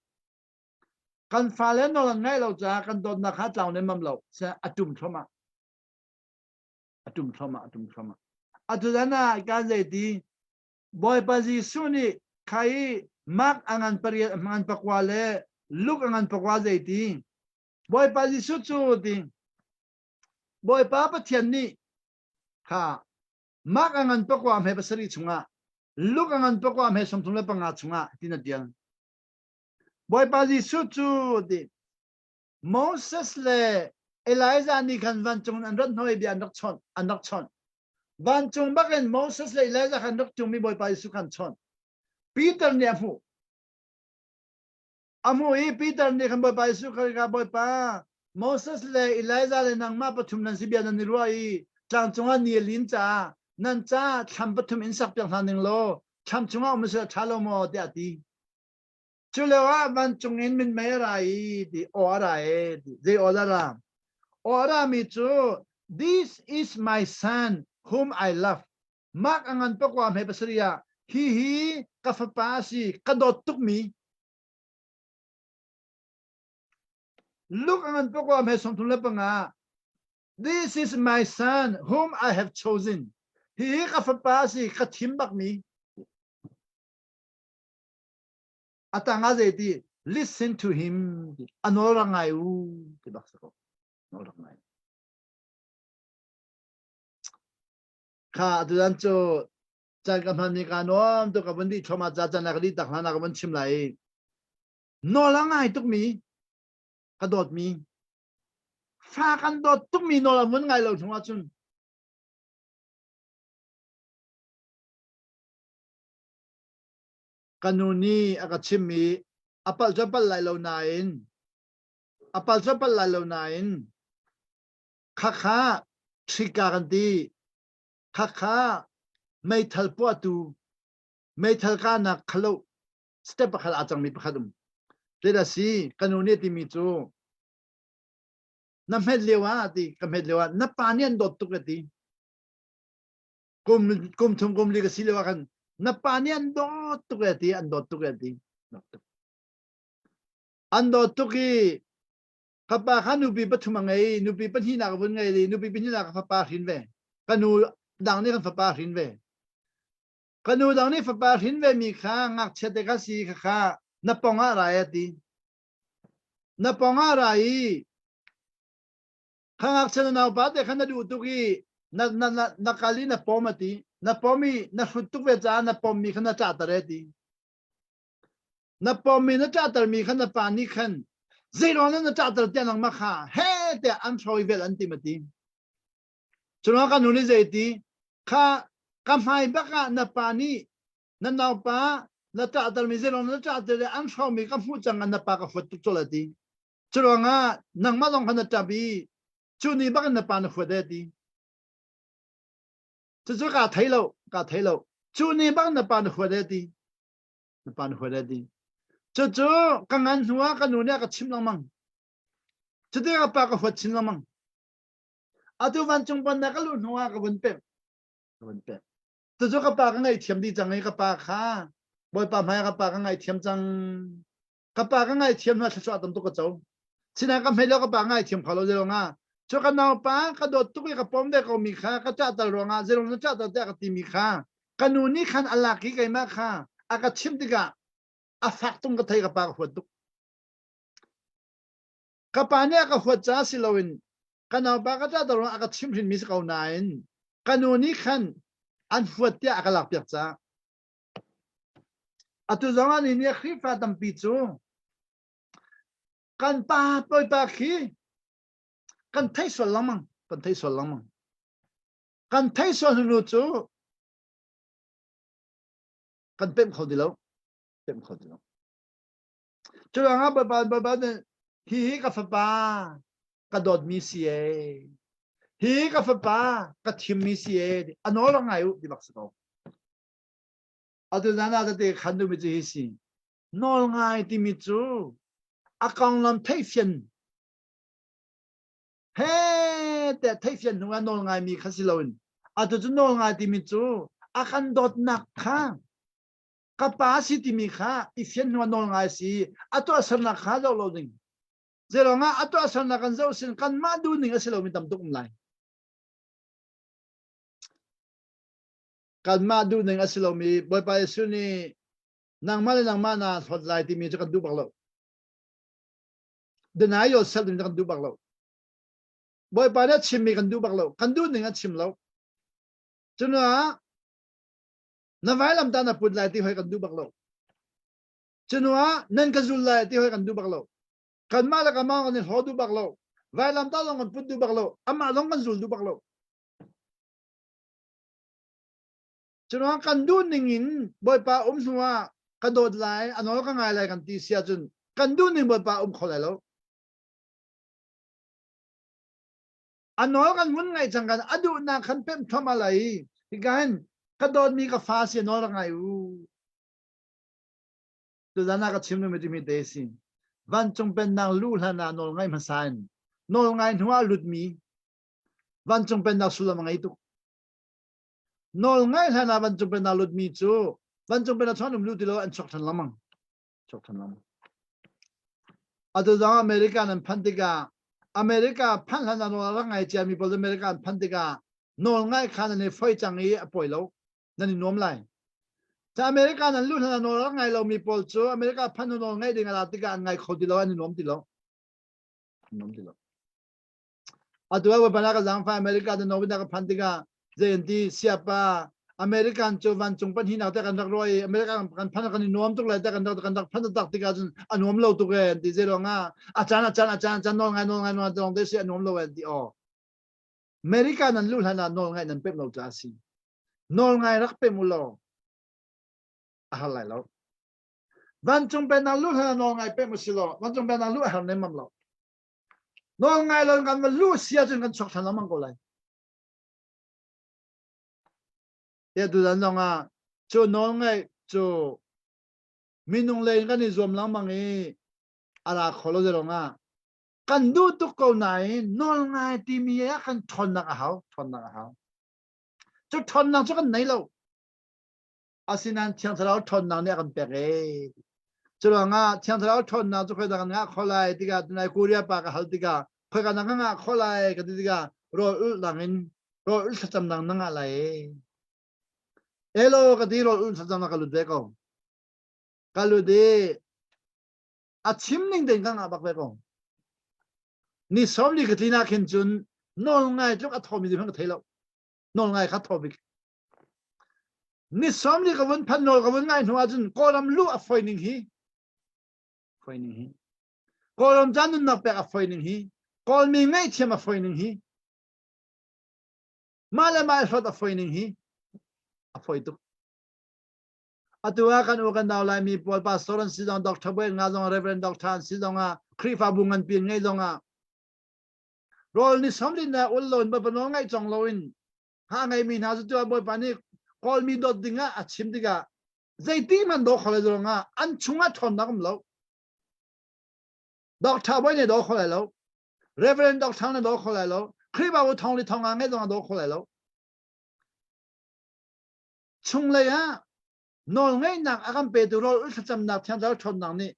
Kan fale nawl an ngaih lo caah kan dawtnak kha tlau nemmam lo. A tum thluahmah. A tum thluahmah, a tum thluahmah. Atu zan ah kan zei ti Bawipa Jesuh nih khai Mark a ngan pariat a ngan pakua le Luke a ngan pakua zei ti Bawipa Jesuh cu ti Bawipa Pathian nih kha Mark a ngan pakua hme pasarih chungah Luke a ngan pakua hme 35 chungah tin a tial Bawipa Jesuh cu ti Moses le Elijah nih khan vancung in an rat hnu i bia an rak chawnh an rak chawnh. Vancung bakin Moses le Elijah khan rak ṭung mi Bawipa Jesuh khan chawnh. Peter nih a hmuh. A hmuh i Peter nih khan Bawipa Jesuh kha Bawipa Moses le Elijah le nangmah pathum nan si bia nan i ruah i tlang cungah ni a lin caah nan caah thlam pathum in sak piak hna ning law thlam chungah um seh ṭha lo maw tiah a ti. Cu lio ah vancung in minmei a ra i ti aw a ra e ti zei aw dah ra? Aw a ra mi cu This is my son whom I love. Mark a ngan pakua hme pasarih ah. Hi hi ka fapa a si, ka dawt tukmi. Luke a ngan pakua hme 35. This is my son whom I have chosen. Hi hi ka fapa a si, ka thim bakmi. A tang ah zei ti? Listen to him. A nawl rak ngai u ti bak si ko. Nawl rak ngai. Kha atutan cu caan ka hman ni ka nuam tuk ka vun dih thluahmah ca caan ka dih tak hlan ah ka vun chim lai i nawl a ngai tukmi ka dawtmi fa kan dawt tukmi nawl a vun ngai lo hnu ahcun ka nu nih a ka chimmi a palh cu a palh lai lo nain a palh cu a palh lai lo nain Khakha ṭhika kan ti. Khakha meithal puahtu, meithal kahnak khalo step pakhat aa cangmi pakhat um. Zeidah si ka nu nih a timi cu na hmet lio ah ti ka hmet lio ah na pa nih an dawt tuk a ti. Kum kum thum kum li ka si lio ah khan na pa nih an dawt tuk a ti an dawt tuk a ti. An dawt tuk i Ka pa kha nupi pathum a ngei, nupi pahnihnak a vun ngei i nupi pahnihnak a fapa hrin ve. Ka nu dang nih kan fapa hrin ve. Ka nu dang nih fapa hrin ve mi kha ngakchia te kha si kha kha na pong ah rai a ti. Na pong ah rai i kha ngakchia na naupa te kha na duh tuk i na na na na kal i na pom a ti. Na pom i na hrut tuk ve caah na pom mi kha na ṭahter e ti. Na pawmmi na ṭahtermi kha na pa nih khan zeiruang na ṭahter tiah nangmah kha he tiah an hrawi vel an ti ma ti. Curuang ka nu nih zei ti kha ka hmai bak ah na pa nih na naupa na ṭahtermi zeiruang na ṭahter le an hrawmi ka hmuh cang na pa ka huat tuk colh a ti. Curuangah nangmah zong kha na ṭap i cu ni bak in na pa na huat e ti. Cucu kaa thei lo, kaa thei lo. Cu ni bak na pa na huat e ti. Na pa na huat e ti. Cucu ka ngan hnu ah ka nu nih a ka chimh lengmang. Cuti ka pa ka huat chin lengmang. Atu vancung pennak ka luh hnu ah ka vun pemh. Ka vun pemh. Cucu ka pa ka ngaihthiam dih cang i ka pa kha Bawipa hmai ah ka pa ka ngaihthiam cang. Ka pa ka ngaithiam hna thluachuah tam tuk ka co. Sinain ka hmei lo ka pa ngaithiam kho lo zeirong ah cu ka naupa ka dawt tuk i ka pom ve ko mi kha ka ṭahter ruangah zeirong na ṭahter tiah ka timi kha ka nu nih khan a lak i keimah kha a ka chimh tikah a fak tung ka thei ka pa ka huat tuk. Ka pa nih a ka huat caah si loin ka naupa ka ṭahter ruangah a ka chimhhrinmi si ko nain ka nu nih khan an huat tiah a ka lakpiak caah Atu zong ah ni nih Khrihfa tampi cu kan pa Bawipa khi kan thei sual lengmang, kan thei sual lengmang. Kan thei sual hnu cu kan pemh kho ti lo, pemh kho ti lo. Cu ruangah Bawipa Bawipa nih hi hi ka fapa ka dawtmi si ee. Hi ka fapa ka thimmi si ee. A nawl ngai u ti bak si ko. Atu zan ah tete khan duhmi cu hi si. Nawl ngai timi cu a konglam theihfian he tiah theihfian hnu ah nawl ngaimi kha si loin atu cu nawl ngai timi cu a kan dawtnak kha ka pa si timi kha i fian hnu ah nawl ngai si a tuahsernak kha zoh lo ding zeiruangah a tuahsernak kan zoh sin kanmah duhning a si lomi tam tuk um lai Kanmah duhning a si lomi Bawipa Jesuh nih nangmah le nangmah naa hlawt lai timi cu kan duh bak lo. Deny yourself timi cu kan duh bak lo. Bawipa nih a chimmi kan duh bak lo. Kan duhning a chim lo. Cunuah na vailamtah na put lai ti hoi kan duh bak lo. Cunuah nan ka zul lai ti hoi kan duh bak lo. Kanmah le kanmah kan i hlaw duh bak lo. Vailamtah zong kan put duh bak lo. Amah zong kan zul duh bak lo. Curuang kan duh ning in Bawipa um hnu ah ka dawt lai, a nawl ka ngai lai kan ti si ahcun kan duh ning Bawipa um kho lai lo. A nawl kan vun ngaih cang kan a duhnak kan pemh thluahmah lai i hika hin ka dawtmi ka fa si a nawl rak ngai u. Tuzan ah ka chim duhmi timi te si. Vancung pennak luh hlan ah nawl ngaih hmasa in nawl ngai hnu ah lutmi Vancung pennak sullam a ngei tuk. Nawl ngaih hlan ah vancung pennak lutmi cu Vancung pennak chung an um lu ti lo an chuak ṭhan lengmang. Chuak ṭhan lengmang. Atu zong America nan phanh tikah America phanh hlan ah nawl rak ngai ciami pawl America an phanh tikah nawl ngai kha nan i foi cang i a pawi lo. Nan i nuam lai. Ca America nan luh hlan ah nawl rak ngai lomi pawl cu America phanh hnu nawl ngaih ding a la tikah an ngai kho ti lo, an i nuam ti lo. An nuam ti lo. Atu ah Bawipa ka zaangfah America te Norway ka phan tikah zei an ti siapa American cu vancung pahnihnak te kan rak ruah i America kan phan kan i nuam tuk lai te kan rak kan rak phan tak tikah cun a nuam lo tuk e an ti zei ruangah a caan a caan a caan a caan nawl ngai nawl ngai nawl ngai te si a nuam lo an ti aw America nan luh hlan ah nawl ngai nan pem lo ca a si nawl ngai rak pem u law a har lai lo vancung pennak luh hlan ah nawl ngai pem u si law vancung pennak luh a har nemmam lo Nawl ngai lo kan va luh si ahcun kan chuak ṭhan lengmang ko lai. Tiah tutan zong ah cu nawl ngaih cu minung lei in kan i zuam lengmang i a ra kho lo zerong ah kan duh tuk ko nain nawl ngai timi ah kan ṭhawnnak a hau ṭhawnnak a hau cu ṭhawnnak cu kan nei lo Asinain Thiang Thlarau ṭhawnnak nih a kan pek ee. Curuangah Thiang Thlarau ṭhawnnak cu khoidah kan ngah kho lai tikah tunai Korea pa ka hal tikah khoika na ka ngah kho lai ka ti tikah rawl ulh dang in rawl ulh thlacam dang na ngah lai ee. Elo ka ti rawl ulh thlacam ka lut ve ko. Ka lut i a chim ning tein ka ngah bak ve ko. Ni sawm li ka tlin ah khin cun nawl ngai tluk a thawmi ding ka thei lo. Nawl ngai kha thaw bik. Ni sawm li ka vun phan nawl ka vun ngai hnu ahcun Kawlram luh a foi ning hi foi ning hi Kawlram ca nunnak pek a foi ning hi Kawlmi ngaihthiam a foi ning hi mah le mah i hlawt a foi ning hi a foi tuk. Atu ah kan u kan nau Laimi pawl pastor an si zong Dr. Buel nga zong Reverend Dr. an si zong ah Khrihfabu nganpi ngei zong ah rawl ni sawm na ul loin Bawipa nawl ngaih cong loin ha ngeimi hna cu tuah Bawipa nih Kawlmi dawt ding ah a chim tikah zeiti hmanh daw kho lai zong ah an chungah ṭhawnnak um lo. Doctor Bawi nih daw kho lai lo. Reverend Doctor nih daw kho lai lo. Khrihfabu thong li thong nga ngei zong a daw kho lai lo. Chunglei ah nawlngeihnak a kan petu rawl ul thlacamnak thiang thlarau ṭhawnnak nih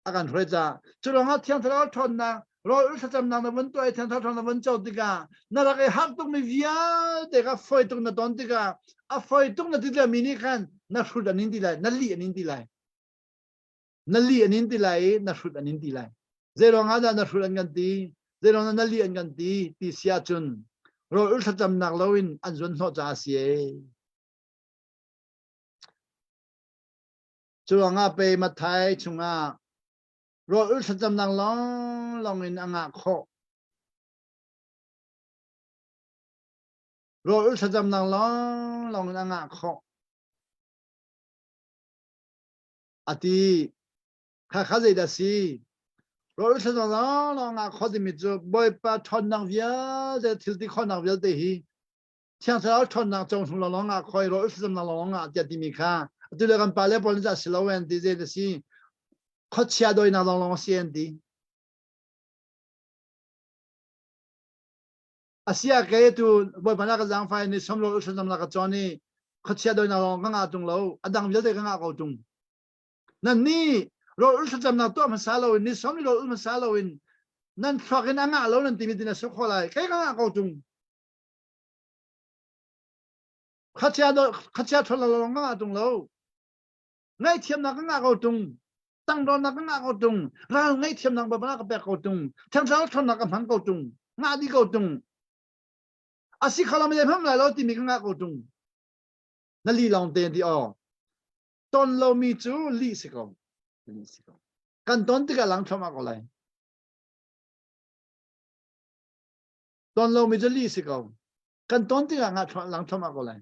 a kan hruai caah cu ruangah thiang thlarau ṭhawnnak rawl ul thlacamnak na vun tuah i thiang thlarau ṭhawnnak na vun co tikah na rak i harh tukmi vialte kha fawi tuk na ton tikah a fawi tuk na ti mi nih khan na hrut an in ti lai na lih an in ti lai na lih an in ti lai i na hrut an in ti lai zei ruangah dah na hrut an kan ti zei ruangah na lih an kan ti ti si ahcun rawl ul thlacamnak loin an zuan hnawh caah a si ee Curuangah pei Matthai chungah rawl ul thlacamnak lawnglawng in a ngah khawh. Rawl ul thlacamnak lawnglawng in a ngah khawh. A ti kha kha zeidah si? Rawl ul thlacamnak lawnglawng ngah khawh timi cu Bawipa ṭhawnnak vialte thil ti khawhnak vialte hi Thiang Thlarau ṭhawnnak cong chung lawnglawng ah khoi rawl thlacamnak lawnglawng ah tiah timi kha atu le kan pale pawl nih cah si lo an ti zei a si khuachia doinak lawnglawng a si an ti asia ke tu bawipa na ka zaangfai ni som rawl thlacamnak ka cawn i khuachia doinak lawng ka ngah tung lo a dang vialte ka ngah ko tung nan ni rawl ul thlacamnak tuah hmasa lo in ni som rawl ul hmasa lo in nan thluak in a ngah lo nan timi tin a si kho lai kei ka ngah ko tung Khuachia khuachia ṭhawl lo ka ngah ṭung lo. Ngaihthiamnak ka ngah ko ṭung. Tangdornak ka ngah ko ṭung. Ral ngaihthiamnak Baibal ka pek ko ṭung. Thiang Thlarau ṭhawnnak ka hman ko ṭung. Ngah dih ko ṭung. A si kho lo mi hmang lai lo timi ka ngah ko ṭung. Na li lawng te ti aw. Ton lomi cu lih si ko. Lih si ko. Kan ton tikah lang thluahmah ko lai. Ton lomi cu lih si ko. Kan ton tikah ngah lang thluahmah ko lai.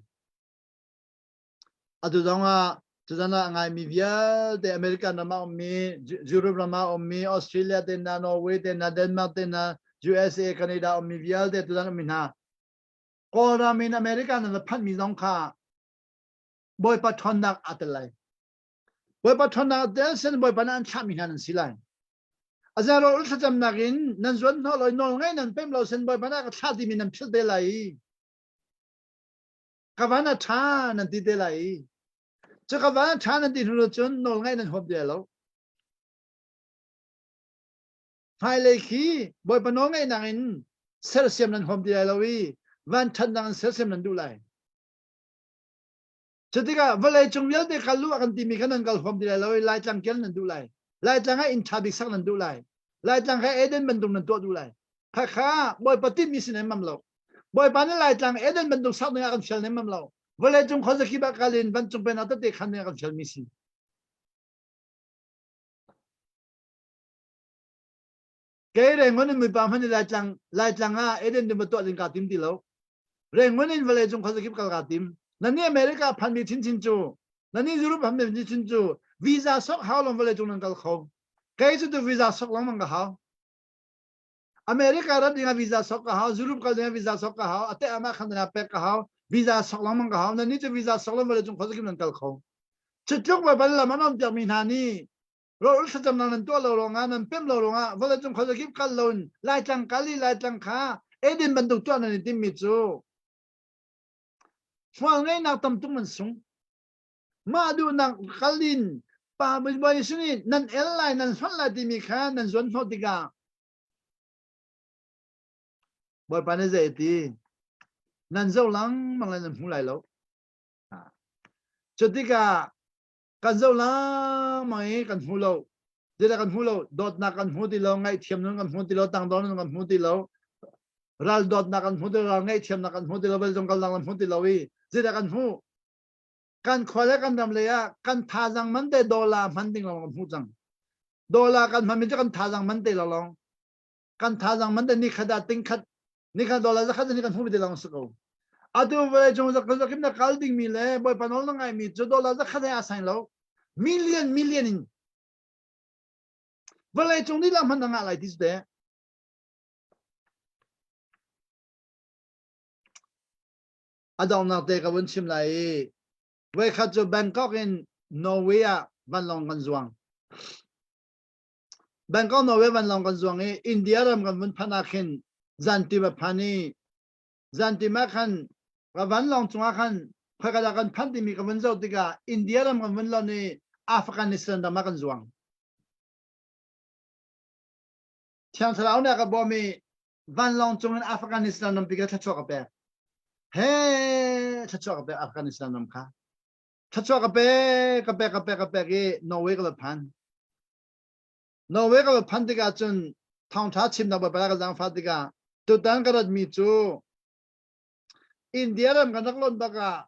Atu zong ah cuzan ah ngaimi vialte American ram ah ummi, Europe ram ah ummi, Australia te hna, Norway te hna, Denmark te hna, USA, Canada ummi vialte tuzan ummi hna Kawlram in American ram a phanhmi zong kha Bawipa ṭhawnnak aa tel lai. Bawipa ṭhawnnak aa tel sin Bawipa nih an thlahmi hna nan si lai. A rawl thlacamnak in nan zuan hnawh lo nawl ngai nan pem lo sin Bawipa nih a ka thlah timi nan philh te lai i ka van a ṭha nan ti te lai i. Cu ka van ṭha nan ti hnu cun nawl ngaih nan huam ti lai lo. Hmailei khi Bawipa nawl ngaihnak in sersiam nan huam ti lai lo i van ṭhatnak in sersiam nan duh lai. Cutikah vawlei cung vialte kal u a kan timi kha nan kal huam ti lai lo i Laitlang kel nan duh lai. Laitlang ah inn ṭha bik sak nan duh lai. Laitlang kha Eden bantuk nan tuah duh lai. Khakha Bawipa tinhmi si nemmam lo. Bawipa nih Laitlang Eden bantuk sak ding ah kan fial nemmam lo. Vawlei cung khuazakip ah kal in vancung pennak tete khan ding ah kan fialmi si. Kei Rangoon in mipa hmanh in Laitlang Laitlang ah Eden dum tuah ding kaa tim ti lo. Rangoon in vawlei cung khuazakip kal kaa tim. Nan nih America phanmi chinchin cu, nan nih Europe phanmi chinchin cu visa sok hau long vawlei cung nan kal kho. Kei cu tu visa sok lengmang ka hau. America rat ding ah visa sok ka hau, Europe kal ding ah visa sok ka hau, ate ama khan na pek ka hau, visa sok lengmang ka hau. Nan nih cu visa sok long vawlei cung khuazakip nan kal kho. Cutluk bal lam an om piakmi hna nih Rawlulh thlacamnak nan tuah lo ruangah nan pem lo ruangah vawleicung khuazakip kal loin Laitlang kal i Laitlang kha Eden bantuk tuah nan i timmi cu hmual ngeihnak tam tuk nan sung. Mah duhnak kal in pa Bawi Jesuh nih nan el lai nan hlonh lai timi kha nan zuan hnawh tikah Bawipa nih zei a ti? Nan zoh lengmang lai nan hmu lai lo. Cutikah kan zoh lengmang i kan hmu lo zeidah kan hmu lo dawtnak kan hmu ti lo ngaihthiam nun kan hmu ti lo tangdor nun kan hmu ti lo ral dawtnak kan hmu ti lo ral ngaihthiamnak kan hmu ti lo velzung kalnak kan hmu ti lo i zeidah kan hmu kan khua le kan ram lei ah kan thazang man te dollar hman ding lawng kan hmu cang dollar kan hman mi cu kan thazang man te lawng kan thazang man te ni khat ah ting khat ni khat dollar zakhat ni kan hmu ti lawng si ko atu vawlei cung zakhat zakim na kal ding mi le bawipa nawl na ngai mi cu dollar zakhat he a sain lo million million in vawlei cung lila hman na ngah lai ti su te a donghnak te ka vun chim lai i voikhat cu Bangkok in Norway ah vanlawng kan zuang Bangkok Norway vanlawng kan zuang i India ram kan vun phanh ah khin zantim a phan i zantim ah khan ka vanlawng cungah khan khoika dah kan phanh timi ka vun zoh tikah India ram kan vun lon i Afghanistan ram ah kan zuang. Thiang Thlarau nih a ka bawm i vanlawng cung in Afghanistan rampi kha thluachuah ka pek. He thluachuah ka pek Afghanistan ram kha. Thluachuah ka pek ka pek ka pek ka pek i Norway ka va phan. Norway ka va phan tikah cun thawngṭha chimnak Baibal ka zaangfah tikah tutan ka ratmi cu India ram kan rak lon bak ah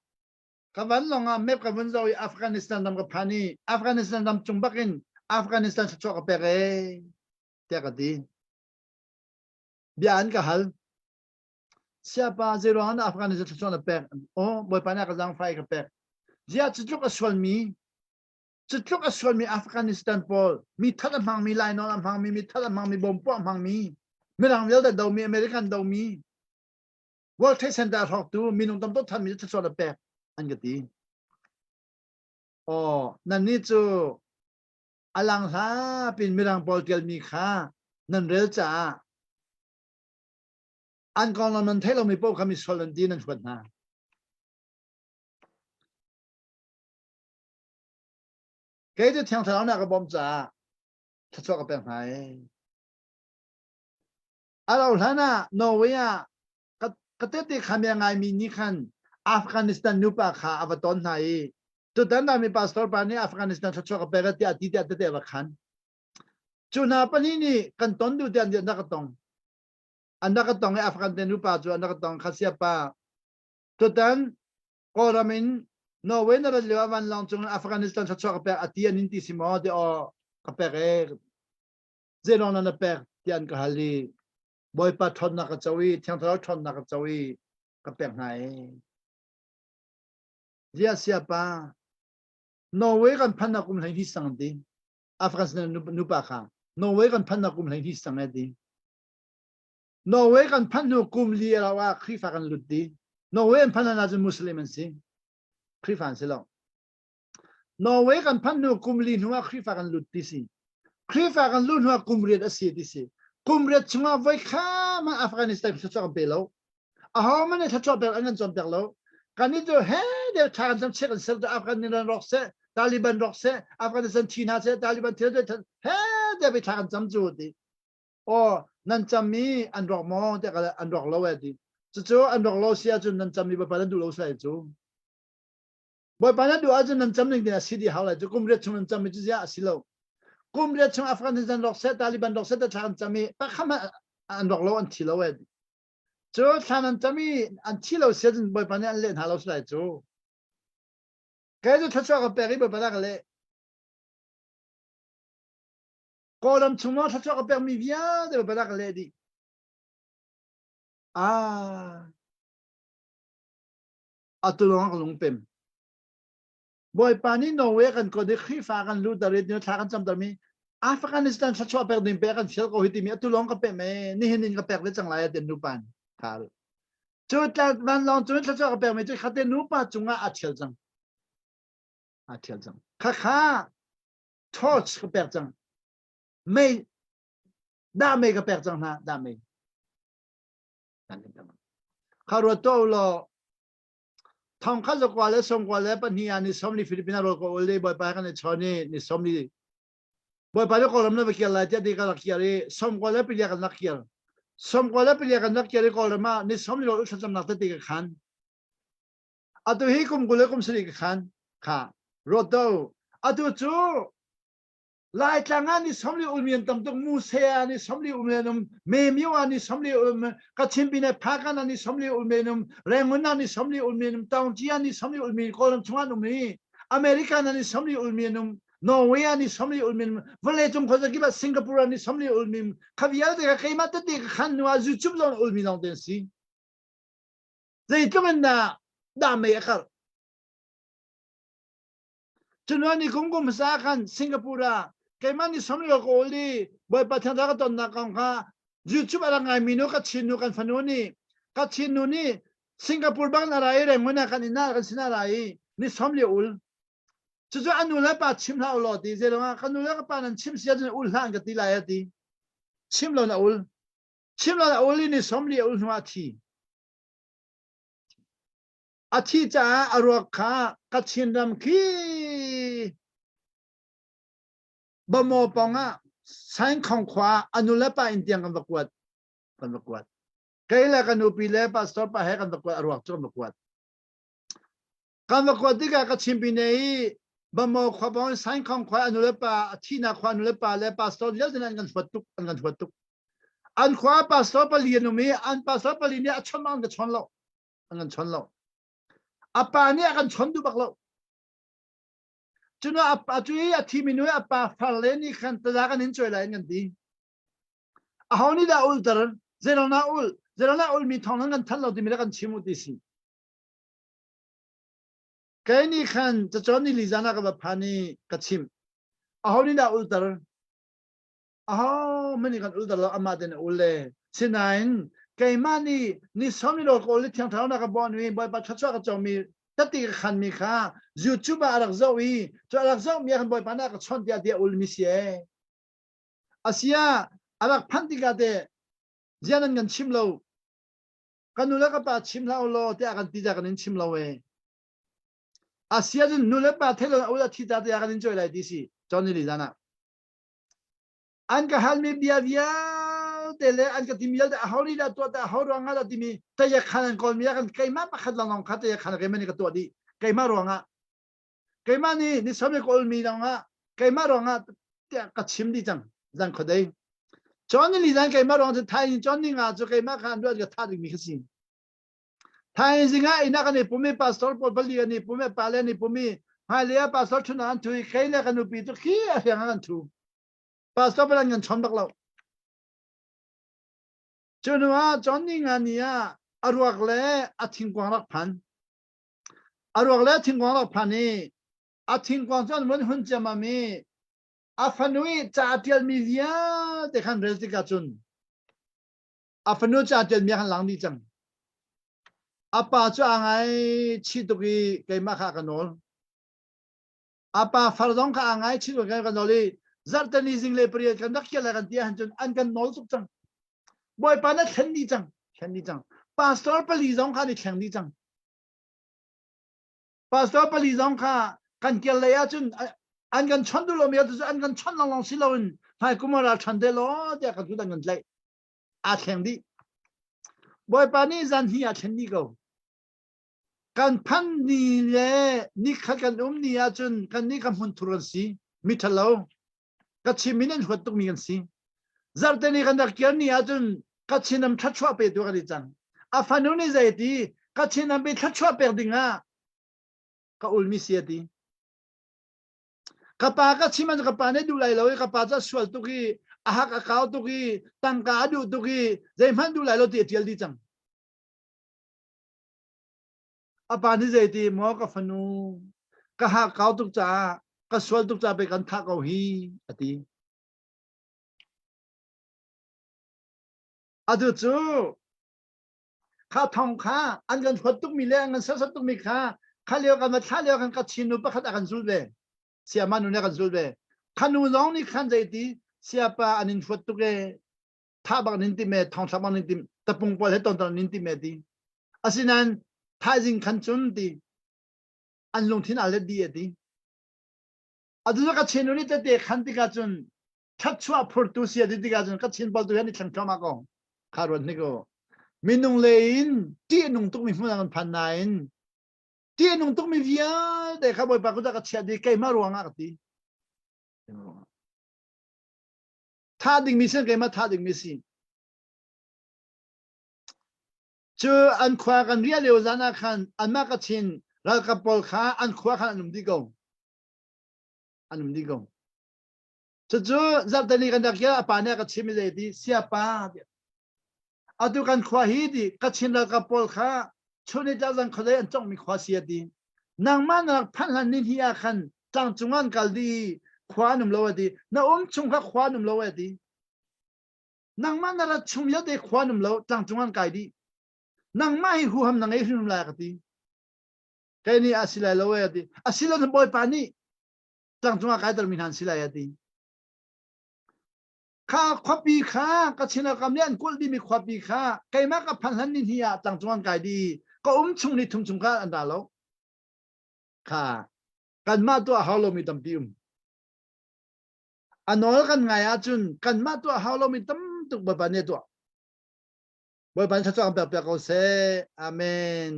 ka vanlawng ah map ka vun zoh i Afghanistan ram ka phan i Afghanistan ram cung bak in Afghanistan thluachuah ka pek ee tiah ka ti. Bia an ka hal. Siapa zeiruang ah Afghanistan thluachuah na pek? Oh, Bawipa nih a ka zaangfah i ka pek. Ziah cu tluk a sualmi cu tluk a sualmi Afghanistan pawl mi that a hmangmi lainawn a hmangmi mi that a hmangmi bom puah a hmangmi mirang vialte domi American domi World Trade Center hrawktu minung tam tuk thanmi thluachuah na pek an ka ti. Oh, nan nih cu alang hlapin mirang pawl tialmi kha nan rel caah an konglam nan theih lomi paoh kha misual nan ti nan huat hna. Kei cu Thiang Thlarau nih a ka bawmh caah thluachuah ka pek hna i a rauh hlan ah Norway ah ka tete kha mi a ngaimi nih khan Afghanistan nupa kha a va ton hna i tutan mi pastor pa nih Afghanistan thluachuah ka pek tiah ti tiah tete a va khan. Cu hna pahnih nih kan ton duh tiah an rak ka tong. An rak ka tong i Afghanistan nupa cu an rak ka tong kha siapa tutan Kawlram in Norway na rat lio ah vanlawng cung in Afghanistan thluachuah ka pek a ti an in ti si maw ti aw ka pek e zeilawng na na pek ti an ka hal i Bawipa ṭhawnnak ka co i Thiang Thlarau ṭhawnnak ka co i ka pek hna e Ziah siapa Norway kan phannak kum hlei hnih sang ti Afghanistan nupa kha Norway kan phannak kum hlei hnih sang e ti Norway kan phanh hnu kum li a ah Khrihfa kan lut dih. Norway an phanh hlan ahcun Muslim an si. Khrihfa an si lo. Norway kan phanh hnu kum li hnu ah Khrihfa kan lut ti si. Khrihfa kan luh hnu ah kum riat a si ti si. Kum riat chungah voi kha ma Afghanistan thluachuah kan pe lo. Aho man nih thluachuah pek an kan cawnpiak lo. Kan nih cu he de tha kan cam check an ser Afghanistan rawk seh Taliban rawk seh Afghanistan thi hna seh Taliban thil he de be tha kan cam cu ti aw nan cammi an rawk maw tiah an rawk lo e ti cucu an rawk lo si ahcun nan cammi Bawipa nan duh lo si lai cu Bawipa nan duh ahcun nan cam ning ding a si dih hau lai cu kum riat chung nan cammi cu ziah a si lo kum riat chung Afghanistan rawk seh Taliban rawk seh thla an cam i pakham an rawk lo an thi lo e cu thla nan cam i an thi lo si ahcun Bawipa nih an leh hna lo si lai cu kei cu thluachuah ka pek i Bawipa dah ka leh Kawlram chung ah thluachuah ka pekmi vialte Bawipa dah ka leh dih. Ah, atu lawng ka lungpem. Bawipa nih Norway kan kuat i Khrihfa kan luhter i thla kan camtermi Afghanistan thluachuah pek ding pek kan fial ko hi timi atu lawng ka pek me nihin in ka pek ve cang lai ati nupa kha cu vanlawng cun thluachuah ka pekmi cu khate nupa cungah a thial cang a thial cang kha kha torch ka pek cang mei dah mei ka pek cang hna dah mei kha ruat to law thong kha zakwa le songkwa le pahnih ah ni somli Philippines ro ko ul bawipa kan i chawn i ni somli bawipa le kawlram na va kial lai tiah ti ka rak kial i somkwa le pilia kan rak kial somkwa le pilia kan rak kial i kawlram ah ni somli ro thlacamnak tete ka khan Atu hi kum 20 le kum 70 ka khan kha ruat do. Atu cu Laitlang ah ni somli ulmi an tam tuk Muse ah ni somli ulmi an um Memyo ah ni somli um Kachin pine Phakan ah ni somli ulmi an um Rangoon ah ni somli ulmi an um Taungci ah ni somli ulmi Kawlram chung ah an um i American ah ni somli ulmi an um Norway ah ni somli ulmi an um vawlei cung khuazakip ah Singapore ah ni somli ulmi um kha vialte ka keimah tete ka khan hnu ah YouTube zong ulmi lawng te an si. Zeitluk in dah dah mei a karh. Cunua ni kum kum hmasa khan Singapore ah keimah ni som lo ka ul i Bawipa Thiang ka tonnak kong kha YouTube a rak ngaimi nu ka chin nu kan fanu nih ka chin nu nih Singapore bang a ra i Rangoon ah kan inn ah kan sin ah ra i ni som li ul. Cucu a nu le pa chim hlah u law ti zeiruang ah ka nu le ka pa nan chim si ahcun ul hlah an ka ti lai a ti. Chim lo na ul. Chim lo na ul i ni som li a ul hnu ah a thi. A thih caah a ruak kha Kachin ram khi Bamaw pawng ah Saingkhong khua ah a nulepa inn tiang kan va kuat. Kan va kuat. Kei le ka nupi le pastor pa he kan va kuat a ruak cu kan va kuat. Kan va kuat tikah Kachin pine i Bamaw khua pawng Saingkhong khua a nulepa a thihnak khua nulepa le pastor vialte an kan huat tuk an kan huat tuk. An khua pastor pali an um i an pastor pali nih a chawnh an ka chawn lo. An kan chawn lo. A pa nih a kan chawn duh bak lo. Cun a a cu i a thimi nu i a pa far le nih khan taza kan in cawi lai an kan ti. Aho nih dah ulter? Zeiruang dah ul? Zeiruang dah ulmi thawng nan kan thanh lo timi le kan chim u ti si. Kei nih khan cacawn ni li zan ah ka va phan i ka chimh. Aho nih dah ulter? Ahohmanh nih kan ul lo amah tein a ul le sinain keimah nih ni sawm ni ka ul i thiang thlarau na ka bawh i Bawipa thluachuah ka comi tati ka khanmi kha YouTube ah a rak zoh i cu a rak zohmi ah khan Bawipa nih a ka chawnh tiah tiah ulmi si ee. Asia a rak phanh tikah teh ziah nan kan chim lo ka nu le ka pa chim hlah u law tiah kan ti tiah kan in chim lo ee. Asia cun nu le pa thei lo ul a thi ta tiah kan in cawi lai ti si John ni zan ah. An ka halmi bia vialte le an ka timi vialte aho nih dah tuah dah aho ruangah dah timi tayakhan an kawlmi ah kan keimah pakhat lawnglawng kha tayakhan keimah nih ka tuah dih keimah ruangah keimah nih ni sawm i kawlmi lawngah keimah ruangah tiah ka chim dih cang zan khuadei John ni zan keimah ruang cu thai John ni nga cu keimah kha an duat ka thah dingmi kha si Thaizing ah inn ah kan i pum i pastor pawl pali an i pum i pale an i pum i hmailei ah pastor ṭhutnak an ṭhu i kei le ka nupi cu khi a hriang ah kan ṭhu. Pastor pawl an kan chawn bak lo. Cu hnu ah John ni nga ni ah a ruak le a thingkuang rak phan. A ruak le a thingkuang rak phan i a thingkuang cu an vun hun ciammam i a fanu i ca a ṭialmi vialte khan rel tikah cun A fanu cu aa ṭialmi ah khan lang dih cang. A pa cu aa ngaichih tuk i keimah kha a ka nawl. A pa far zong kha aa ngaichih tuk i ka nawl i zarhteni zinglei pariat kan rak kial lai kan ti ahcun cun an kan nawl tuk cang. Bawipa na thlen dih cang. Thlen dih cang. Pastor pali zong kha an i thleng dih cang. Pastor pali zong kha kan kel lei ahcun an kan chawnh duh lomi cu an kan chawnh lawnglawng si loin hmai kum ah ral ṭhan te law tiah kan kut an kan tlaih. Aa thleng dih. Bawipa nih zan hi aa thlen dih ko. Kan phan ni le nikhat kan um ni ahcun kan nih kan hmunthur kan si. Mi ṭhalo. Kachin min an huat tukmi kan si. Zarhte ni kan rak kir ni ahcun Kachin am thluachuah petu kan i cang. A fanu nih zei ti Kachin am bi thluachuah pek ding ah ka ulmi si a ti. Ka pa ka chim an ka pa nih duh lai lo i ka pa cu a sual tuk i a hak a kau tuk i tangka a duh tuk i zeihmanh duh lai lo ti a ṭial dih cang. A pa nih zei ti maw ka fanu ka hak kau tuk caah ka sual tuk caah pei kan thah ko hi a ti. Atu cu kha thong kha an kan huat tukmi le an kan serhsat tukmi kha kha lio kan va thlah lio kan Kachin nu pakhat a kan zul ve. Siama nu nih a kan zul ve. Kha nu zong nih khan zei ti siapa an in huat tuk e thah bak nin tim e thong thlak bak nin tim tapung pawl he ton ton nin tim e ti. Asinain thaizing khan cun ti an lungthin aa let dih a ti. Atu cu Kachin nu nih tete khan tikah cun thluachuah phurtu si a ti tikah cun Kachin pawl tu hi an i thleng thluahmah ko. Kha ruat hnik u. Minung le in ṭih a nung tukmi hmun ah kan phan nain ṭih a nung tukmi vialte kha Bawipa kut ah ka chiah dih keimah ruangah ka ti. Thah dingmi sin keimah thah dingmi si. Cu an khua kan riah lio zan ah khan anmah Kachin ralkap pawl kha an khua khan an um dih ko. An um dih ko. Cucu zarhteni kan rak kir a pa nih a ka chim i zei ti siapa atu kan khua hi ti Kachin ralkap pawl kha chun i tlak zan khuadei an conghmi khua si a ti. Nangmah na rak phanh hlan ni hnih ah khan tlangcung an kal dih i khua an um lo a ti. Na um chung kha khua an um lo a ti. Nangmah na rat chung vialte khua an um lo tlangcung an kai dih. Nangmah hi huham na ngei hrimhrim lai ka ti. Kei nih a si lai lo e a ti. A si lo Bawipa nih tlangcung ah kaitermi hna an si lai a ti. Kha khuapi kha Kachin ralkap nih an kulh dihmi khuapi kha keimah ka phanh hlan ni hnih ah tlangcung an kai dih. Ka um chung ni thum chung kha an ra lo. Kha kanmah tuah hau lomi tampi um. A nawl kan ngai ahcun kanmah tuah hau lomi tam tuk Bawipa nih a tuah. Bawipa nih thluachuah kan pek piak ko seh. Amen.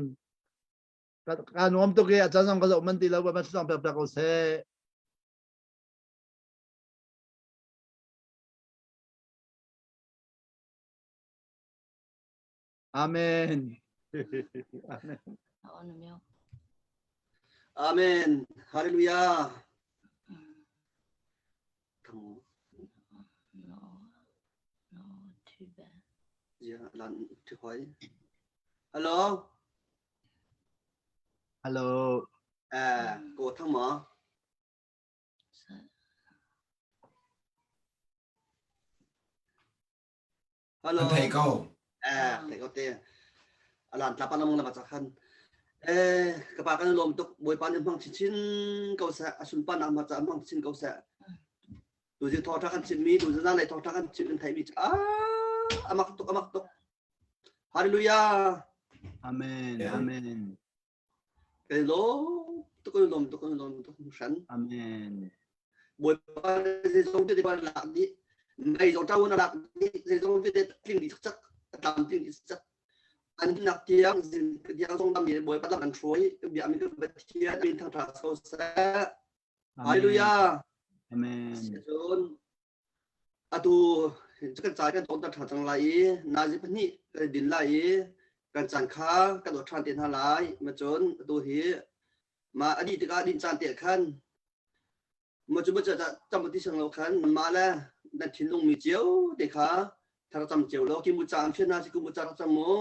Ka nuam tuk i a caan zong ka zoh man ti lo Bawipa thluachuah pek piak ko seh. Amen. Amen. Amen. Hallelujah. Hello. Hello. Eh, ko thang ma? Hello. Kan thei ko. Eh, thei ko te. Alan tla pa namong na khan. Eh, ka pa kan lom tuk Bawipa nih hmang chinchin ko seh, a sunpa nak ma ca hmang chin ko seh. Tu zing thawngtha kan chimmi, tu zan lei thawngtha kan chim kan theimi ah amak tuk amak tuk. Hallelujah. Amen. Amen. Kan lawm tuk kan lawm tuk kan lawm tuk hran. Amen. Bawipa zeizong te pa lak dih mei zong ṭau na lak dih zeizong te tling dih cak tlam tling dih cak an nak tiang tiang zong dam Bawipa lam an hruai bia mi Pathian min thangṭha so seh Hallelujah Amen Cun Atu kan caan kan tonter ṭhan cang lai i nazi pahnih kan i din lai i kan caan kha kan dawt ṭhan te hna lai. Macun atu hi mah a dih tikah dinh caan te ah khan maw cu maw cam ti siang lo khan nanmah le nan thinlung mi cio te kha thar cam cio law ki mu ca an fian hna si ku mu ca rak cam mu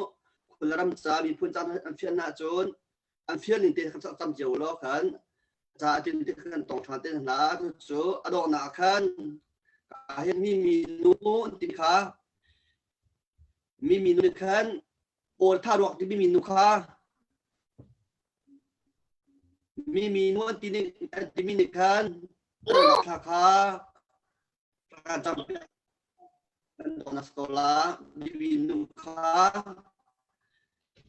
khul ram ca miphun ca an fian hna cun an fian ning te kha cam cio law khan ca a tin te kan tong ṭhan te hna cu a donghnak khan hin mi mi nu an ti kha mi mi nu nih khan awl tha ruak ti mi mi nu kha mi mi nu an ti nih an ti mi nih khan thla kha kan cam kan dawna skola mi mi nu kha.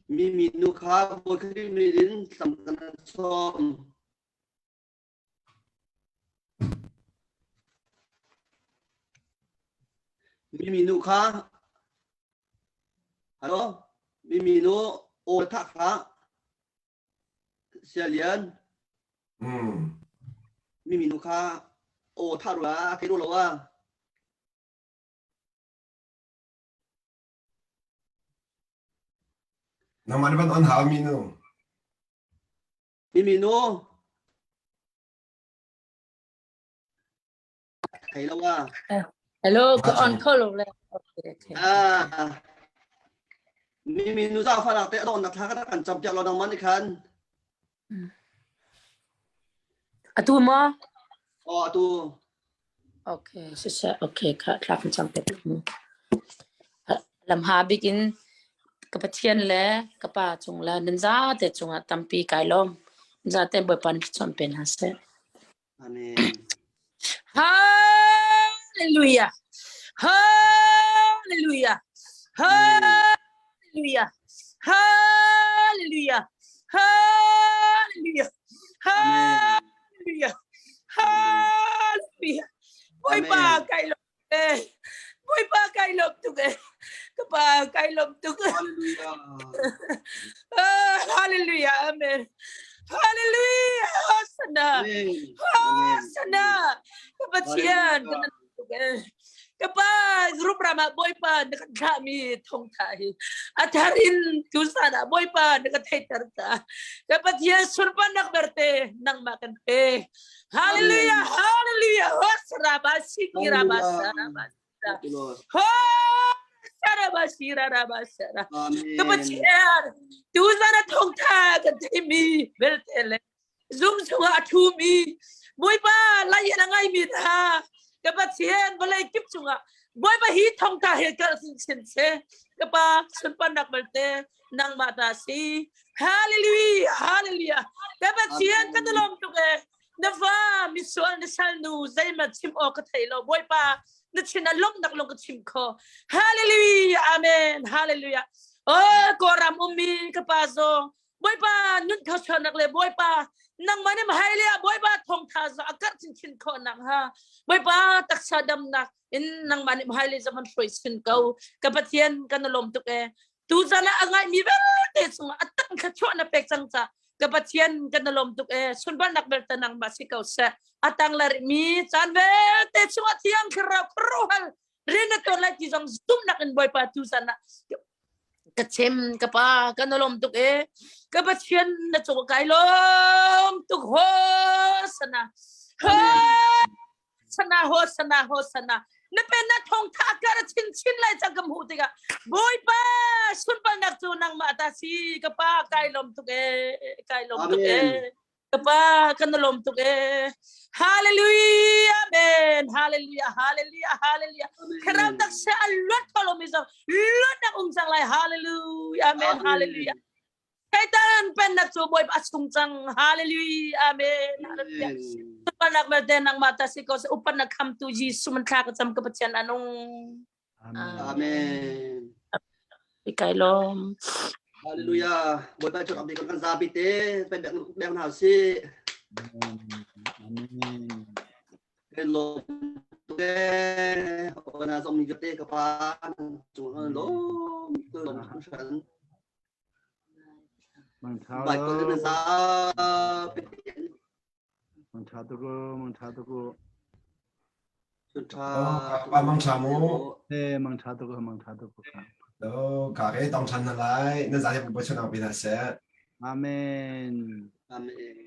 Mi minu kha Bawi Khrih min in tlam kan sawm. Mi minu kha Halo, mi minu aw thah kha Sia Lian. Mi minu kha aw thah rua a thei lo a. Nangmah nih van on hau mi nu. Mimi nu. Thei lo ah. Hello, ka on kho lo le. Okay, okay. Ah. Mimi nu za fa lak te adon nak thla kan cam piak lo nangmah nih khan. Atu ma? Oh, atu. Okay, siseh, okay, kha thla kan cam piak mu. Lamha bik in ka Pathian le ka Pa cung le nan zate cungah tampi kai lawm. Nan zate Bawipa nih thluachuah pe hna seh. Amen. Hallelujah. Hallelujah. Hallelujah. Hallelujah. Hallelujah. Hallelujah. Hallelujah. Bawipa kai lawm eh. Bawipa kai lawm tuk eh. Ka pa kai lawm tuk. Hallelujah. Ah, Hallelujah. Amen. Hallelujah. Hosanna. Amen. Hosanna. Ka Pathian. Ka nan tuk eh. Ka pa group ram ah Bawipa na kan thlahmi thawngtha hi a thar in tusan ah Bawipa na ka theihter ta. Ka Pathian sunparnak berte nangmah kan pe. Hallelujah, hallelujah. Hosraba sikiraba saraba. Hosaraba siraraba sara. Ka Pathian tuzan ah thawngtha kan theimi belte le Zum chungah a ṭhumi Bawipa lai in a ngaimi hna ka Pathian vawlei kip cungah Bawipa hi thongtha he kal sin seh ka pa sunparnak belte nangmah ta si Hallelujah Hallelujah ka Pathian ka lawm tuk e na fa misual na salnu zeihmanh chim awk ka thei lo Bawipa na chin ah lawmhnak lawng ka chim kho Hallelujah Amen Hallelujah Oh Kawlram ummi ka pa zong Bawipa nun thawchuahnak le Bawipa nangmah nih mahai le Bawipa thawngtha za a karh chinchin khawh nak ha Bawipa taksa damnak in nangmah nih mahai le zaman hruai sin ko ka Pathian kan lawm tuk e tu zan ah a ngai mi vialte chungah a tang thluachuah na pek cang ca ka Pathian kan lawm tuk e sunparnak belte nangmah si ko seh a tang la mi caan vialte chungah thiang thlarau khuaruahhal rian na tuan lai ti zong zumnak in Bawipa tu zan ah ka chim ka pa ka na lawm tuk e ka pathian na cung kai lawm tuk ho sana ho sana ho sana ho sana na pen na thong tha kar chin chin lai chang kam hu tikah bawipa sunparnak cu nangmah ta si ka pa kai lawm tuk e kai lawm tuk e Ka pa kan na lawm tuk ee. Hallelujah amen. Hallelujah hallelujah hallelujah. Thlarau tak se a luat kho lomi zong luatnak um cang lai. Hallelujah amen. Hallelujah. Satan pennak cu Bawipa a chung cang. Hallelujah amen. Hallelujah. Upanak belte nangmah ta si ko se upanak khamtu Jesuh man thla ka cam ka Pathian anung. Amen. Kai lawm. Hallelujah. Bawipa cu abik kan zapi te pen bek bek hna si. Amen. Kan lawm te ona zong ni te ka pa cung lawm tu lawm shan. Mang tha Bai ko na zapi. Mang tha tu ko mang tha tu ko. Pa mang tha mu. Eh mang tha tu ko mang tha tu ko. Do ka ke tong than na lai na zai bu chun ang pina se. Amen. Amen.